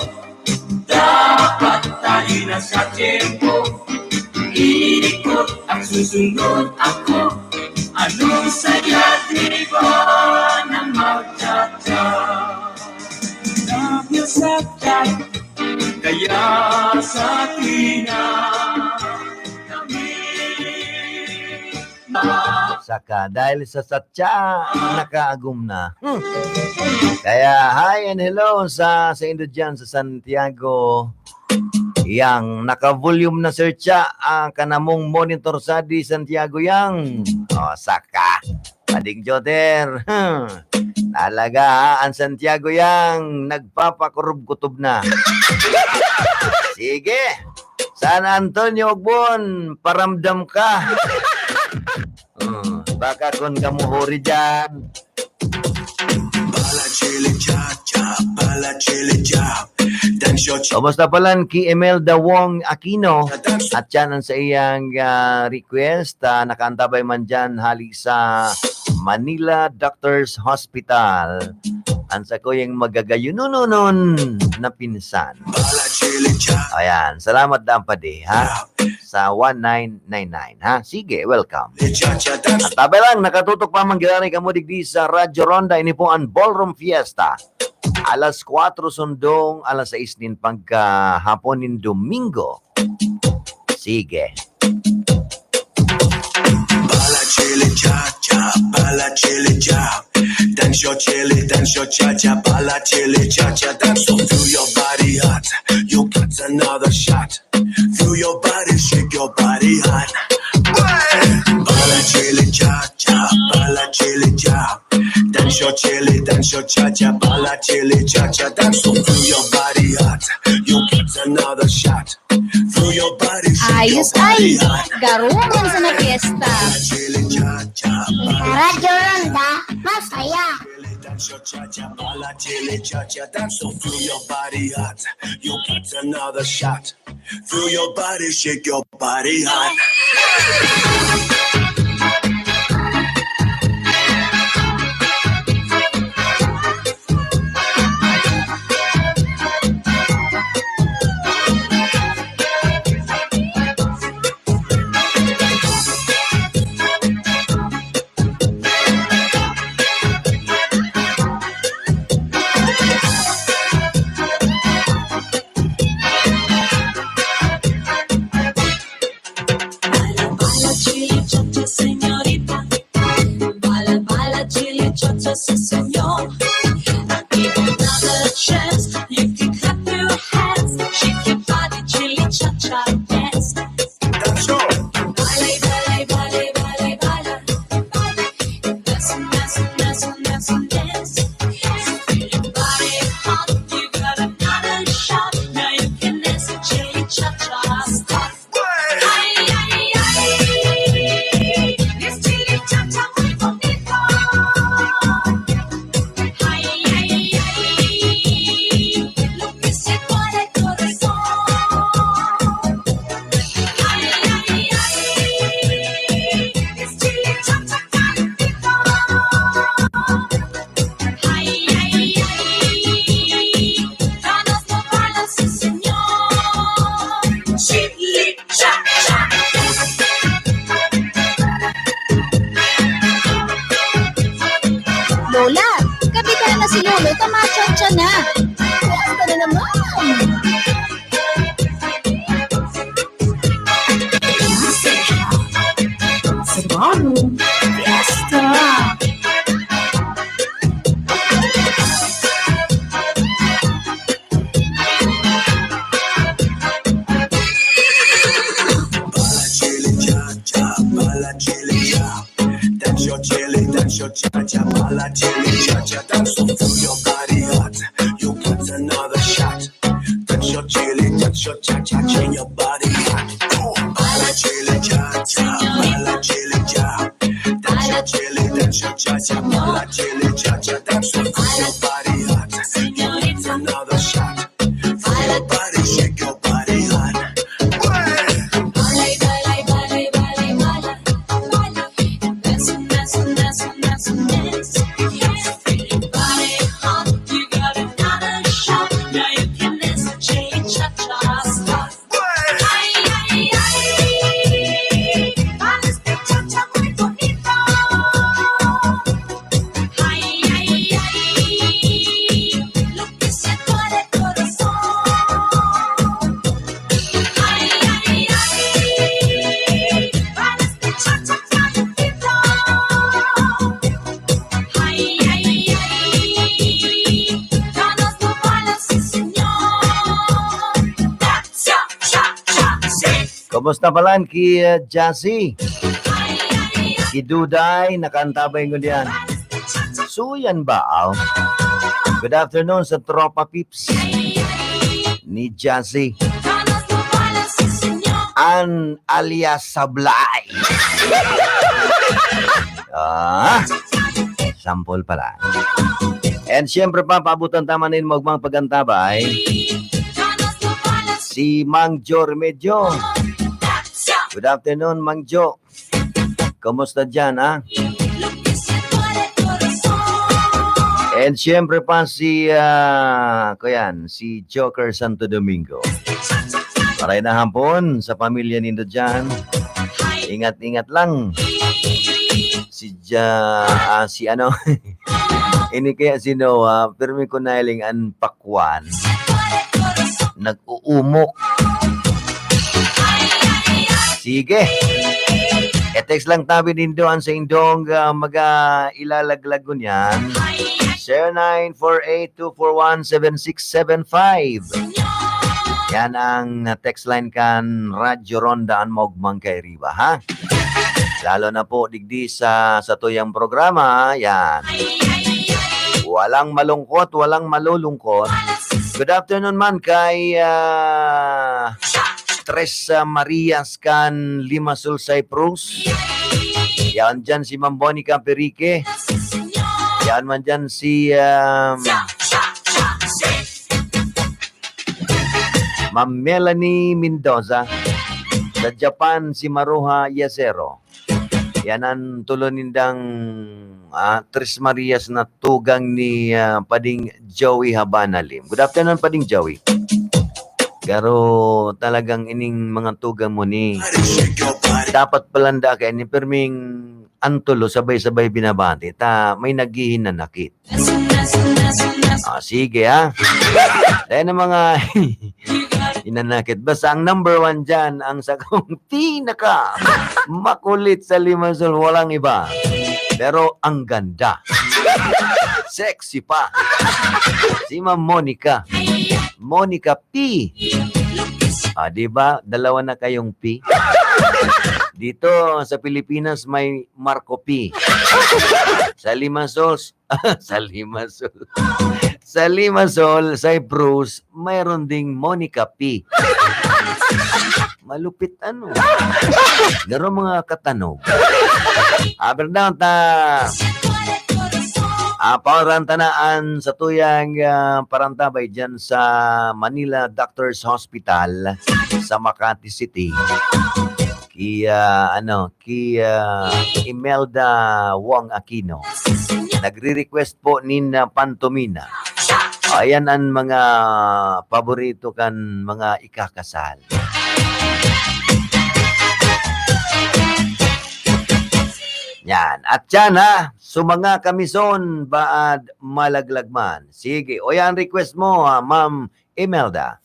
Dapat tayo na sa tiyempo. Ikot ang susunod ako. Anong saya, di ba? Kaya sa tina kami. Saka, dahil sa satya, nakaagom na. Hmm. Kaya, hi and hello sa, sa indo dyan sa Santiago. Yang naka-volume na, Sir Cha, ang kanamong monitor sa di Santiago yang. O, saka. Pading Joter. Hmm. Talaga, ha? Ang Santiago yang nagpapakurob-kutob na. Sige. San Antonio Ogbon, paramdam ka. Hmm. Baka kun kamuhuri dyan. Bala chili cha cha, bala chili cha. Dance your ch- Kumusta palan ki Imelda Wong Aquino? At yan ang sa iyang, ah, request. Ah, nakaantabay man dyan hali sa Manila Doctors Hospital. Ang sa kuyang magagayunununon na pinsan. Bala chili cha. Ayan. Salamat daan padi, ha? Sa one nine nine nine, ha? Sige, welcome. Cha cha dance. At tabi lang, nakatutok pa man giraray kamo digdi sa Radyo Ronda. Ini po ang Ballroom Fiesta. Alas kwatro sundong alas sais nin pagkahapon nin Domingo. Sige. Bala chili cha cha, bala chili cha. Dance your chili, dance your cha cha, bala chili cha cha. Dance so feel your body hot. You got another shot. Feel your body, shake your body hot. Bala chili cha cha, bala chili cha. Dance your chili, dance your cha cha, bala chili cha cha. Dance so feel your body hot. You got another shot. Feel your body, shake your Ayos body ay hot. Garuman sa na fiesta. Bala chili cha cha, bala Radyo Ronda, masaya. Chili, dance your cha cha, bala chili cha cha. Dance so feel your body hot. You got another shot. Feel your body, shake your body hot. Bala, bala, chili, cha-cha, señorita. Bala, bala, chili, cha-cha, sí, señor. I'll give you another chance. You can clap your hands. Shake your body, chili, cha-cha, dance. Bala, bala, bala, bala, bala. Dance, dance, dance, dance, dance. Feel your body hot. You got another shot. Now you can dance, chili, cha-cha, stop. Ay, ay, ay. This chili cha-cha muy bonito. Ay, ay, ay. Lo que se mueve el corazón. Ay, ay, ay. This chili cha-cha calentito. Ay, ay, ay. Ganas na pala, sí, señor. Chili cha-cha. Lola, kapitan na si Lolo, tama, cha-cha na. Fiesta na naman. Sabado, fiesta. Bala chili cha cha, bala chili cha. Dance your chili, dance your cha cha, bala chili cha cha. Dance so feel your body hot. You got another shot. Dance your chili, dance your cha cha, change your body hot. Go. Bala chili cha cha, bala chili cha. Dance your chili, dance your cha cha, bala chili cha cha. Dance so feel your body hot. You got another shot. Feel your body, shake your body hard. Bala, bala, bala, bala, bala. Dance, dance, dance, dance, dance. Feel your body hot. You got another shot. Now you can dance the chili cha-cha style. Ay, ay, ay. Bala este cha-cha muy bonito. Ay, Kumusta pala ki, uh, Jassy? Ki Duday, nakaantabay ngunyan. Suyan ba, aw? Good afternoon sa Tropa Pips ni Jassy. An alias Sablay. Ah, sampol pala. And siyempre pa, paabutan ta man nin maogmang pag-antabay, si Mang Jo Remedyo. Good afternoon, Mang Jo. Kumusta dyan, ha? And siyempre pa si, ah, kuyan, si Joker Santo Domingo. Maray na hapon sa pamilya nindo dyan. Ingat-ingat lang. Si Ja-, ah, si ano, ini kaya si Noah, pirmi ko nailing an pakwan. Nag-uumok. Sige. E-text lang tabi nindo an saindong, ah, mga ilalaglag ngunyan. Zero nine four eight two four one seven six seven five. Yan ang text line kan Radyo Ronda, an maogmang kairiba, ha? Lalo na po digdi sa, sa tuyang programa, yan. Walang malungkot, walang malulungkot. Good afternoon man kay, ah, Tres, ah, Marias kan Limassol, Cyprus. Yan dyan si Ma'am Bonica Perique. Yan man dyan si, ah, Ma'am Melanie Mendoza. Sa Japan, si Maruha Yasero. Yan an tulo nindang, ah, Tres Marias na tugang ni, ah, Pading Joey Habana Lim. Good afternoon, Pading Joey. Pero talagang ining mga tugang mo ni, dapat palanda ka ini, pirming an tulo sabay-sabay binabati ta may naghihinanakit. Ah, sige, ha? Dahil ng mga hinanakit. Basta ang number one dyan, ang sakong pinaka makulit sa Limassol, walang iba. Pero ang ganda. Sexy pa. Si Ma'am Monica. Monica P. Ah, di ba? Dalawa na kayong P. Dito sa Pilipinas, may Marco P. Sa Limassol, sa Limassol. Sa Limassol, Cyprus, mayroon ding Monica P. Malupit ano. Pero mga katanog. Aber daw ta. Ah, paoran ta na an satuyang, ah, parantabay dyan sa Manila Doctors Hospital sa Makati City. Ki, ah, ano, ki, ah, Imelda Wong Aquino. Nagre-request po nin, ah, Pantomina. Ayan an mga paborito kan mga ikakasal. Yan. At yan, ha, sumanga kami son, baad malaglag man. Sige, o yan request mo, ha, Ma'am Imelda.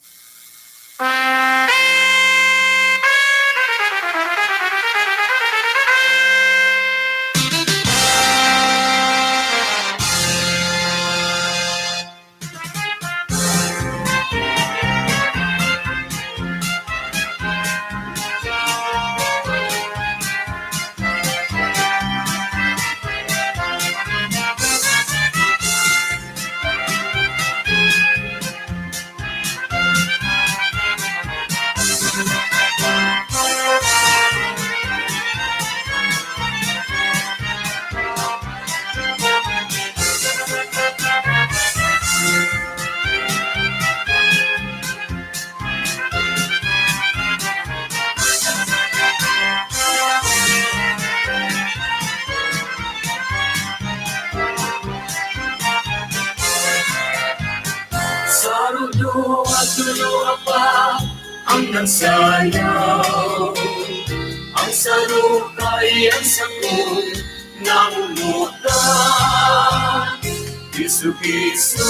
Saro duwa, tolo, apat, ang nagsayaw. Ang saro kay ang sakong nangungutang. Iso-iso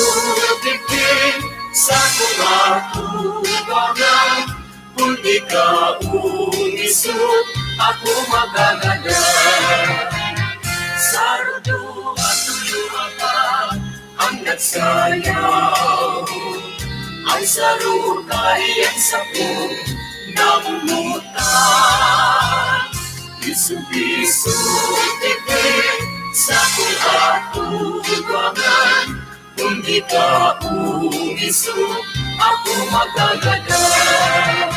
digdi sa mga tubangan. Kun di ka umiso, ako magagadan. Saro duwa, tolo, apat, ang nagsayaw. Ang saro kay ang sakong nangungutang. Subiso, titi, sa kung atubangan, kung di ka umiso, ako magagadan.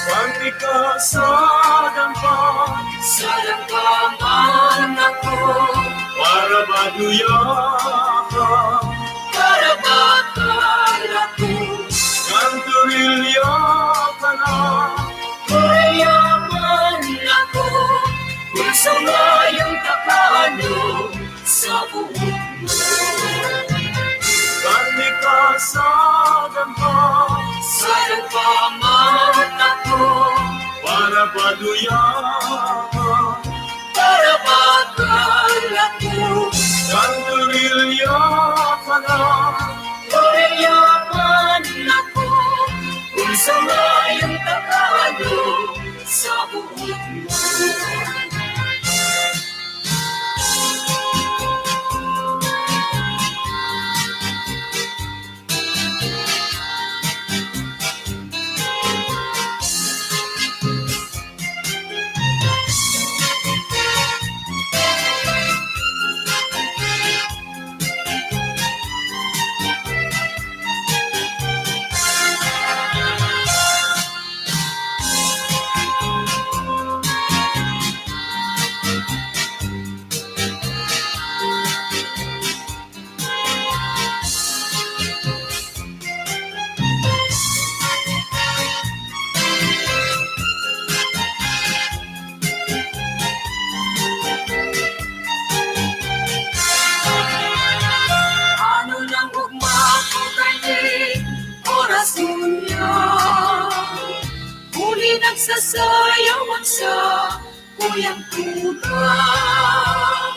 Kan ika sa dampa, sa dampa man ako, para baduya ka, para bakal ako, kan turilya ka na, kaya man ako, kung sa ngayong takaano, sa buhok mo. Kan ika sa dampa, sa dampa man ako, para baduya ka, para bakal ako, kan turilya ka na, kaya man ako, kung sa ngayong takaano, sa buhok mo. Ano nang ugma ko kaini, oras ngunyan? Huli nagsasayaw an sakuyang tugang.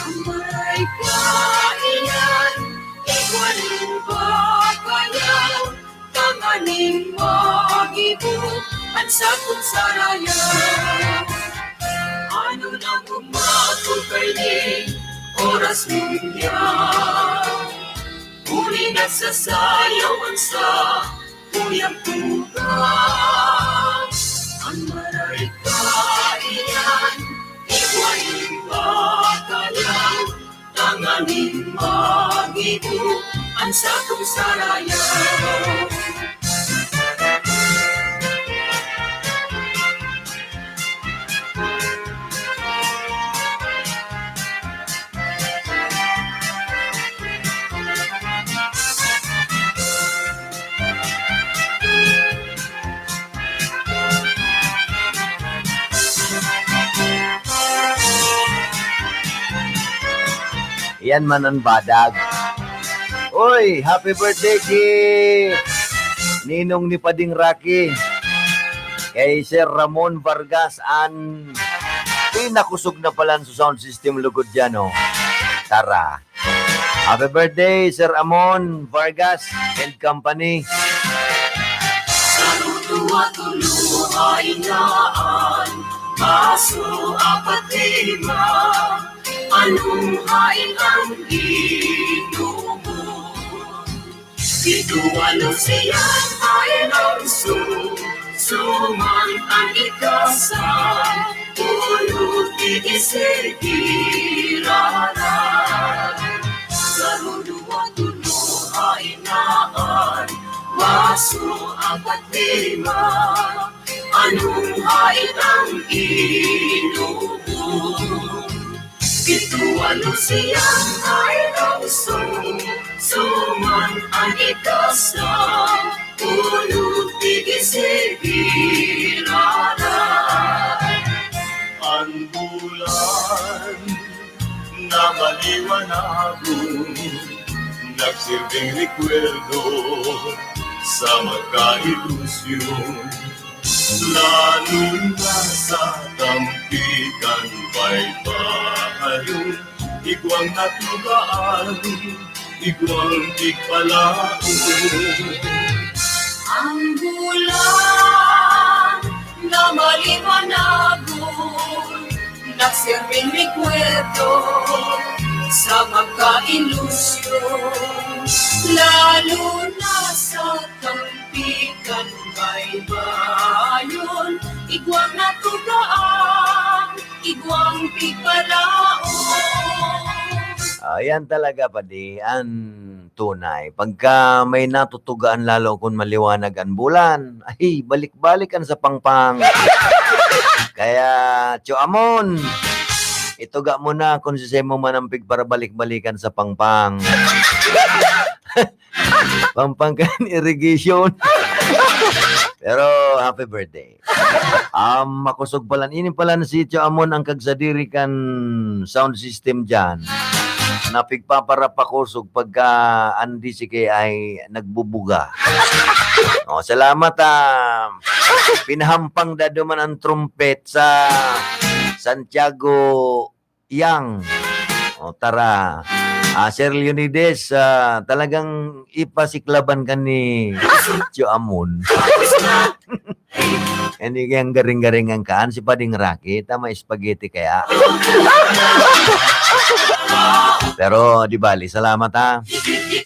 An maray kaiyan, igwa nin bakayan, tanganing magibo an sakong sarayan. Ano nang ugma ko kaini, oras ngunyan? Huli nagsasayaw an sakuyang tugang. An maray kaiyan, igwa nin bakayan, tanganing magibo an sakong sarayan. Iyan man an badag. Oy, happy birthday ki Ninong ni Pading Rocky. Kay Sir Ramon Vargas, an pinakosog na palan sa sound system lugod diyan, oh. Tara. Happy birthday, Sir Amon Vargas and company. Sarudo at tuluhay na an baso apat lima. Anong hain ang inumo? Pito, walo, siyam, ay nang su-, suman an ikasam, puno, tigis, girara. Sarudo at tuluhay na an baso apat lima. Anong hain ang inumo? Pito, walo, siyam, ay nang su-, suman an ikasam, puno, tigis, girara. An bulan na maliwanagon, nagsilbing rekwerdo sa magkailusyon. Lalo na sa Tampikan may bahayon, igwang natugaan, igwang tigpalaon. Ang bulan na maliwanagon, nagsirbing rekwento sa pagkailusyon, lalo na sa Tampikan may bayon, igwang natugaan, Igwang pigpalaog. Ayan talaga, padi, an tunay. Pagka may natutugaan, lalo kun maliwanag an bulan, ay, balik-balik an sa pangpang. Kaya, Tio Amon, ituga mo na kun sisay mo man ang pigparabalik-balikan sa pangpang. Pampangkan irrigation. Pero, happy birthday. Um, makosog palan. Ini palan si Tio Amon ang kagsadiri kan sound system diyan. Na pigpaparapakosog pagka an D C K ay nagbubuga. Oh, salamat, ah. Pinahampang dado man ang trumpet sa Santiago Yang. O, tara. Ah, Sir Leonides, ah, talagang ipasiklaban ka ni Tio Amon. Hindi kayang garing-garingan ka. Ano si Pading Rocky? Tama, spaghetti kaya. Pero, di bali. Salamat, ha.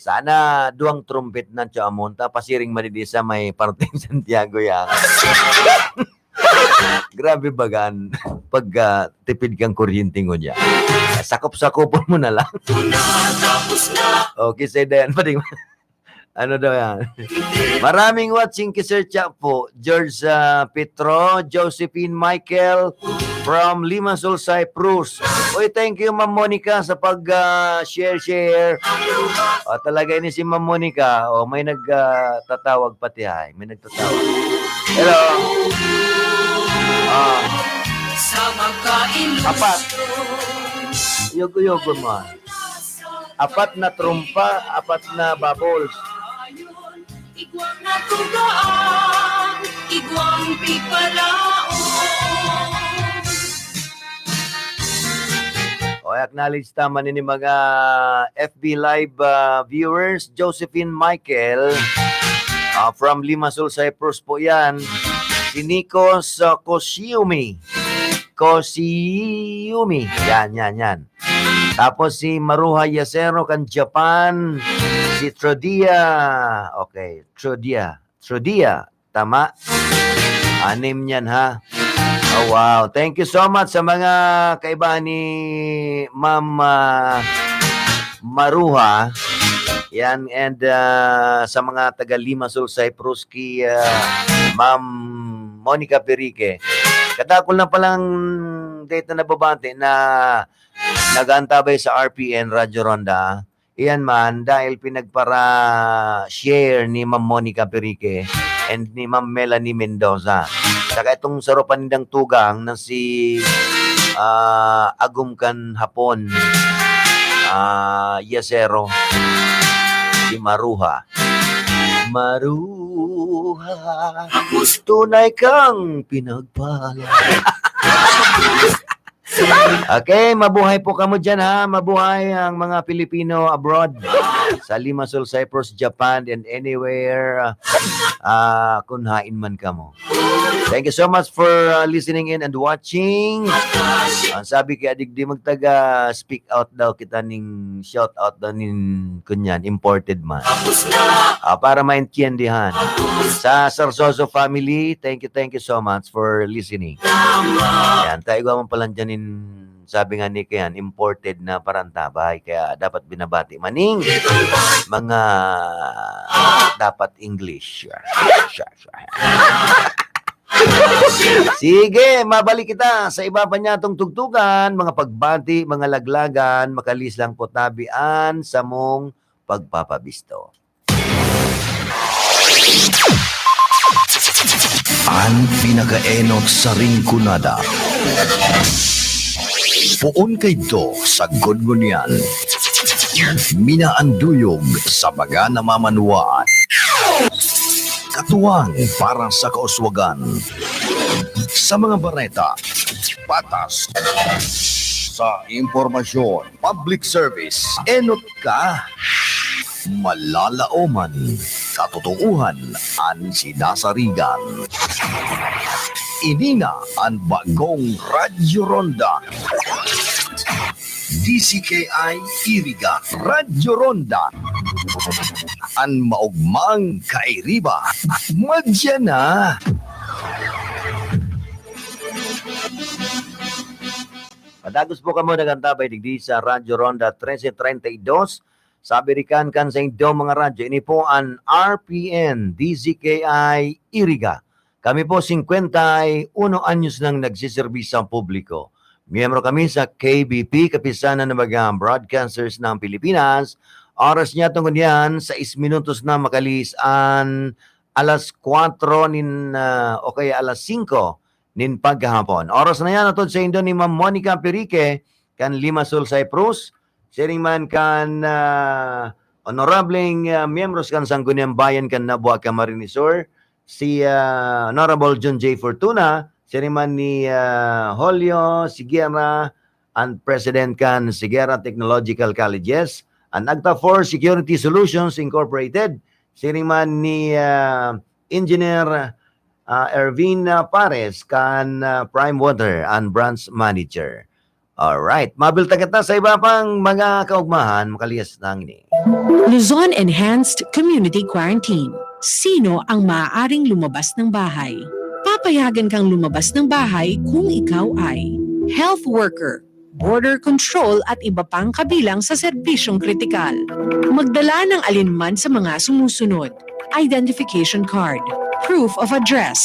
Sana duwang trumpet na Tio Amon. Ta pasiring madidi sa may parteng Santiago Yang. Grabe bagan pag, ah, tipid kang kuryente ngunyan. Sakop-sakopon mo na lang. Okay, say then, pati ano daw yan? Maraming watching kay Sir Chapo, George, ah, Petro, Josephine Michael from Limassol, Cyprus. Uy, thank you, Ma'am Monica, sa pag, ah, share, share. O, talaga ini si Ma'am Monica. O, may nag, ah, tatawag pati ay. May nagtatawag. Hello. Ah. Apat. Uyog-uyogon mo, ah. Apat na trompa, apat na bubbles. Igwang natugaan, igwang pigpalaog. O, acknowledge ta man ini mga F B Live, ah, viewers. Josephine Michael, ah, from Limassol, Cyprus po yan. Si Nikos, ah, Koshiumi. Koshiumi. Yan, yan, yan. Tapos si Maruha Yasero kan Japan. Si Trodia. Okay, Trodia. Trodia. Tama? Anim niyan, ha? Oh, wow. Thank you so much sa mga kaibahan ni Ma'am, ah, Maruha. Yan, and, ah, sa mga taga Limassol, Cyprus, ki, ah, Ma'am Monica Perique. Kadakul na palang data na nababati na nag-aantabay sa R P N, Radyo Ronda. Iyan man, dahil pinagpara-share ni Ma'am Monica Perique and ni Ma'am Melanie Mendoza. Saka itong saro pa nindang tugang na si, ah, Agum kan Hapon, ah, Yasero, si Maruha. Maruha, tunay kang pinagpala. Okay, mabuhay po kamo diyan, ha. Mabuhay ang mga Pilipino abroad. Sa Limassol, Cyprus, Japan, and anywhere, ah, kun hain man kamo. Thank you so much for, ah, listening in and watching. Ang sabi kaya digdi magtaga, speak out daw kita ning shout out daw nin kunyan, imported man. Ah, para maintindihan. Sa Sarsoso family, thank you, thank you so much for listening. Yan, ta igwa man palan diyan in, sabi nga ni Kian, imported na parantabay. Kaya dapat binabati maning mga dapat English. Sige, mabalik kita sa iba pa niyatong tugtugan, mga pagbati, mga laglagan, makalis lang po tabian sa mong pagpapabisto. An pinakaenot sa Rinconada. Poon kaidto sa Gudgunian. Minaanduyog sa mga namamanwaan. Katuwang para sa kauswagan. Sa mga bareta, patas. Sa impormasyon, public service, enot ka. Malalaoman, katotoohan an sinasarigan. Ini na an bagong Radyo Ronda. D C K I Iriga, Radyo Ronda. An maogmang kairiba, madya na. Dagos po kamo nag-antabay digdi sa Radyo Ronda trese treinta y dos. Sa birikan kan sa indo mga radyo, ini po an R P N, D Z K I, Iriga. Kami po, singkwenta y uno anyos nang nagsiserbisyo sa publiko. Miyembro kami sa K B P, Kapisanan ng mga Broadcasters ng Pilipinas. Oras niya tungod yan, sais minutos na makalihis an alas kwatro nin, ah, o kaya alas singko nin paghahapon. Oras na yan, atod sa indo ni Ma'am Monica Perique, kan Limassol, Cyprus. Siring man kan, ah, honorableng, ah, miyembros kan Sangguniang Bayan kan Nabua, Camarines Sur, si, ah, Honorable John J Fortuna, siring man ni, ah, Julio Siguiera, an president kan Siguiera Technological Colleges, an Agta for Security Solutions Incorporated, siring man ni, ah, Engineer, ah, Ervin, ah, Pares kan, ah, Prime Water, an branch manager. Alright, mabiltagat na sa iba pang mga kaugmahan, makalihis na ini. Luzon Enhanced Community Quarantine. Sino ang maaaring lumabas ng bahay? Papayagan kang lumabas ng bahay kung ikaw ay health worker, border control at iba pang kabilang sa serbisyong kritikal. Magdala ng alinman sa mga sumusunod: identification card, proof of address,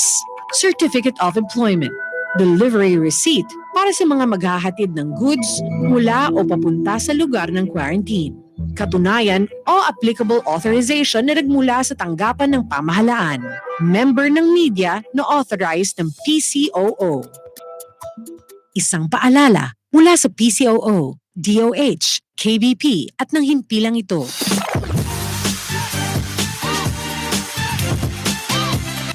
certificate of employment, delivery receipt para sa mga maghahatid ng goods mula o papunta sa lugar ng quarantine, katunayan o applicable authorization na nagmula sa tanggapan ng pamahalaan, member ng media na authorized ng P C O O. Isang paalala mula sa P C O O, D O H, K B P at ng himpilang ito.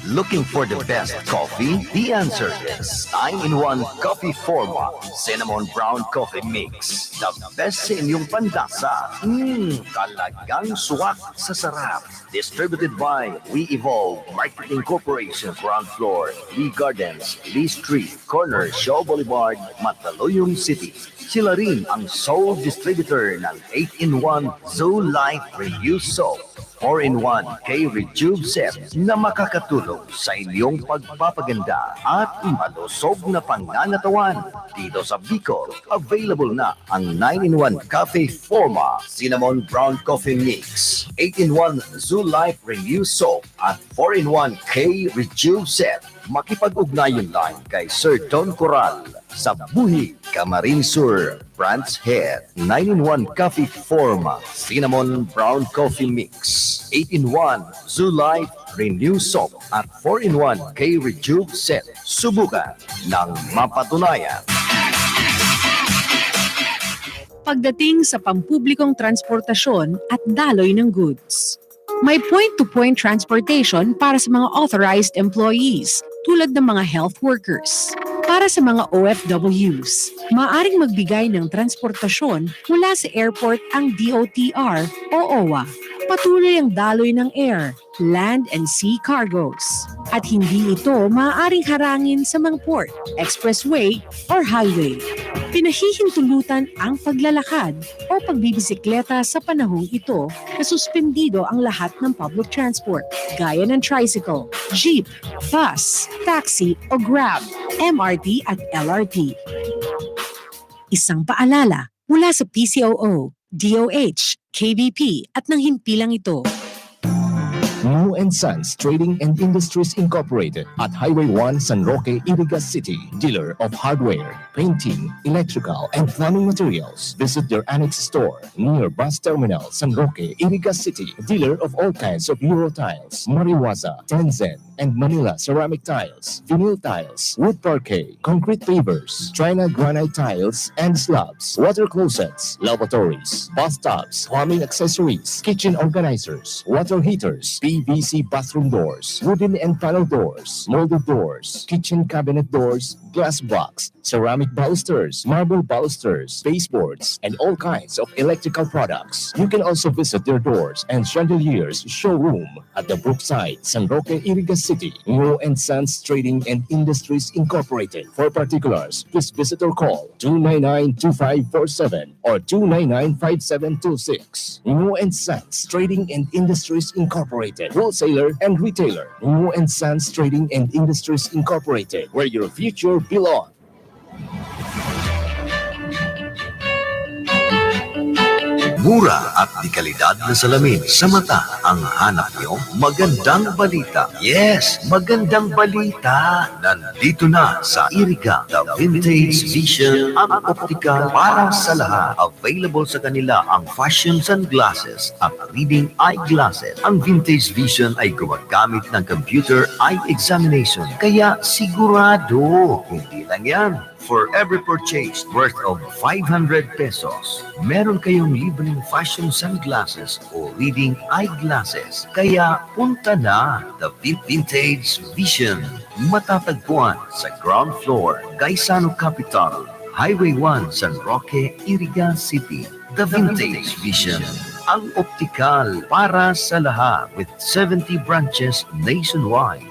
Looking for the best coffee? The answer is nine-in-one Coffee Forma Cinnamon Brown Coffee Mix. The best sa inyong panlasa. Mm, talagang swak sa sarap. Distributed by We Evolve Marketing Corporation, ground floor, Lee Gardens, Lee Street, corner Shaw Boulevard, Mandaluyong City. Sila rin ang sole distributor ng eight-in-one Zoo Life Renew Soap, four-in-one K Rejuve Set na makakatulong sa inyong pagpapaganda at malusog na pangangatawan dito sa Bicol. Available na ang nine-in-one Cafe Forma Cinnamon Brown Coffee Mix, eight-in-one Zoo Life Renew Soap at four-in-one K Rejuve Set. Makipag-ugnayan lang kay Sir Don Coral sa Buhi, Camarines Sur, Branch Head. Nine-in-one Coffee Forma Cinnamon Brown Coffee Mix, eight-in-one Zoo Life Renew Soap at four-in-one K Rejuve Set. Subukan ng mapatunayan. Pagdating sa pampublikong transportasyon at daloy ng goods, may point-to-point transportation para sa mga authorized employees, tulad ng mga health workers. Para sa mga O F Ws, maaring magbigay ng transportasyon mula sa airport ang D O T R o O W A. Patuloy ang daloy ng air, land and sea cargoes. At hindi ito maaaring harangin sa mga port, expressway, or highway. Pinahihintulutan ang paglalakad o pagbibisikleta sa panahong ito na suspendido ang lahat ng public transport, gaya ng tricycle, jeep, bus, taxi o Grab, M R T at L R T. Isang paalala mula sa P C O O, D O H, K B P at ng himpilang ito. Mu and Sons Trading and Industries Incorporated at Highway one, San Roque, Iriga City. Dealer of hardware, painting, electrical, and plumbing materials. Visit their annex store near bus terminal, San Roque, Iriga City. Dealer of all kinds of Euro tiles, Mariwaza, Tenzen, and Manila ceramic tiles, vinyl tiles, wood parquet, concrete pavers, China granite tiles and slabs, water closets, lavatories, bathtubs, plumbing accessories, kitchen organizers, water heaters, P V C bathroom doors, wooden and panel doors, molded doors, kitchen cabinet doors, glass box, ceramic balusters, marble balusters, baseboards, and all kinds of electrical products. You can also visit their doors and chandeliers showroom at the Brookside, San Roque, Iriga City. Ngo and Sons Trading and Industries Incorporated. For particulars, please visit or call two nine nine two five four seven or two nine nine five seven two six. Ngo and Sons Trading and Industries Incorporated, wholesaler and retailer. Ngo and Sons Trading and Industries Incorporated, where your future belongs. Mura at dekalidad na salamin sa mata ang hanap nyo? Magandang balita! Yes! Magandang balita! Nandito na sa Iriga, The Vintage Vision, ang optical para sa lahat. Available sa kanila ang fashion sunglasses at reading eyeglasses. Ang Vintage Vision ay gumagamit ng computer eye examination, kaya sigurado, hindi lang yan. For every purchase worth of five hundred pesos, meron kayong libreng fashion sunglasses o reading eyeglasses. Kaya punta na, The Vin- Vintage Vision. Matatagpuan sa ground floor, Gaisano Capital, Highway one, San Roque, Iriga City. The Vintage Vision, ang optical para sa lahat, with seventy branches nationwide.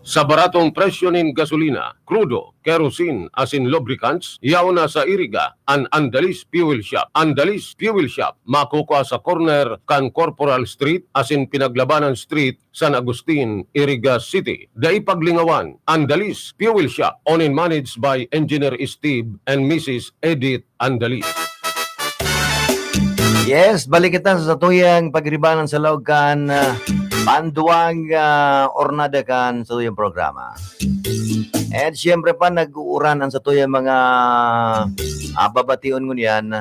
Sa baratong presyo nin gasolina, krudo, kerosene, asin lubricants, yaon na sa Iriga, an Andalis Fuel Shop. Andalis Fuel Shop, makukua sa corner kan Corporal Street asin Pinaglabanan Street, San Agustin, Iriga City. Dai paglingawan, Andalis Fuel Shop, owned and managed by Engineer Steve and Missus Edith Andalis. Yes, balik kita sa satuyang pagribanan sa laog kan, ah, panduwang, ah, ornada kan satuyang programa. And siyempre pa, nag-uuran ang satuyang mga, ah, babation ngunyan.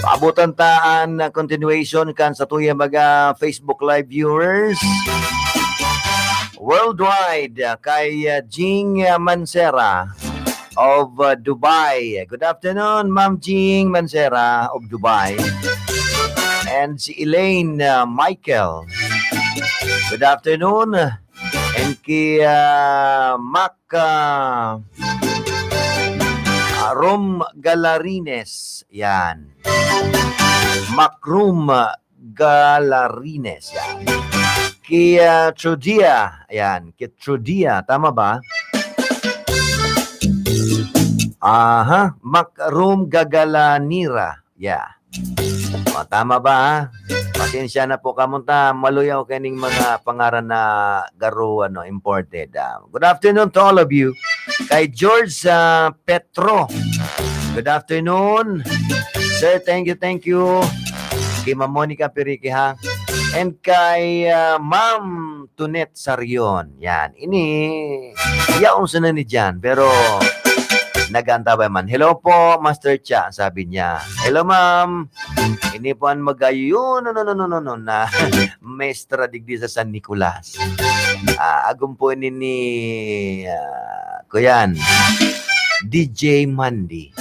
Paabutan ta an continuation kan satuyang mga Facebook Live viewers. Worldwide, ah, kay, ah, Jing, ah, Mancera of, ah, Dubai. Good afternoon, Ma'am Jing Mancera of Dubai. And si Elaine, ah, Michael. Good afternoon. And kay, ah, Mac, ah, ah, Rom Galarines. Yan. Mac Rom Galarines. Yan. Kay, ah, Trudia. Yan. Kay Trudia. Tama ba? Aha. Mac Rom Gagalanira. Yeah. O, tama ba, ha? Pasensya na po kamo ta, maluya ako kaining mga pangaran na garo, ano, imported, ah. Good afternoon to all of you. Kay George, ah, Petro, good afternoon. Sir, thank you, thank you. Kay Ma'am Monica Perique, ha? And kay, ah, Ma'am Tunet Sarion. Yan. Ini, yaon sana ni Jan, pero nag-aantabay man. "Hello po, Master Cha," sabi niya. "Hello, ma'am." Ini po an magayon, no, no, no, no, no, no, na maestra digdi sa San Nicolas. Ah, agom po ini ni, ah, kuyan, D J Mandy.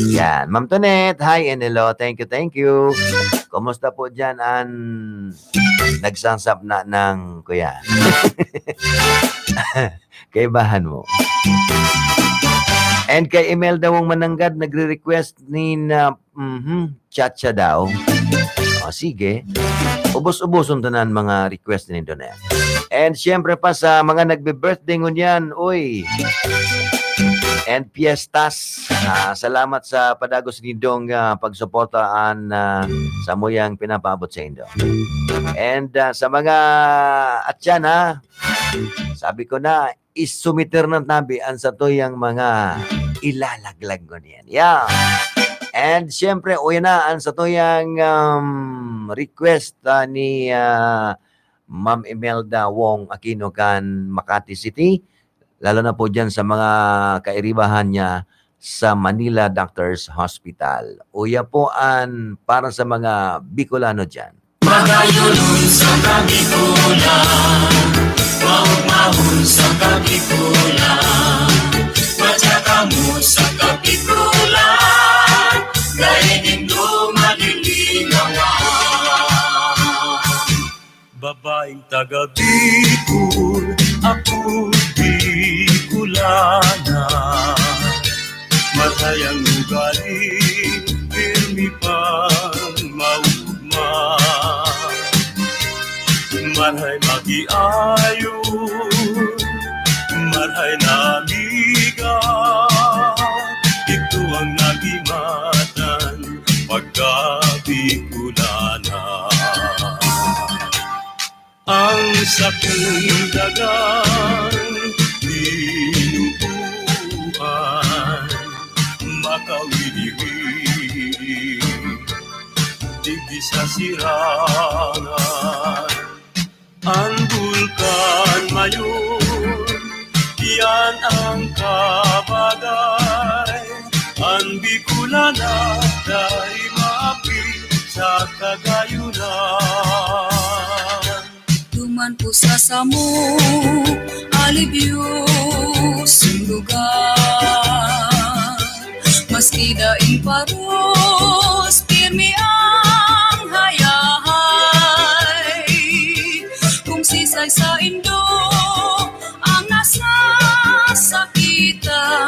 Yan. Ma'am Tonet, hi and hello. Thank you, thank you. Kumusta po dyan an nagsasapna ng, kuya? Kaibahan mo. And kay Imelda Wong Mananggad, nagre-request ni na, mhm, cha-cha daw. O, sige. Ubos-uboson ta na an mga request nindo na yan. And siyempre pa sa mga nagbe-birthday ngunyan, uy. And fiestas. Ah, salamat sa padagos nindong, ah, pagsuporta an, ah, samuyang pinapaabot sa indo. And, ah, sa mga atyan, ha, sabi ko na, isumiter na tabi an satuyang mga ilalaglag ngunyan. Yeah. And siyempre, uya na an satuyang, um, request, ah, ni, ah, Ma'am Imelda Wong Aquino kan Makati City, lalo na po dyan sa mga kairibahan niya sa Manila Doctors Hospital. Uya po an para sa mga Bicolano dyan. Magayon sa Kabikulan, maugmahon sa Kabikulan, matsaka mo sa Kabikulan, dai nindo malilingawan. Babaeng taga Bicol, ako Bicolana. Marhay ang ugali, pirmi pang maugma. Marhay magiayo, marhay na amiga, ito ang nagimatan, pagkabikulana. Ang sakong dagang binubuhan, sa sirangan. Ang bulkan mayon, iyan ang kabagay. Ang Bicolana dai maapil sa Kagayonan. Duman ko sa samong alibyo sa lugar. Maski daing paros, pirmi ang hayahay. Kung sisay saindo ang nasasakitan,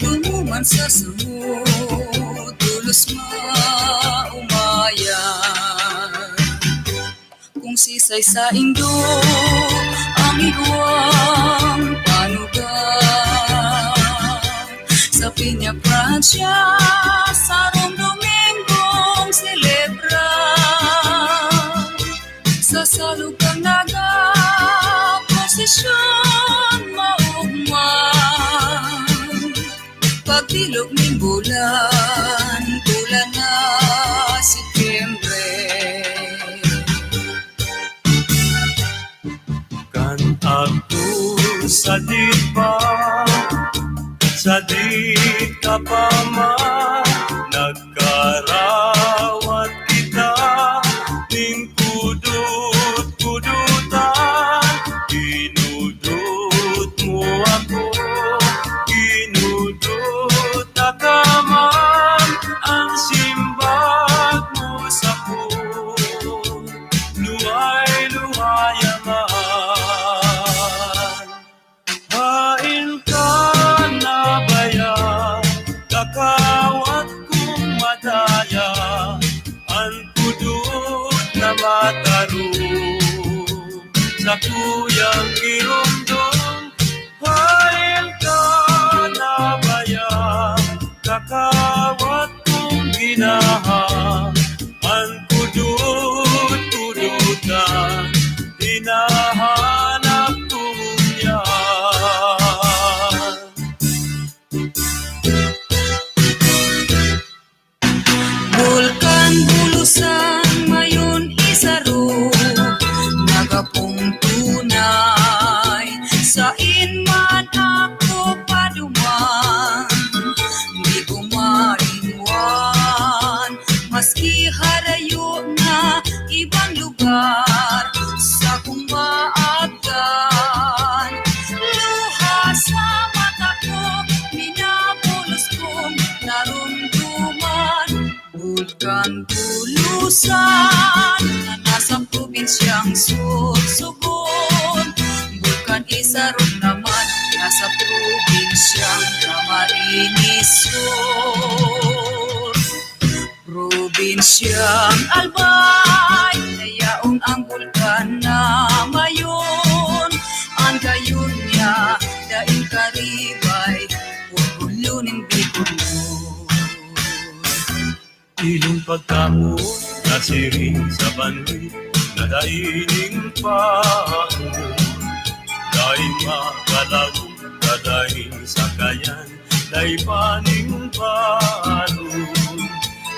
duman sa samong tolos maomayan. Kung sisay saindo ang igwang panugang, sa Peña Francia, sarong Domingong selebra, sa salog kan nagaprosesyon maogma. Pagbilog nin bulan, bulan na Setyembre. Kan agto sadit pa, sadit ka pa man, nagkarawat kita nin kudot-kudotan. Dinudot mo ako, dinudot ka man, ang simbag mo sako, luhay-luhay man. Haen ka na baya, kakawat kong madaya, an kudot na mataro, sakuyang giromdom. Haen ka na baya, kakawat kong ginaha, an kudot-kudotan, hinahanap ko ngunyan. Bulkan Bulusan mayon isaro, nagapungtunay, sain man ako paduman, di ko mainwan, maski harayo na ibang lugar, sakong maagdan. Luha sa mata ko, minabulos kong narumduman. Bulkan Bulusan na nasa probinsyang Sorsogon. Bulkan Isarog naman, nasa probinsyang Camarines Sur. Probinsyang Albay, na yaon ang bulkan na mayon. An gayon niya, daing karibay, orgulyo nin Bicol. Ilong pagkaon, nasiring sa banwit, na dai nin paon. Dai makalaog, dai sakayan, dai pa nin balon,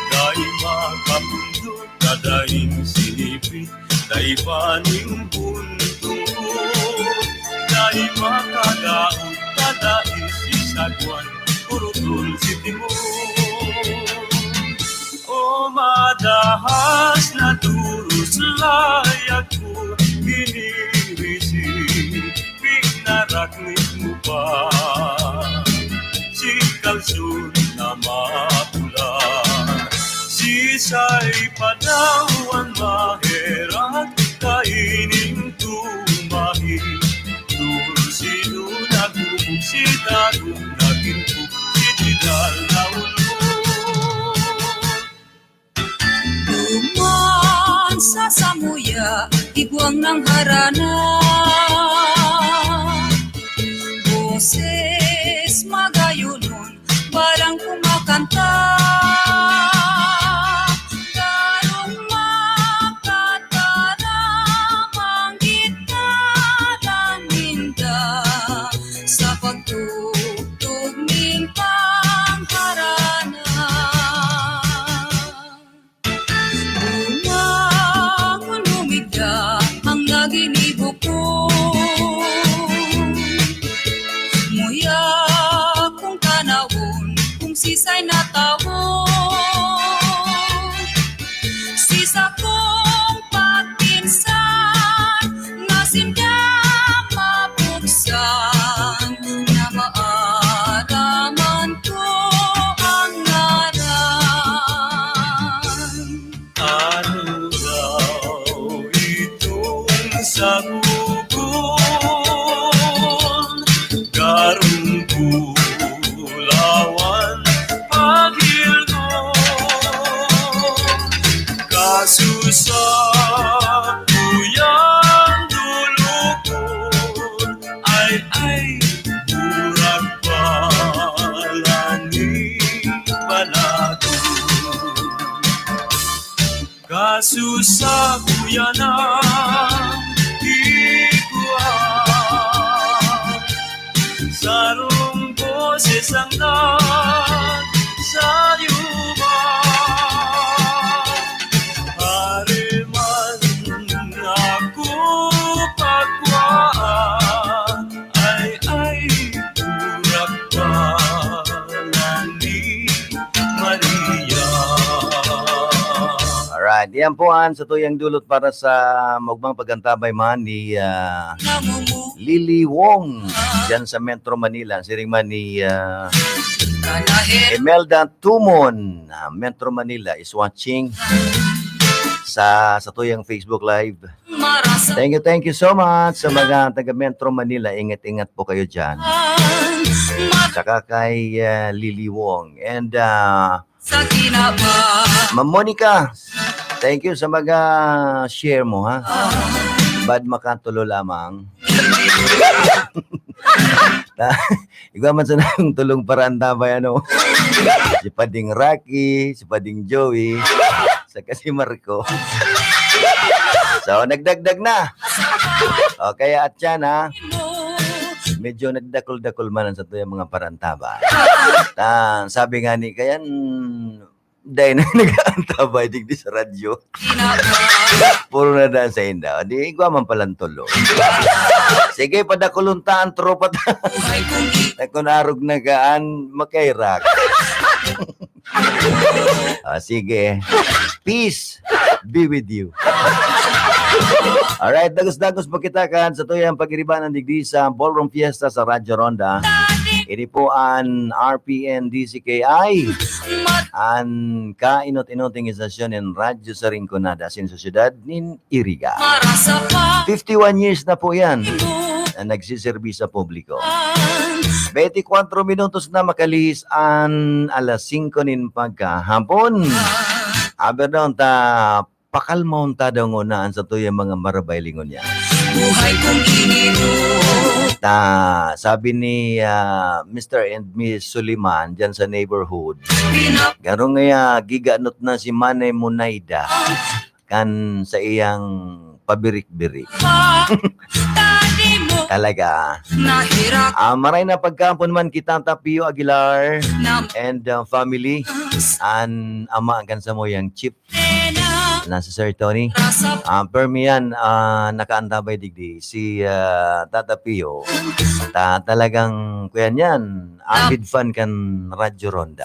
dai makapundok, dai sinipit, dai pa nin buntok, dai makadaog, dai sisagwan, puro dulce timon. O madahas na durus layag ko, ginirisi, pinaraknit mo pa. Si kalson na mapula, sisay pa daw an maherak, kaining tumahi. Dulce na gubog, si dagom nagin pok, si Didal na ulog. Duman sa samuya, igwang nang harana. Boses magayonon, balang kumakanta. Karong makataram ang gitara ninda sa pagtugtog nin pangharana. Kaso sa kuyang dulukon, ay, ay, burak pa lang ni palagon. Kaso sa kuya na igwa, sarong boses ang nagsayo ba? Hare man ako pagwa, ay, ay, burak pa lang ni Maria. Alright, yan po ang satuyang dulot para sa maugmang pag-antabay man ni, ah, Lily Wong dyan sa Metro Manila. Siring man ni, ah, Imelda Tumon, ah, Metro Manila is watching sa satuyang Facebook Live. Thank you, thank you so much sa mga taga Metro Manila. Ingat-ingat po kayo dyan. Saka kay, ah, Lily Wong. And, ah, Ma'am Monica, thank you sa mga share mo, ha? Bad makatulo lamang. Igwa man sana yung tulong para antabay, ano? Si Pading Rocky, si Pading Joey, saka si Marco. So, nagdagdag na. O, kaya at yan, ha? Medyo nagdakol-dakol man ang satuyang mga parantabay. Ta, sabi nga ni, kaya, dai na nag-aantabay digdi sa radyo. Puro na daan sa inda. Di, igwa man palang tulo. Sige, padakulon ta ang tropa ta. Kun arog na gaan, makairak. Ah, sige. Peace be with you. Alright, dagos-dagos po kita kan satuyang pag-iribanan digdi sa Ballroom Fiesta sa Radyo Ronda. Ini po an R P N D C K I, an kainot-inoting estasyon nin radyo sa Rinconada, asin sa siyudad nin Iriga. Fifty-one years na po yan na nagsiserbi sa publiko. Bente kwatro minutos na makalihis an alas singko nin pagkahapon. Aber daw ta pakalmahon ta daw ngona an satuyang mga marabaylingon niya. Buhay kong ginoo. Ta, sabi ni, ah, Mister and Miss Suliman dyan sa neighborhood, Pinap- garo ngaya giganot na si Manay Munayda kan sa iyang pabirik-birik. Talaga. Ah, maray na pagkahapon man kita, Tapio Aguilar and, uh, family. An ama kan samuyang chief na si Sir Tony. Ah, permi yan, ah, nakaantabay digdi si, ah, Tata Pio. Ta-, talagang, kuya niyan, avid fan kan Radyo Ronda.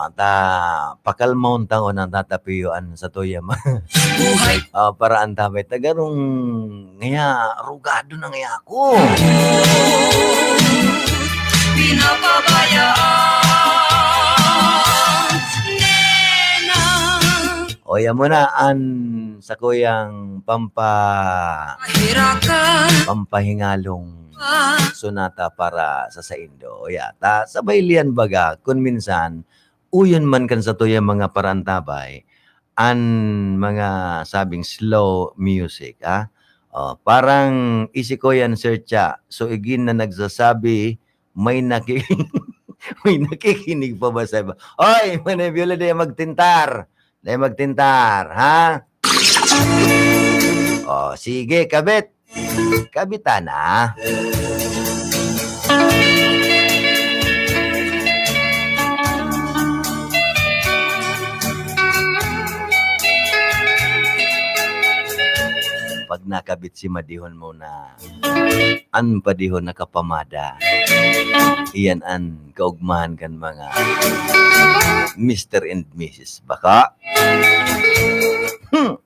At, ah, pakalmahon ta ngona, Tata Pio, an satuyang, ah, para antabay ta garong ngaya, rugado na ngaya ako. Pinapabayaan, nena. O, yan muna an sakuyang pampa-, Hirakan. Pampahingalong Pa. Sonata para sa saindo. O, ya, ta, sabay liyan baga, kun minsan, uyon man kan satuyang mga parantabay, an mga sabing slow music, ah. Oh, parang isi ko yan, Sir Cha. So, igin na nagsasabi, may naki-, may nakikinig pa ba sa iba? Oy, Manay Viola, dai magtintar. Dai magtintar, ha? Oh, sige, kabit. Kabit ta na. Pag nakabit si Madihon mo na, an Padihon nakapamada. Iyan an kaugmahan kan mga Mister and Missus Baka. Hmm.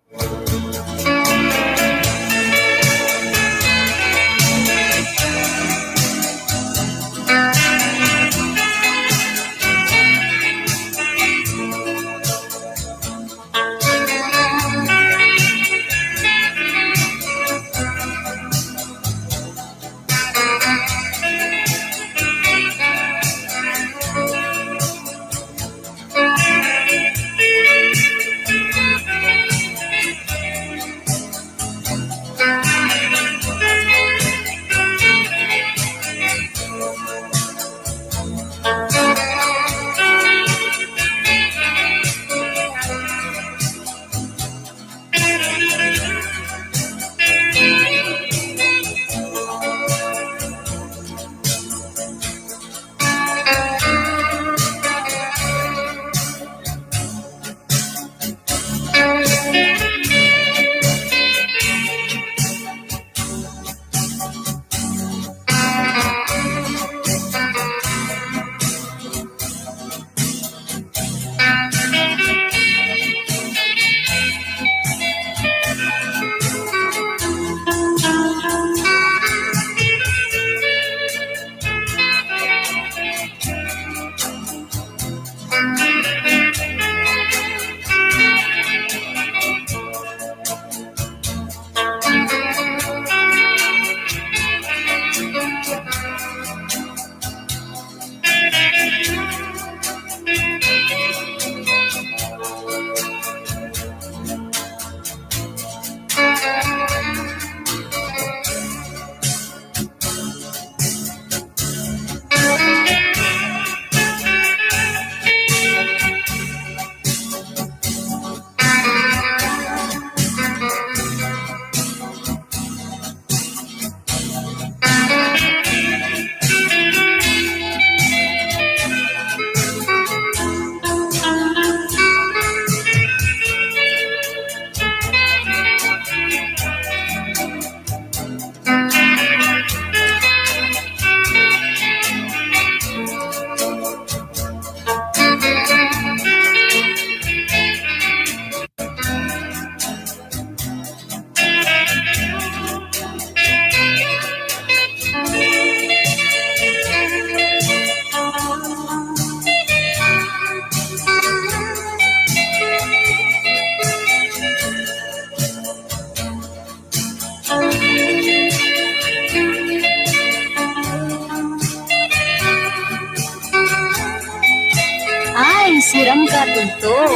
Tugtog.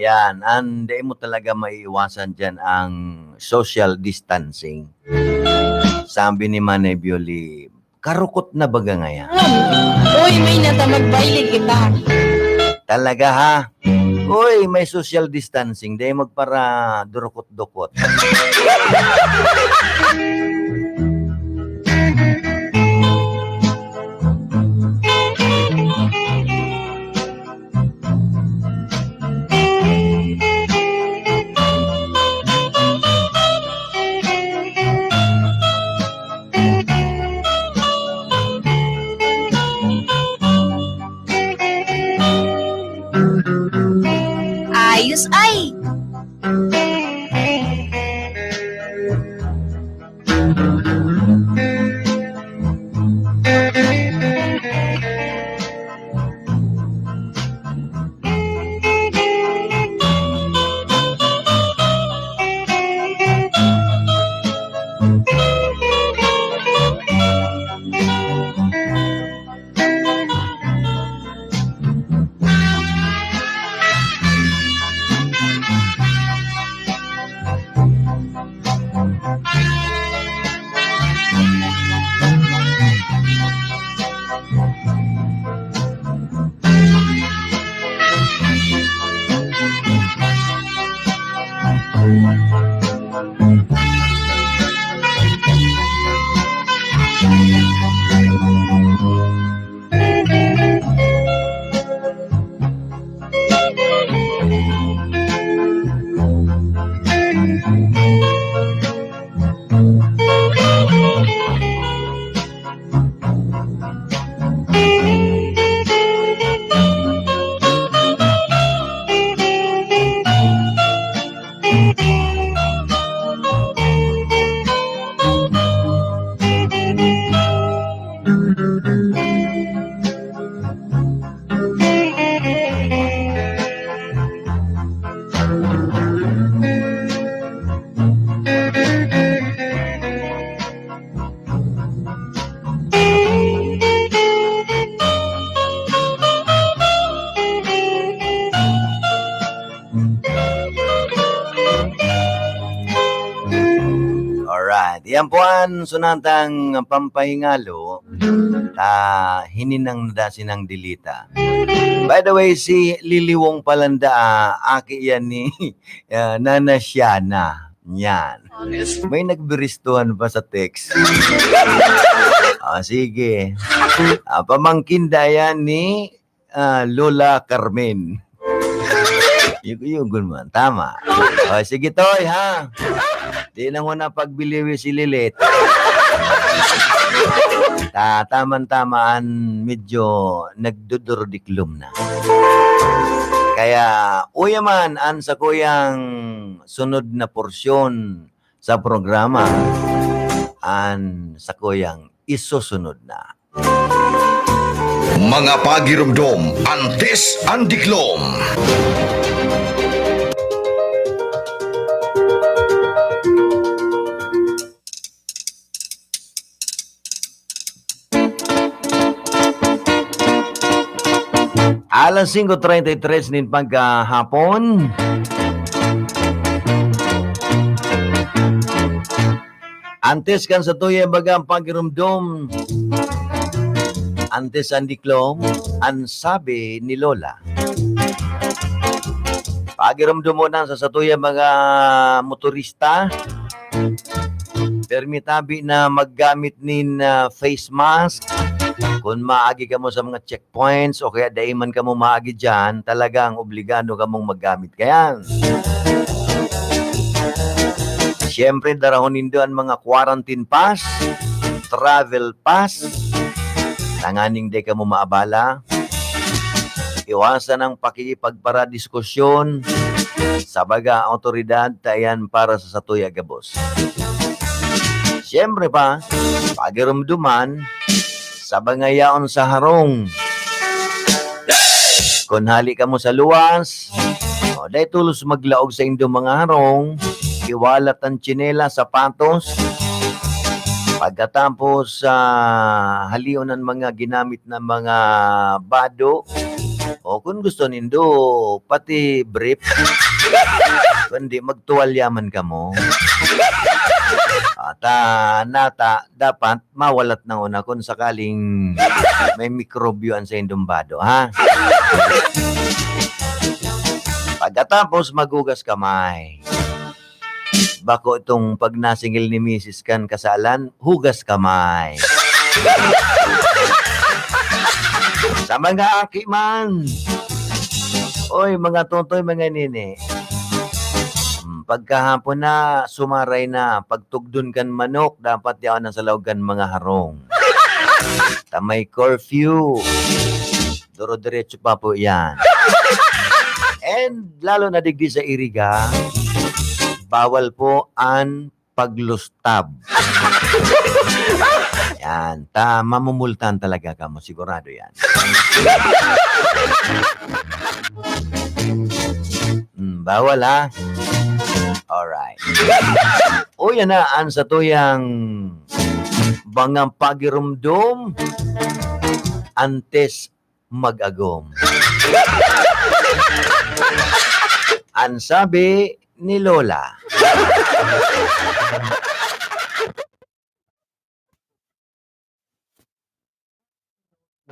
Yan, ang dai mo talaga maiiwasan diyan ang social distancing. Sabi ni Manay Bioli, "Karukot na baga ngayan." Uy, may natamag baile kita. Talaga, ha? Uy, may social distancing, dai magpara durukot-dukot. Ayos ay! Alright. Yan po ang sonatang pampahingalo. Ta, hininang na da sinang dilita. By the way, si Lily Wong Palanda, ah, aki yan ni, ah, Nana Shiana. Yan. May nagbiristuhan pa sa text. Ah, sige. Ah, pamangkin da yan ni, ah, Lola Carmen. Yug-, yugon man. Tama. Oh, sige, Toy, ha? Di na mo na pagbiliwi si Lilit. Ta-, taman-tamaan, medyo nagdudurodiklom na. Kaya, uya man, an sakuyang sunod na porsyon sa programa, an sakuyang isusunod na. Mga pagiromdom, antes an diklom. Alas singko treinta y tres nin pagkahapon. Antes kan satuya bagang pagiromdom, antes an diklom, an sabi ni Lola. Pagiromdom mo na sa satuya mga motorista, permi tabi na maggamit nin, ah, face mask. Kun maagi kamo sa mga checkpoints o kaya dai man kamo maagi diyan, talagang obligado kamong maggamit kaiyan. Siyempre, darahon nindo an mga quarantine pass, travel pass, tanganing dai kamo maabala. Iwasan ang pakikipagparadiskusyon sa baga awtoridad, ta iyan para sa satuya gabos. Siyempre pa, pagiromdoman, sa mga yaon sa harong. Kun hali kamo sa luwas, o, dai tolos maglaog sa indong mga harong, iwalat an tsinelas, sapatos. Pagkatapos, ah, halion an mga ginamit na mga bado, O kun gusto nindo, pati brief. Kundi magtuwalya man kamo. Ata, nata, dapat mawalat na una kun sakaling may mikrobyo an saindong bado, ha? Pagkatapos, maghugas kamay. Bako itong pag nasingil ni misis kan kasalan, hugas kamay. Sa mga aki man, oy, mga totoy, mga nini, hmm, pagkahapon na, sumaray na, pagtugdon kan manok, dapat yaon na sa laog kan mga harong. Ta may curfew. Duro-diretso pa po yan. And lalo na digdi sa Iriga, bawal po an paglustab. Yan. Ta, mamumultahan talaga kamo. Sigurado yan. Hmm, bawal, ha? Alright. O, yan na. An satuyang mga pagirumdom antes mag-agom. An sabi ni Lola.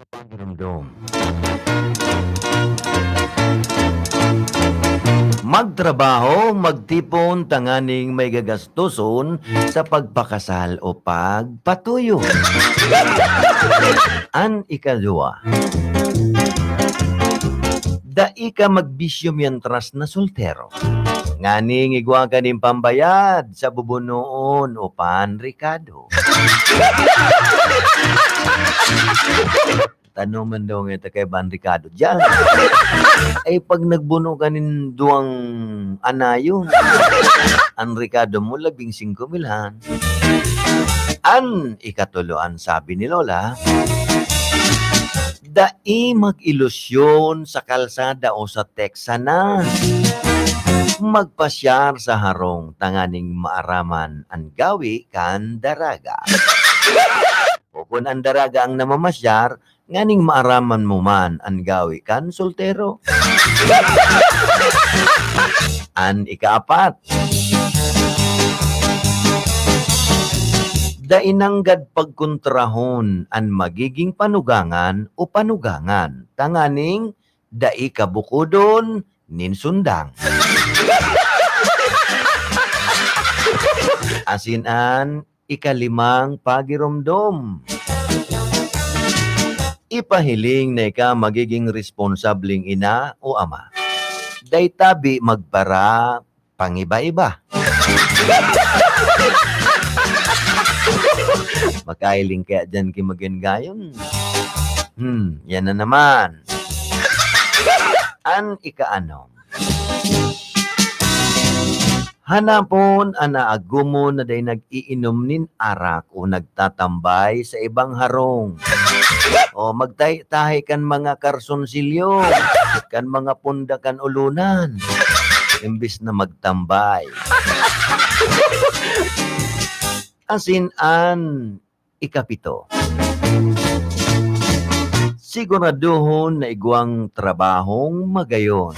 Pagirumdom. Magtrabaho, magtipon, tanganing may gagastoson sa pagpakasal o pagpatuyo. An ikaduwa, dai ka magbisyo mientras na soltero. Nganing igwa ka nin pambayad sa bubunoon o panrikado. Tanoman daw ngeta kay Ban Ricardo diyan. Ay, pag nagbuno ka nin duwang anayon, an rekado mo, labing singko mil, ha? An ikatulo, an sabi ni Lola, dai mag-ilusyon sa kalsada o sa text sana. Magpasyar sa harong tanganing maaraman an gawi kan daraga. O kun an daraga ang namamasyar, nganing maaraman mo man an gawi kan soltero. An ikaapat, dai nanggad pagkontrahon an magiging panugangan o panugangan, tanganing dai ka bukodon nin sundang. Asin an ikalimang pagiromdom. Ipahiling na ika magiging responsableng ina o ama. Dai tabi magpara pangiba-iba. Makahiling kaya diyan ki magin gayon? Hmm, yan na naman. An ikaanom. Hanapon an naagumon na dai nag-iinom nin arak o nagtatambay sa ibang harong. O magtahi-tahi kan mga karsonsilyo, kan mga punda kan olonan, imbis na magtambay. Asin an ikapito. Siguradohon na igwang trabahong magayon,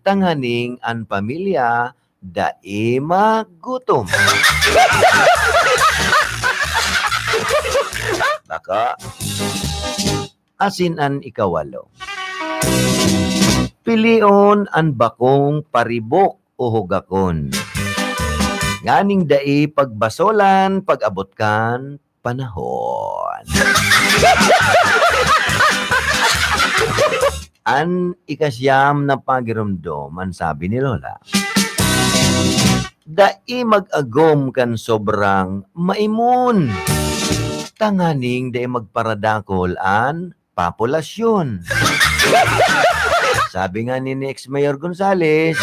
tanganing an pamilya dai magutom. Baka. Asin an ikawalo. Pilion an bakong paribok o hugakon. Nganing dai pagbasolan pag-abot kan panahon. An ikasiyam na pagiromdom, an sabi ni Lola, dai mag-agom kan sobrang maimon, tanganing dai magparadakol an populasyon. Sabi nga ni, ni ex-Mayor Gonzales,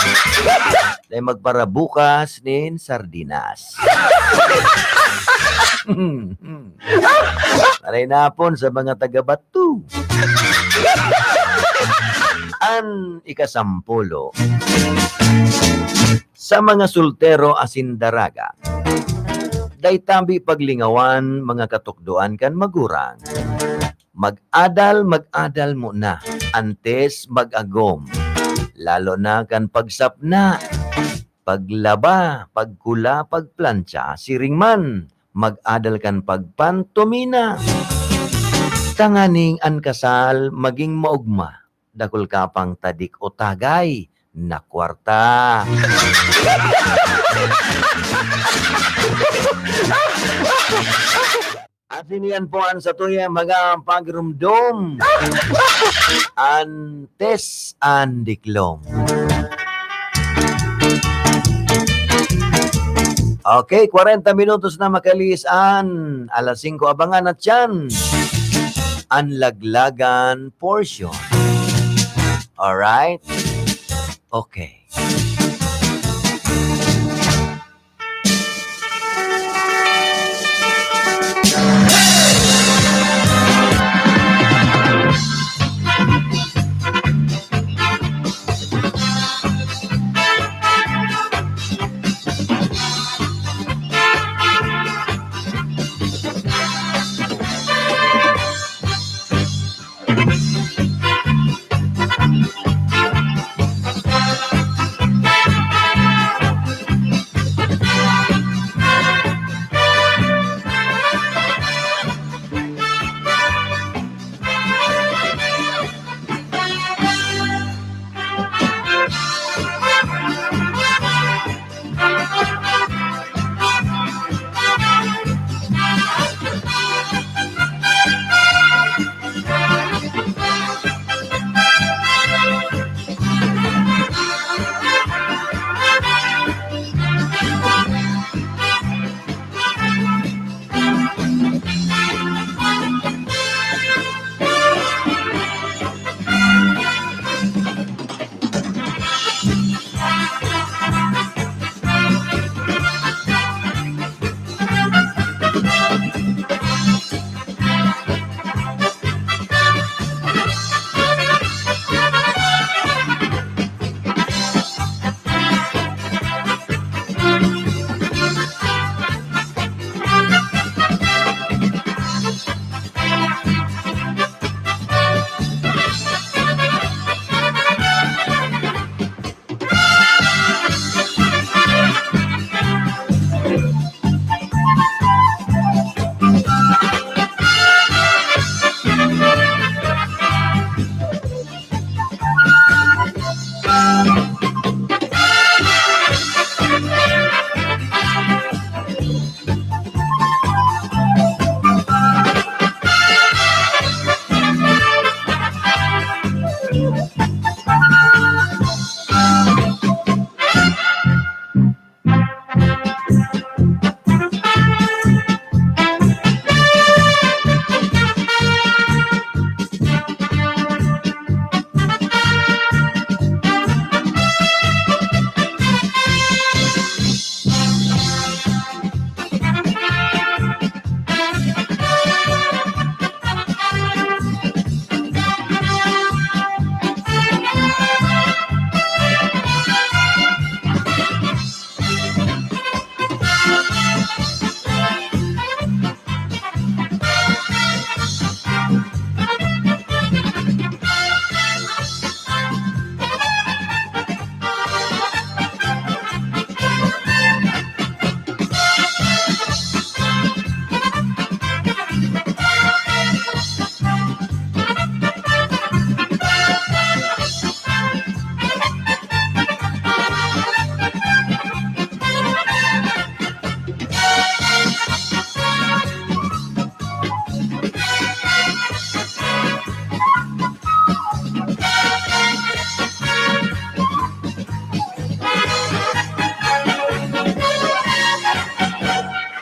dai magparabukas nin sardinas. Maray na hapon sa mga taga Bato. An ikasampulo, sa mga soltero asin daraga, dai tabi paglingawan mga katukdoan kan magurang. Mag-adal, mag-adal muna antes mag-agom. Lalo na kan pagsapna, paglaba, pagkula, pagplantsa, siring man, mag-adal kan pagpantomina. Tanganing an kasal maging maogma, dakul ka pang tadik o tagay na kwarta. Asin iyan po an satuyang mga pagrumdom. Antes an diklom. Okay, kwarenta minutos na makalihis an alas singko. Abangan na tiyan an laglagan portion. Alright? Okay.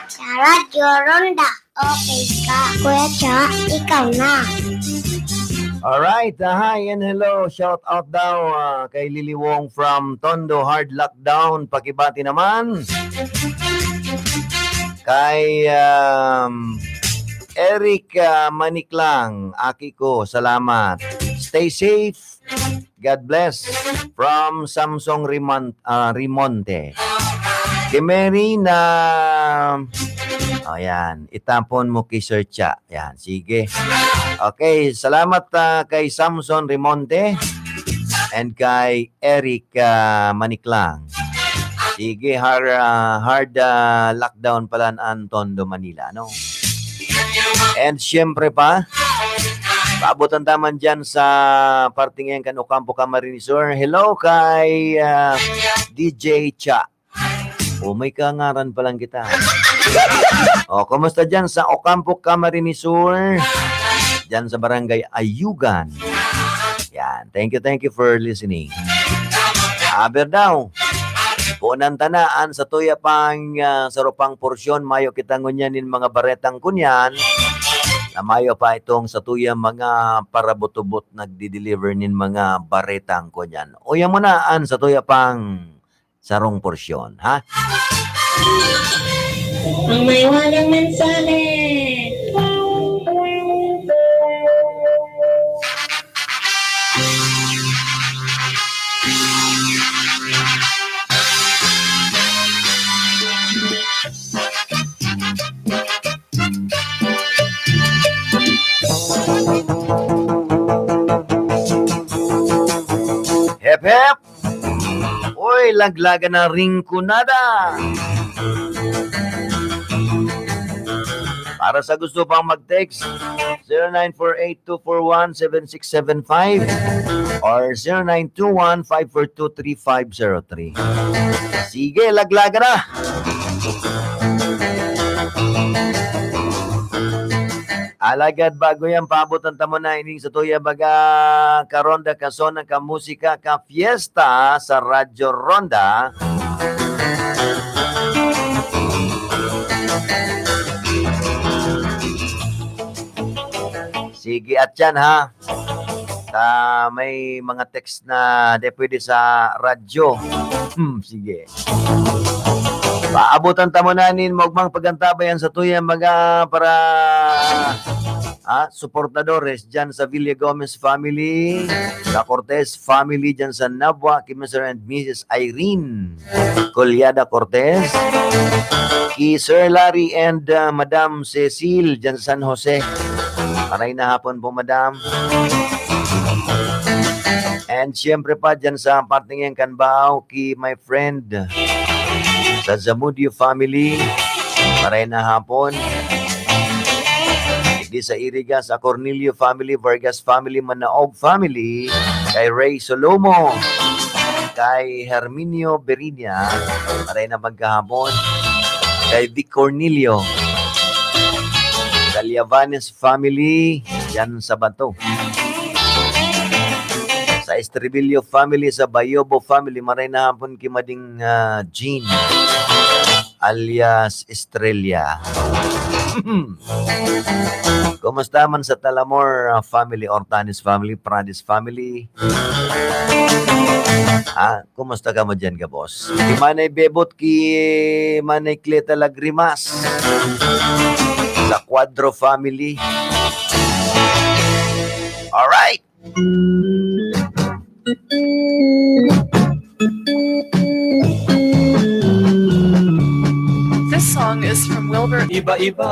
Sa Radyo Ronda, okay ka. Kuya Cha, ikaw na. Alright, ah, hi and hello. Shout out daw, ah, kay Lily Wong from Tondo, Hard Lockdown. Pakibati naman kay, um, Eric, ah, Maniklang, aki ko, salamat. Stay safe. God bless. From Samsung Rimon-, ah, Rimonte. Kay Mary na, oh, yan. Itapon mo kay Sir Cha. Yan, sige. Okay, salamat, ah, kay Samson Rimonte and kay Eric, ah, Maniklang. Sige, har-, ah, hard, ah, lockdown pala an Tondo, Manila, no? And siyempre pa, paabotan ta man dyan sa parte ngayon kan Ocampo, Camarines Sur. Hello kay, ah, D J Cha. O, may kangaran pa lang kita. O, kumusta dyan sa Ocampo, Camarines Sur? Dyan sa Barangay Ayugan. Yan. Thank you, thank you for listening. Aber daw. Punan ta na an satuya pang, ah, saro pang porsyon, mayo kita ngunyan nin mga baretang kunyan, na mayo pa itong satuya mga parabot-obot nagdi-deliver nin mga baretang kunyan. Uya mo na an satuya pang sarong porsyon, ha? Ang may wagang mensahe. Hep, hep! Uy, laglagan na Rinconada! Para sa gusto pang mag-text, zero nine four eight two four one seven six seven five or zero nine two one five four two three five zero three. Sige, laglagan na! Alagad bago yan, paabotan ta mo na ining satuya baga karonda, kasona, kamusika, kafiesta sa Radyo Ronda. Sige, atyan ha. Ta may mga text na di pwede sa radyo. Hmm, sige. Paabotan ta mo na nin maogmang pag-antabay an satuyang mga para, ah, suportadores diyan sa Villagomez family, sa Cortez family diyan sa Nabua, kay Mister and Missus Irene Collada Cortez, kay Sir Larry and, ah, Madam Cecil diyan sa San Jose. Maray na hapon po, Madam. And siyempre pa, dyan sa parte ngayon kan Bao, ki my friend sa Zamudio family, maray na hapon. Di sa Iriga, sa Cornelio family, Vargas family, Manaog family, kay Ray Solomo, kay Herminio Berinia, maray na magkahapon, kay Vic Cornelio, sa Liavanes family, yan sa Bato. Sa Estribillo family, sa Bayobo family, maray na hapon ki Mading, ah, Jean, alias Estrella. Kumusta man sa Talamor, ah, family, Ortanes family, Prades family? Ah, kumusta ka mo dyan, gabos? Ki Manay Bebot, ki Manay Cleta Lagrimas. Sa Cuadro family. Alright. This song is from Wilbur. Iba-iba.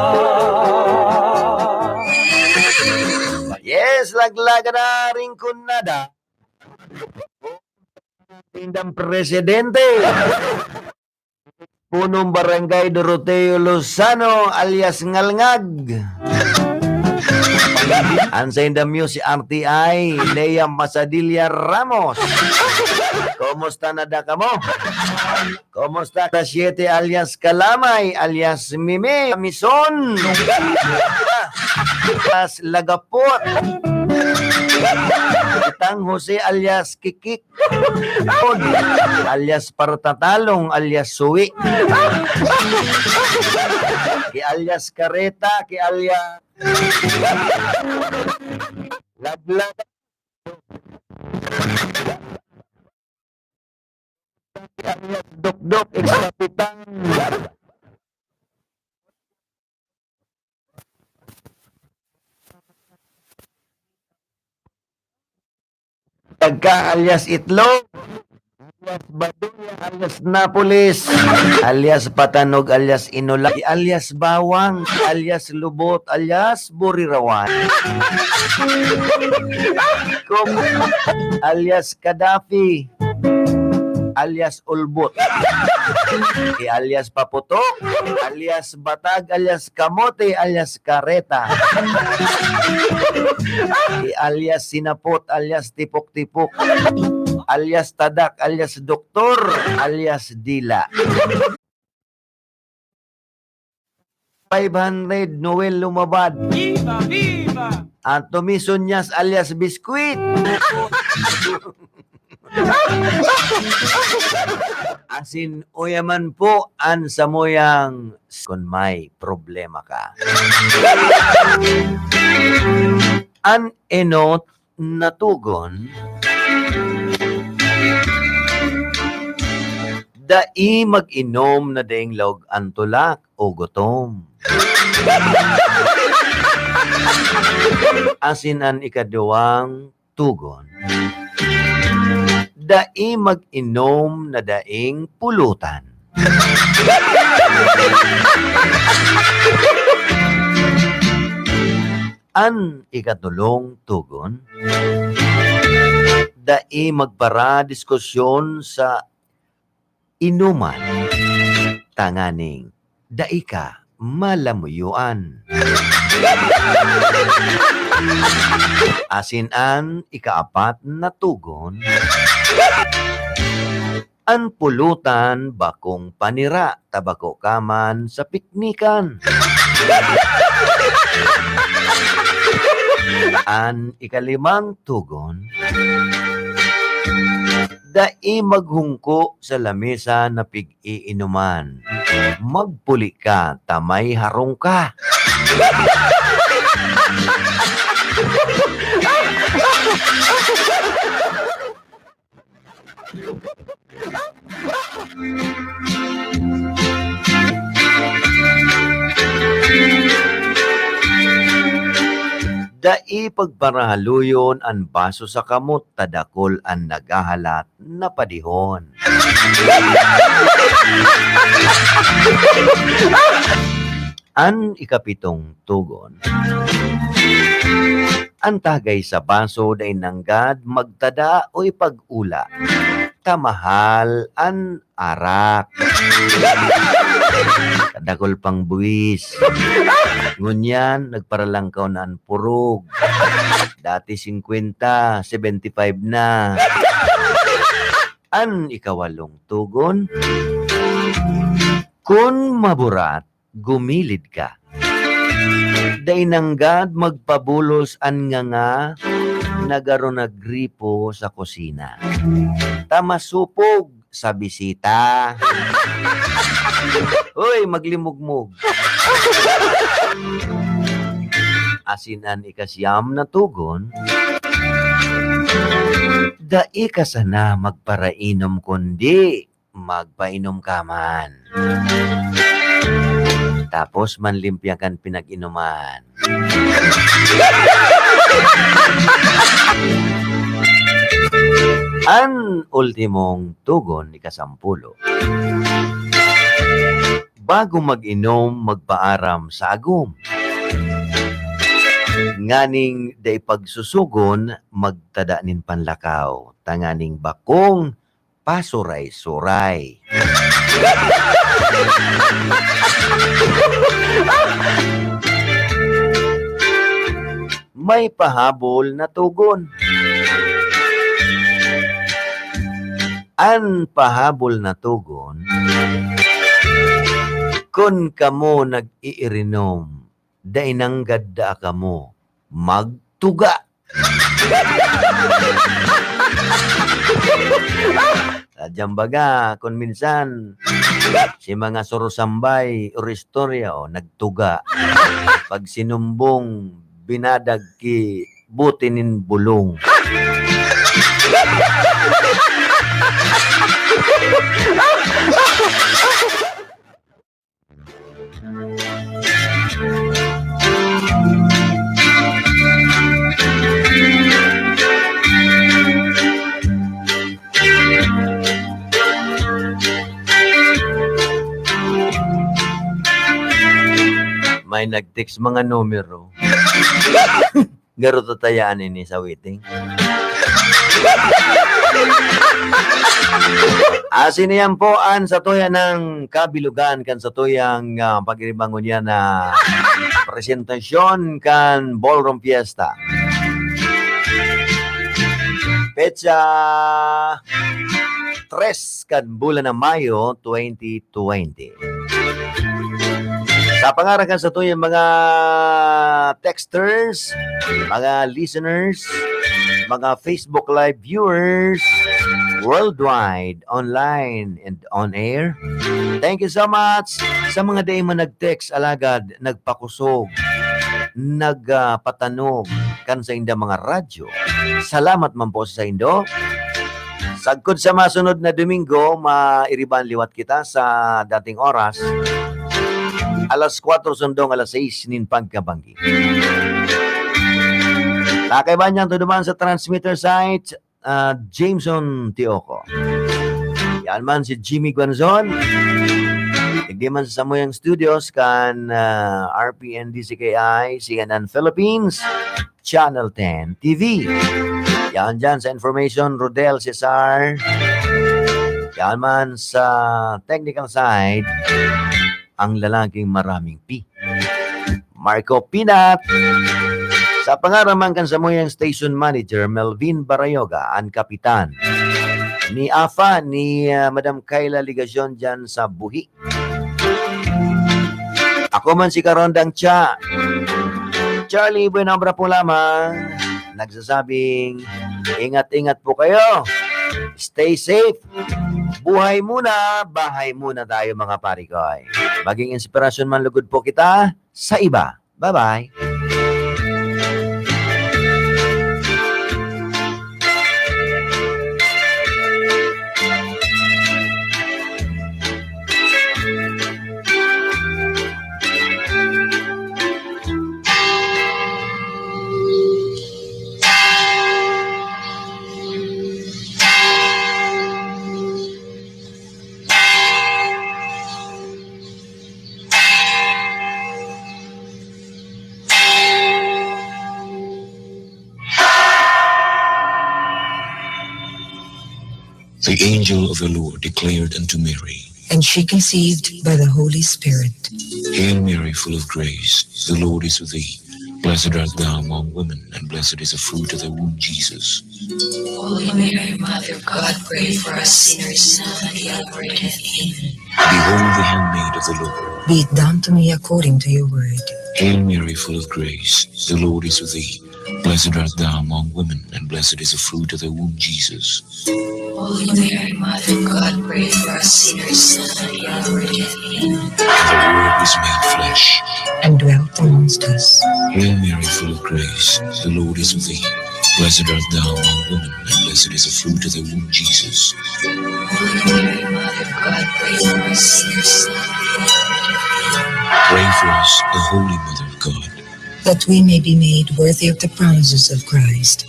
Yes, laglagan na Rinconada. Tindang presidente. Punong Barangay Doroteo Lozano alias Ngalngag. An saindang muse si R T I, Lea Masadilla Ramos. Kumusta na da kamo? Kumusta ka siete alias Kalamay alias Mimi Mison? Alias Lagapot. Kitang Jose alias Kikik. Alias Partatalong, alias Suwi. Ki alias Kareta, ki alias Lablab. Ki alias Dokdok, ex-kapitan. Tagka alias Itlog. Baduya alias Napoles, alias Patanog, alias Inula, alias Bawang, alias Lubot, alias Burirawan. Kong alias Gaddafi, alias Ulbot, alias Paputok, alias Batag, alias Kamote, alias Kareta, alias Sinapot, alias Tipok-tipok, alias Tadak, alias Doktor, alias Dila. Five hundred, Noel Lumabad. Viva! Viva! Anthony Sunyas alias Biskwit. Asin uya man po an samuyang kun may problema ka. An enot na togon, dai mag-inom na daing laog an tulak o gutom. Asin an ikaduwang togon, dai mag-inom na daing pulutan. An ikatolong togon, dai magparadiskusyon sa inuman, tanganing dai ka malamuyoan. Asin an ikaapat na togon, an pulutan bakong panira ta bako ka man sa piknikan. An ikalimang togon, dai maghungko sa lamesa na pig-iinuman. Magpuli ka ta may harong ka. Dai pagparahaluyon an baso sa kamot ta dakul an naghahalat na padihon. An ikapitong togon, an tagay sa baso dai nanggad magtada o ipag-ula, ta mahal an arak. Kadakul pang buwis. Ngunyan, nagparalangkaw na an purog. Dati singkwenta, seventy five na. An ikawalong togon, kun maburat, gumilid ka. Dai nanggad magpabulos an nganga na garo nagripo sa kusina. Ta masupog sa bisita. Hoy, maglimugmog. Asin an ikasiyam na togon, dai ka sana magparainom kundi magpainom ka man. Tapos manlimpya kan pinag-inuman. An ultimong togon, ikasampulo. Bago mag-inom, magpaaram sa agom. Nganing dai pagsusugon, magtada nin panlakaw, tanganing bakong pasuray-suray. May pahabol na togon. An pahabol na togon, kun kamo nag-iirinom, dai nanggad daa kamo magtuga. Sadyang baga, kun minsan, si mga surusambay or istorya, o, nagtuga. Pag sinumbong, binadag ki bote nin bulong. May nag-text mga numero. Garo ta tayaan ini sa waiting. Asin iyan po an satuya nang kabilugan kan satuyang, ah, pag-iribangon niya na presentasyon kan Ballroom Fiesta. Petsa tres kan bulan ng Mayo, twenty twenty. Sa pangaran kan satuyang mga texters, mga listeners, mga Facebook Live viewers, worldwide, online, and on air, thank you so much sa mga dai man nag-text, alagad nagpakusog, nag, ah, patanog kan saindang mga radyo. Salamat man po sa saindo. Sagkod sa masunod na Domingo, mairiban liwat kita sa dating oras, alas kwatro sundong alas sais nin pagkabanggi. Nakaiba niyan to duman sa transmitter site, ah, Jameson Tioco. Yan man si Jimmy Guanzon. Digdi man sa samuyang studios kan, ah, R P N D C K I, C N N Philippines, Channel ten T V. Yan dyan sa information, Rodel Cesar. Yan man sa technical side, ang lalaking maraming P, Marco Pinat. Sa pangaran man kan samuyang station manager, Melvin Barayoga, an kapitan ni Afa, ni, ah, Madam Kayla Legacion dyan sa Buhi. Ako man si Karondang Cha. Charlie, buena obra po lamang. Nagsasabing, ingat-ingat po kayo. Stay safe. Buhay muna, bahay muna tayo, mga pare ko. Maging inspirasyon man lugod po kita sa iba. Bye-bye. The angel of the Lord declared unto Mary. And she conceived by the Holy Spirit. Hail Mary, full of grace, the Lord is with thee. Blessed art thou among women, and blessed is the fruit of thy womb, Jesus. Holy Mary, Mother of God, pray for us sinners, now and at the hour of death. Amen. Behold the handmaid of the Lord. Be it done to me according to your word. Hail Mary, full of grace, the Lord is with thee. Blessed art thou among women, and blessed is the fruit of thy womb, Jesus. Holy Mary, Mother of God, pray for us sinners, now and at the hour of death. Amen. And the Word was made flesh. And dwelt amongst us. Hail Mary, full of grace, the Lord is with thee. Blessed art thou among women, and blessed is the fruit of thy womb, Jesus. Holy Mary, Mother of God, pray for us sinners, now and at the hour of death. Amen. Pray for us, the Holy Mother of God, that we may be made worthy of the promises of Christ.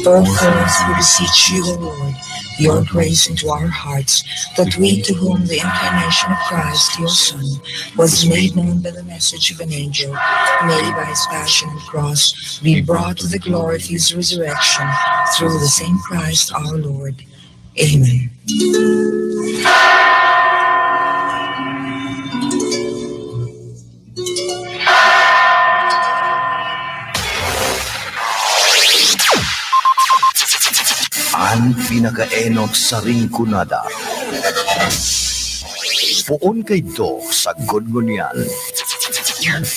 Pour forth, we beseech you, O Lord, your grace into our hearts, that we, to whom the incarnation of Christ, your Son, was made known by the message of an angel, may by his passion and cross be brought to the glory of his resurrection, through the same Christ our Lord. Amen. An pinakaenot sa Rinconada. Poon kaidto sagkod ngunyan.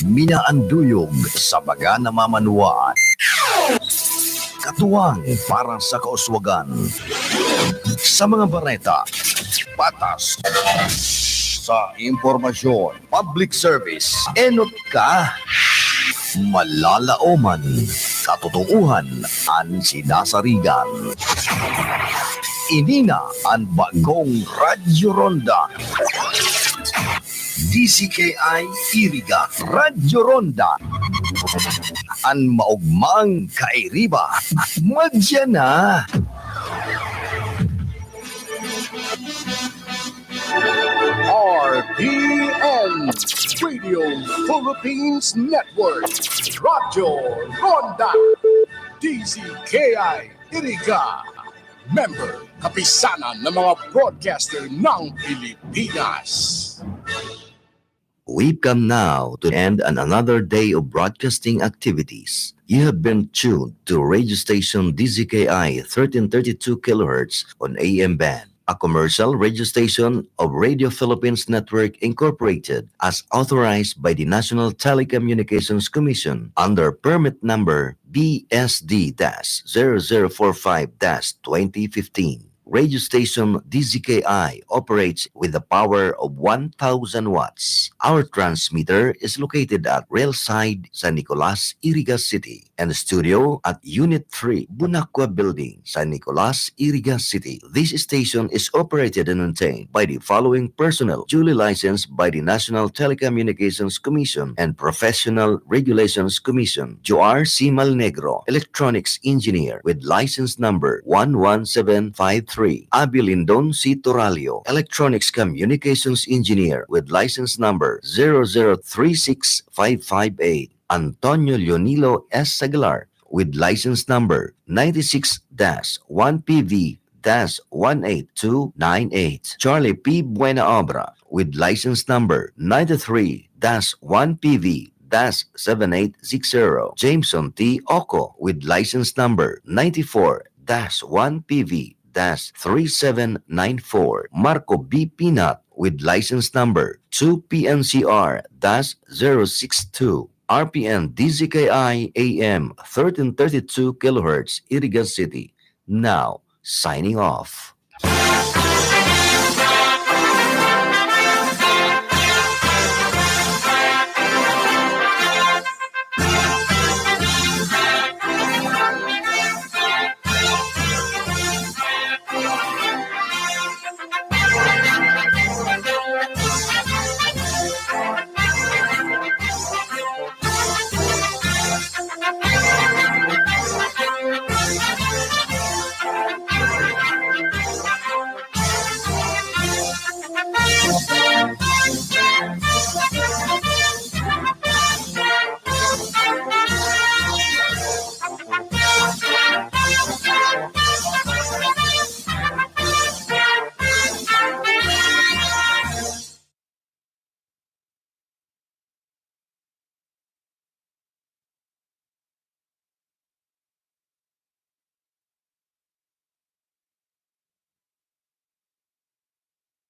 Minaanduyog sa baga na mamanwaan. Katuwang para sa kauswagan. Sa mga bareta, patas. Sa impormasyon, public service, enot ka. Malalaoman, katotoohan an sinasarigan. Ini na an bagong Radyo Ronda. D C K I Iriga, Radyo Ronda. An maogmang kairiba, madya na. R P N Radio Philippines Network, Radyo Ronda, D Z K I Iriga, member kapisanan ng mga broadcaster ng Pilipinas. We've come now to end on another day of broadcasting activities. You have been tuned to radio station D Z K I thirteen thirty-two kilohertz on A M band, a commercial radio station of Radio Philippines Network Incorporated as authorized by the National Telecommunications Commission under permit number B S D dash zero zero four five dash twenty fifteen. Radio station D Z K I operates with the power of one thousand watts. Our transmitter is located at Railside, San Nicolas, Iriga City, and studio at Unit three, Bunacua Building, San Nicolas, Iriga City. This station is operated and maintained by the following personnel, duly licensed by the National Telecommunications Commission and Professional Regulations Commission. Joar C. Malnegro, electronics engineer with license number one one seven five three. Abi Lindon C. Toralio, electronics communications engineer with license number zero zero three six five five eight. Antonio Leonilo S. Aguilar with license number ninety-six dash one P V dash one eight two nine eight. Charlie P. Buenaobra with license number ninety-three dash one P V dash seven eight six zero. Jameson T. Oco with license number ninety-four dash one P V dash three seven nine four. Marco B. Pinat with license number two P N C R dash zero six two. R P N D Z K I A M thirteen thirty-two kilohertz, Iriga City. Now, signing off.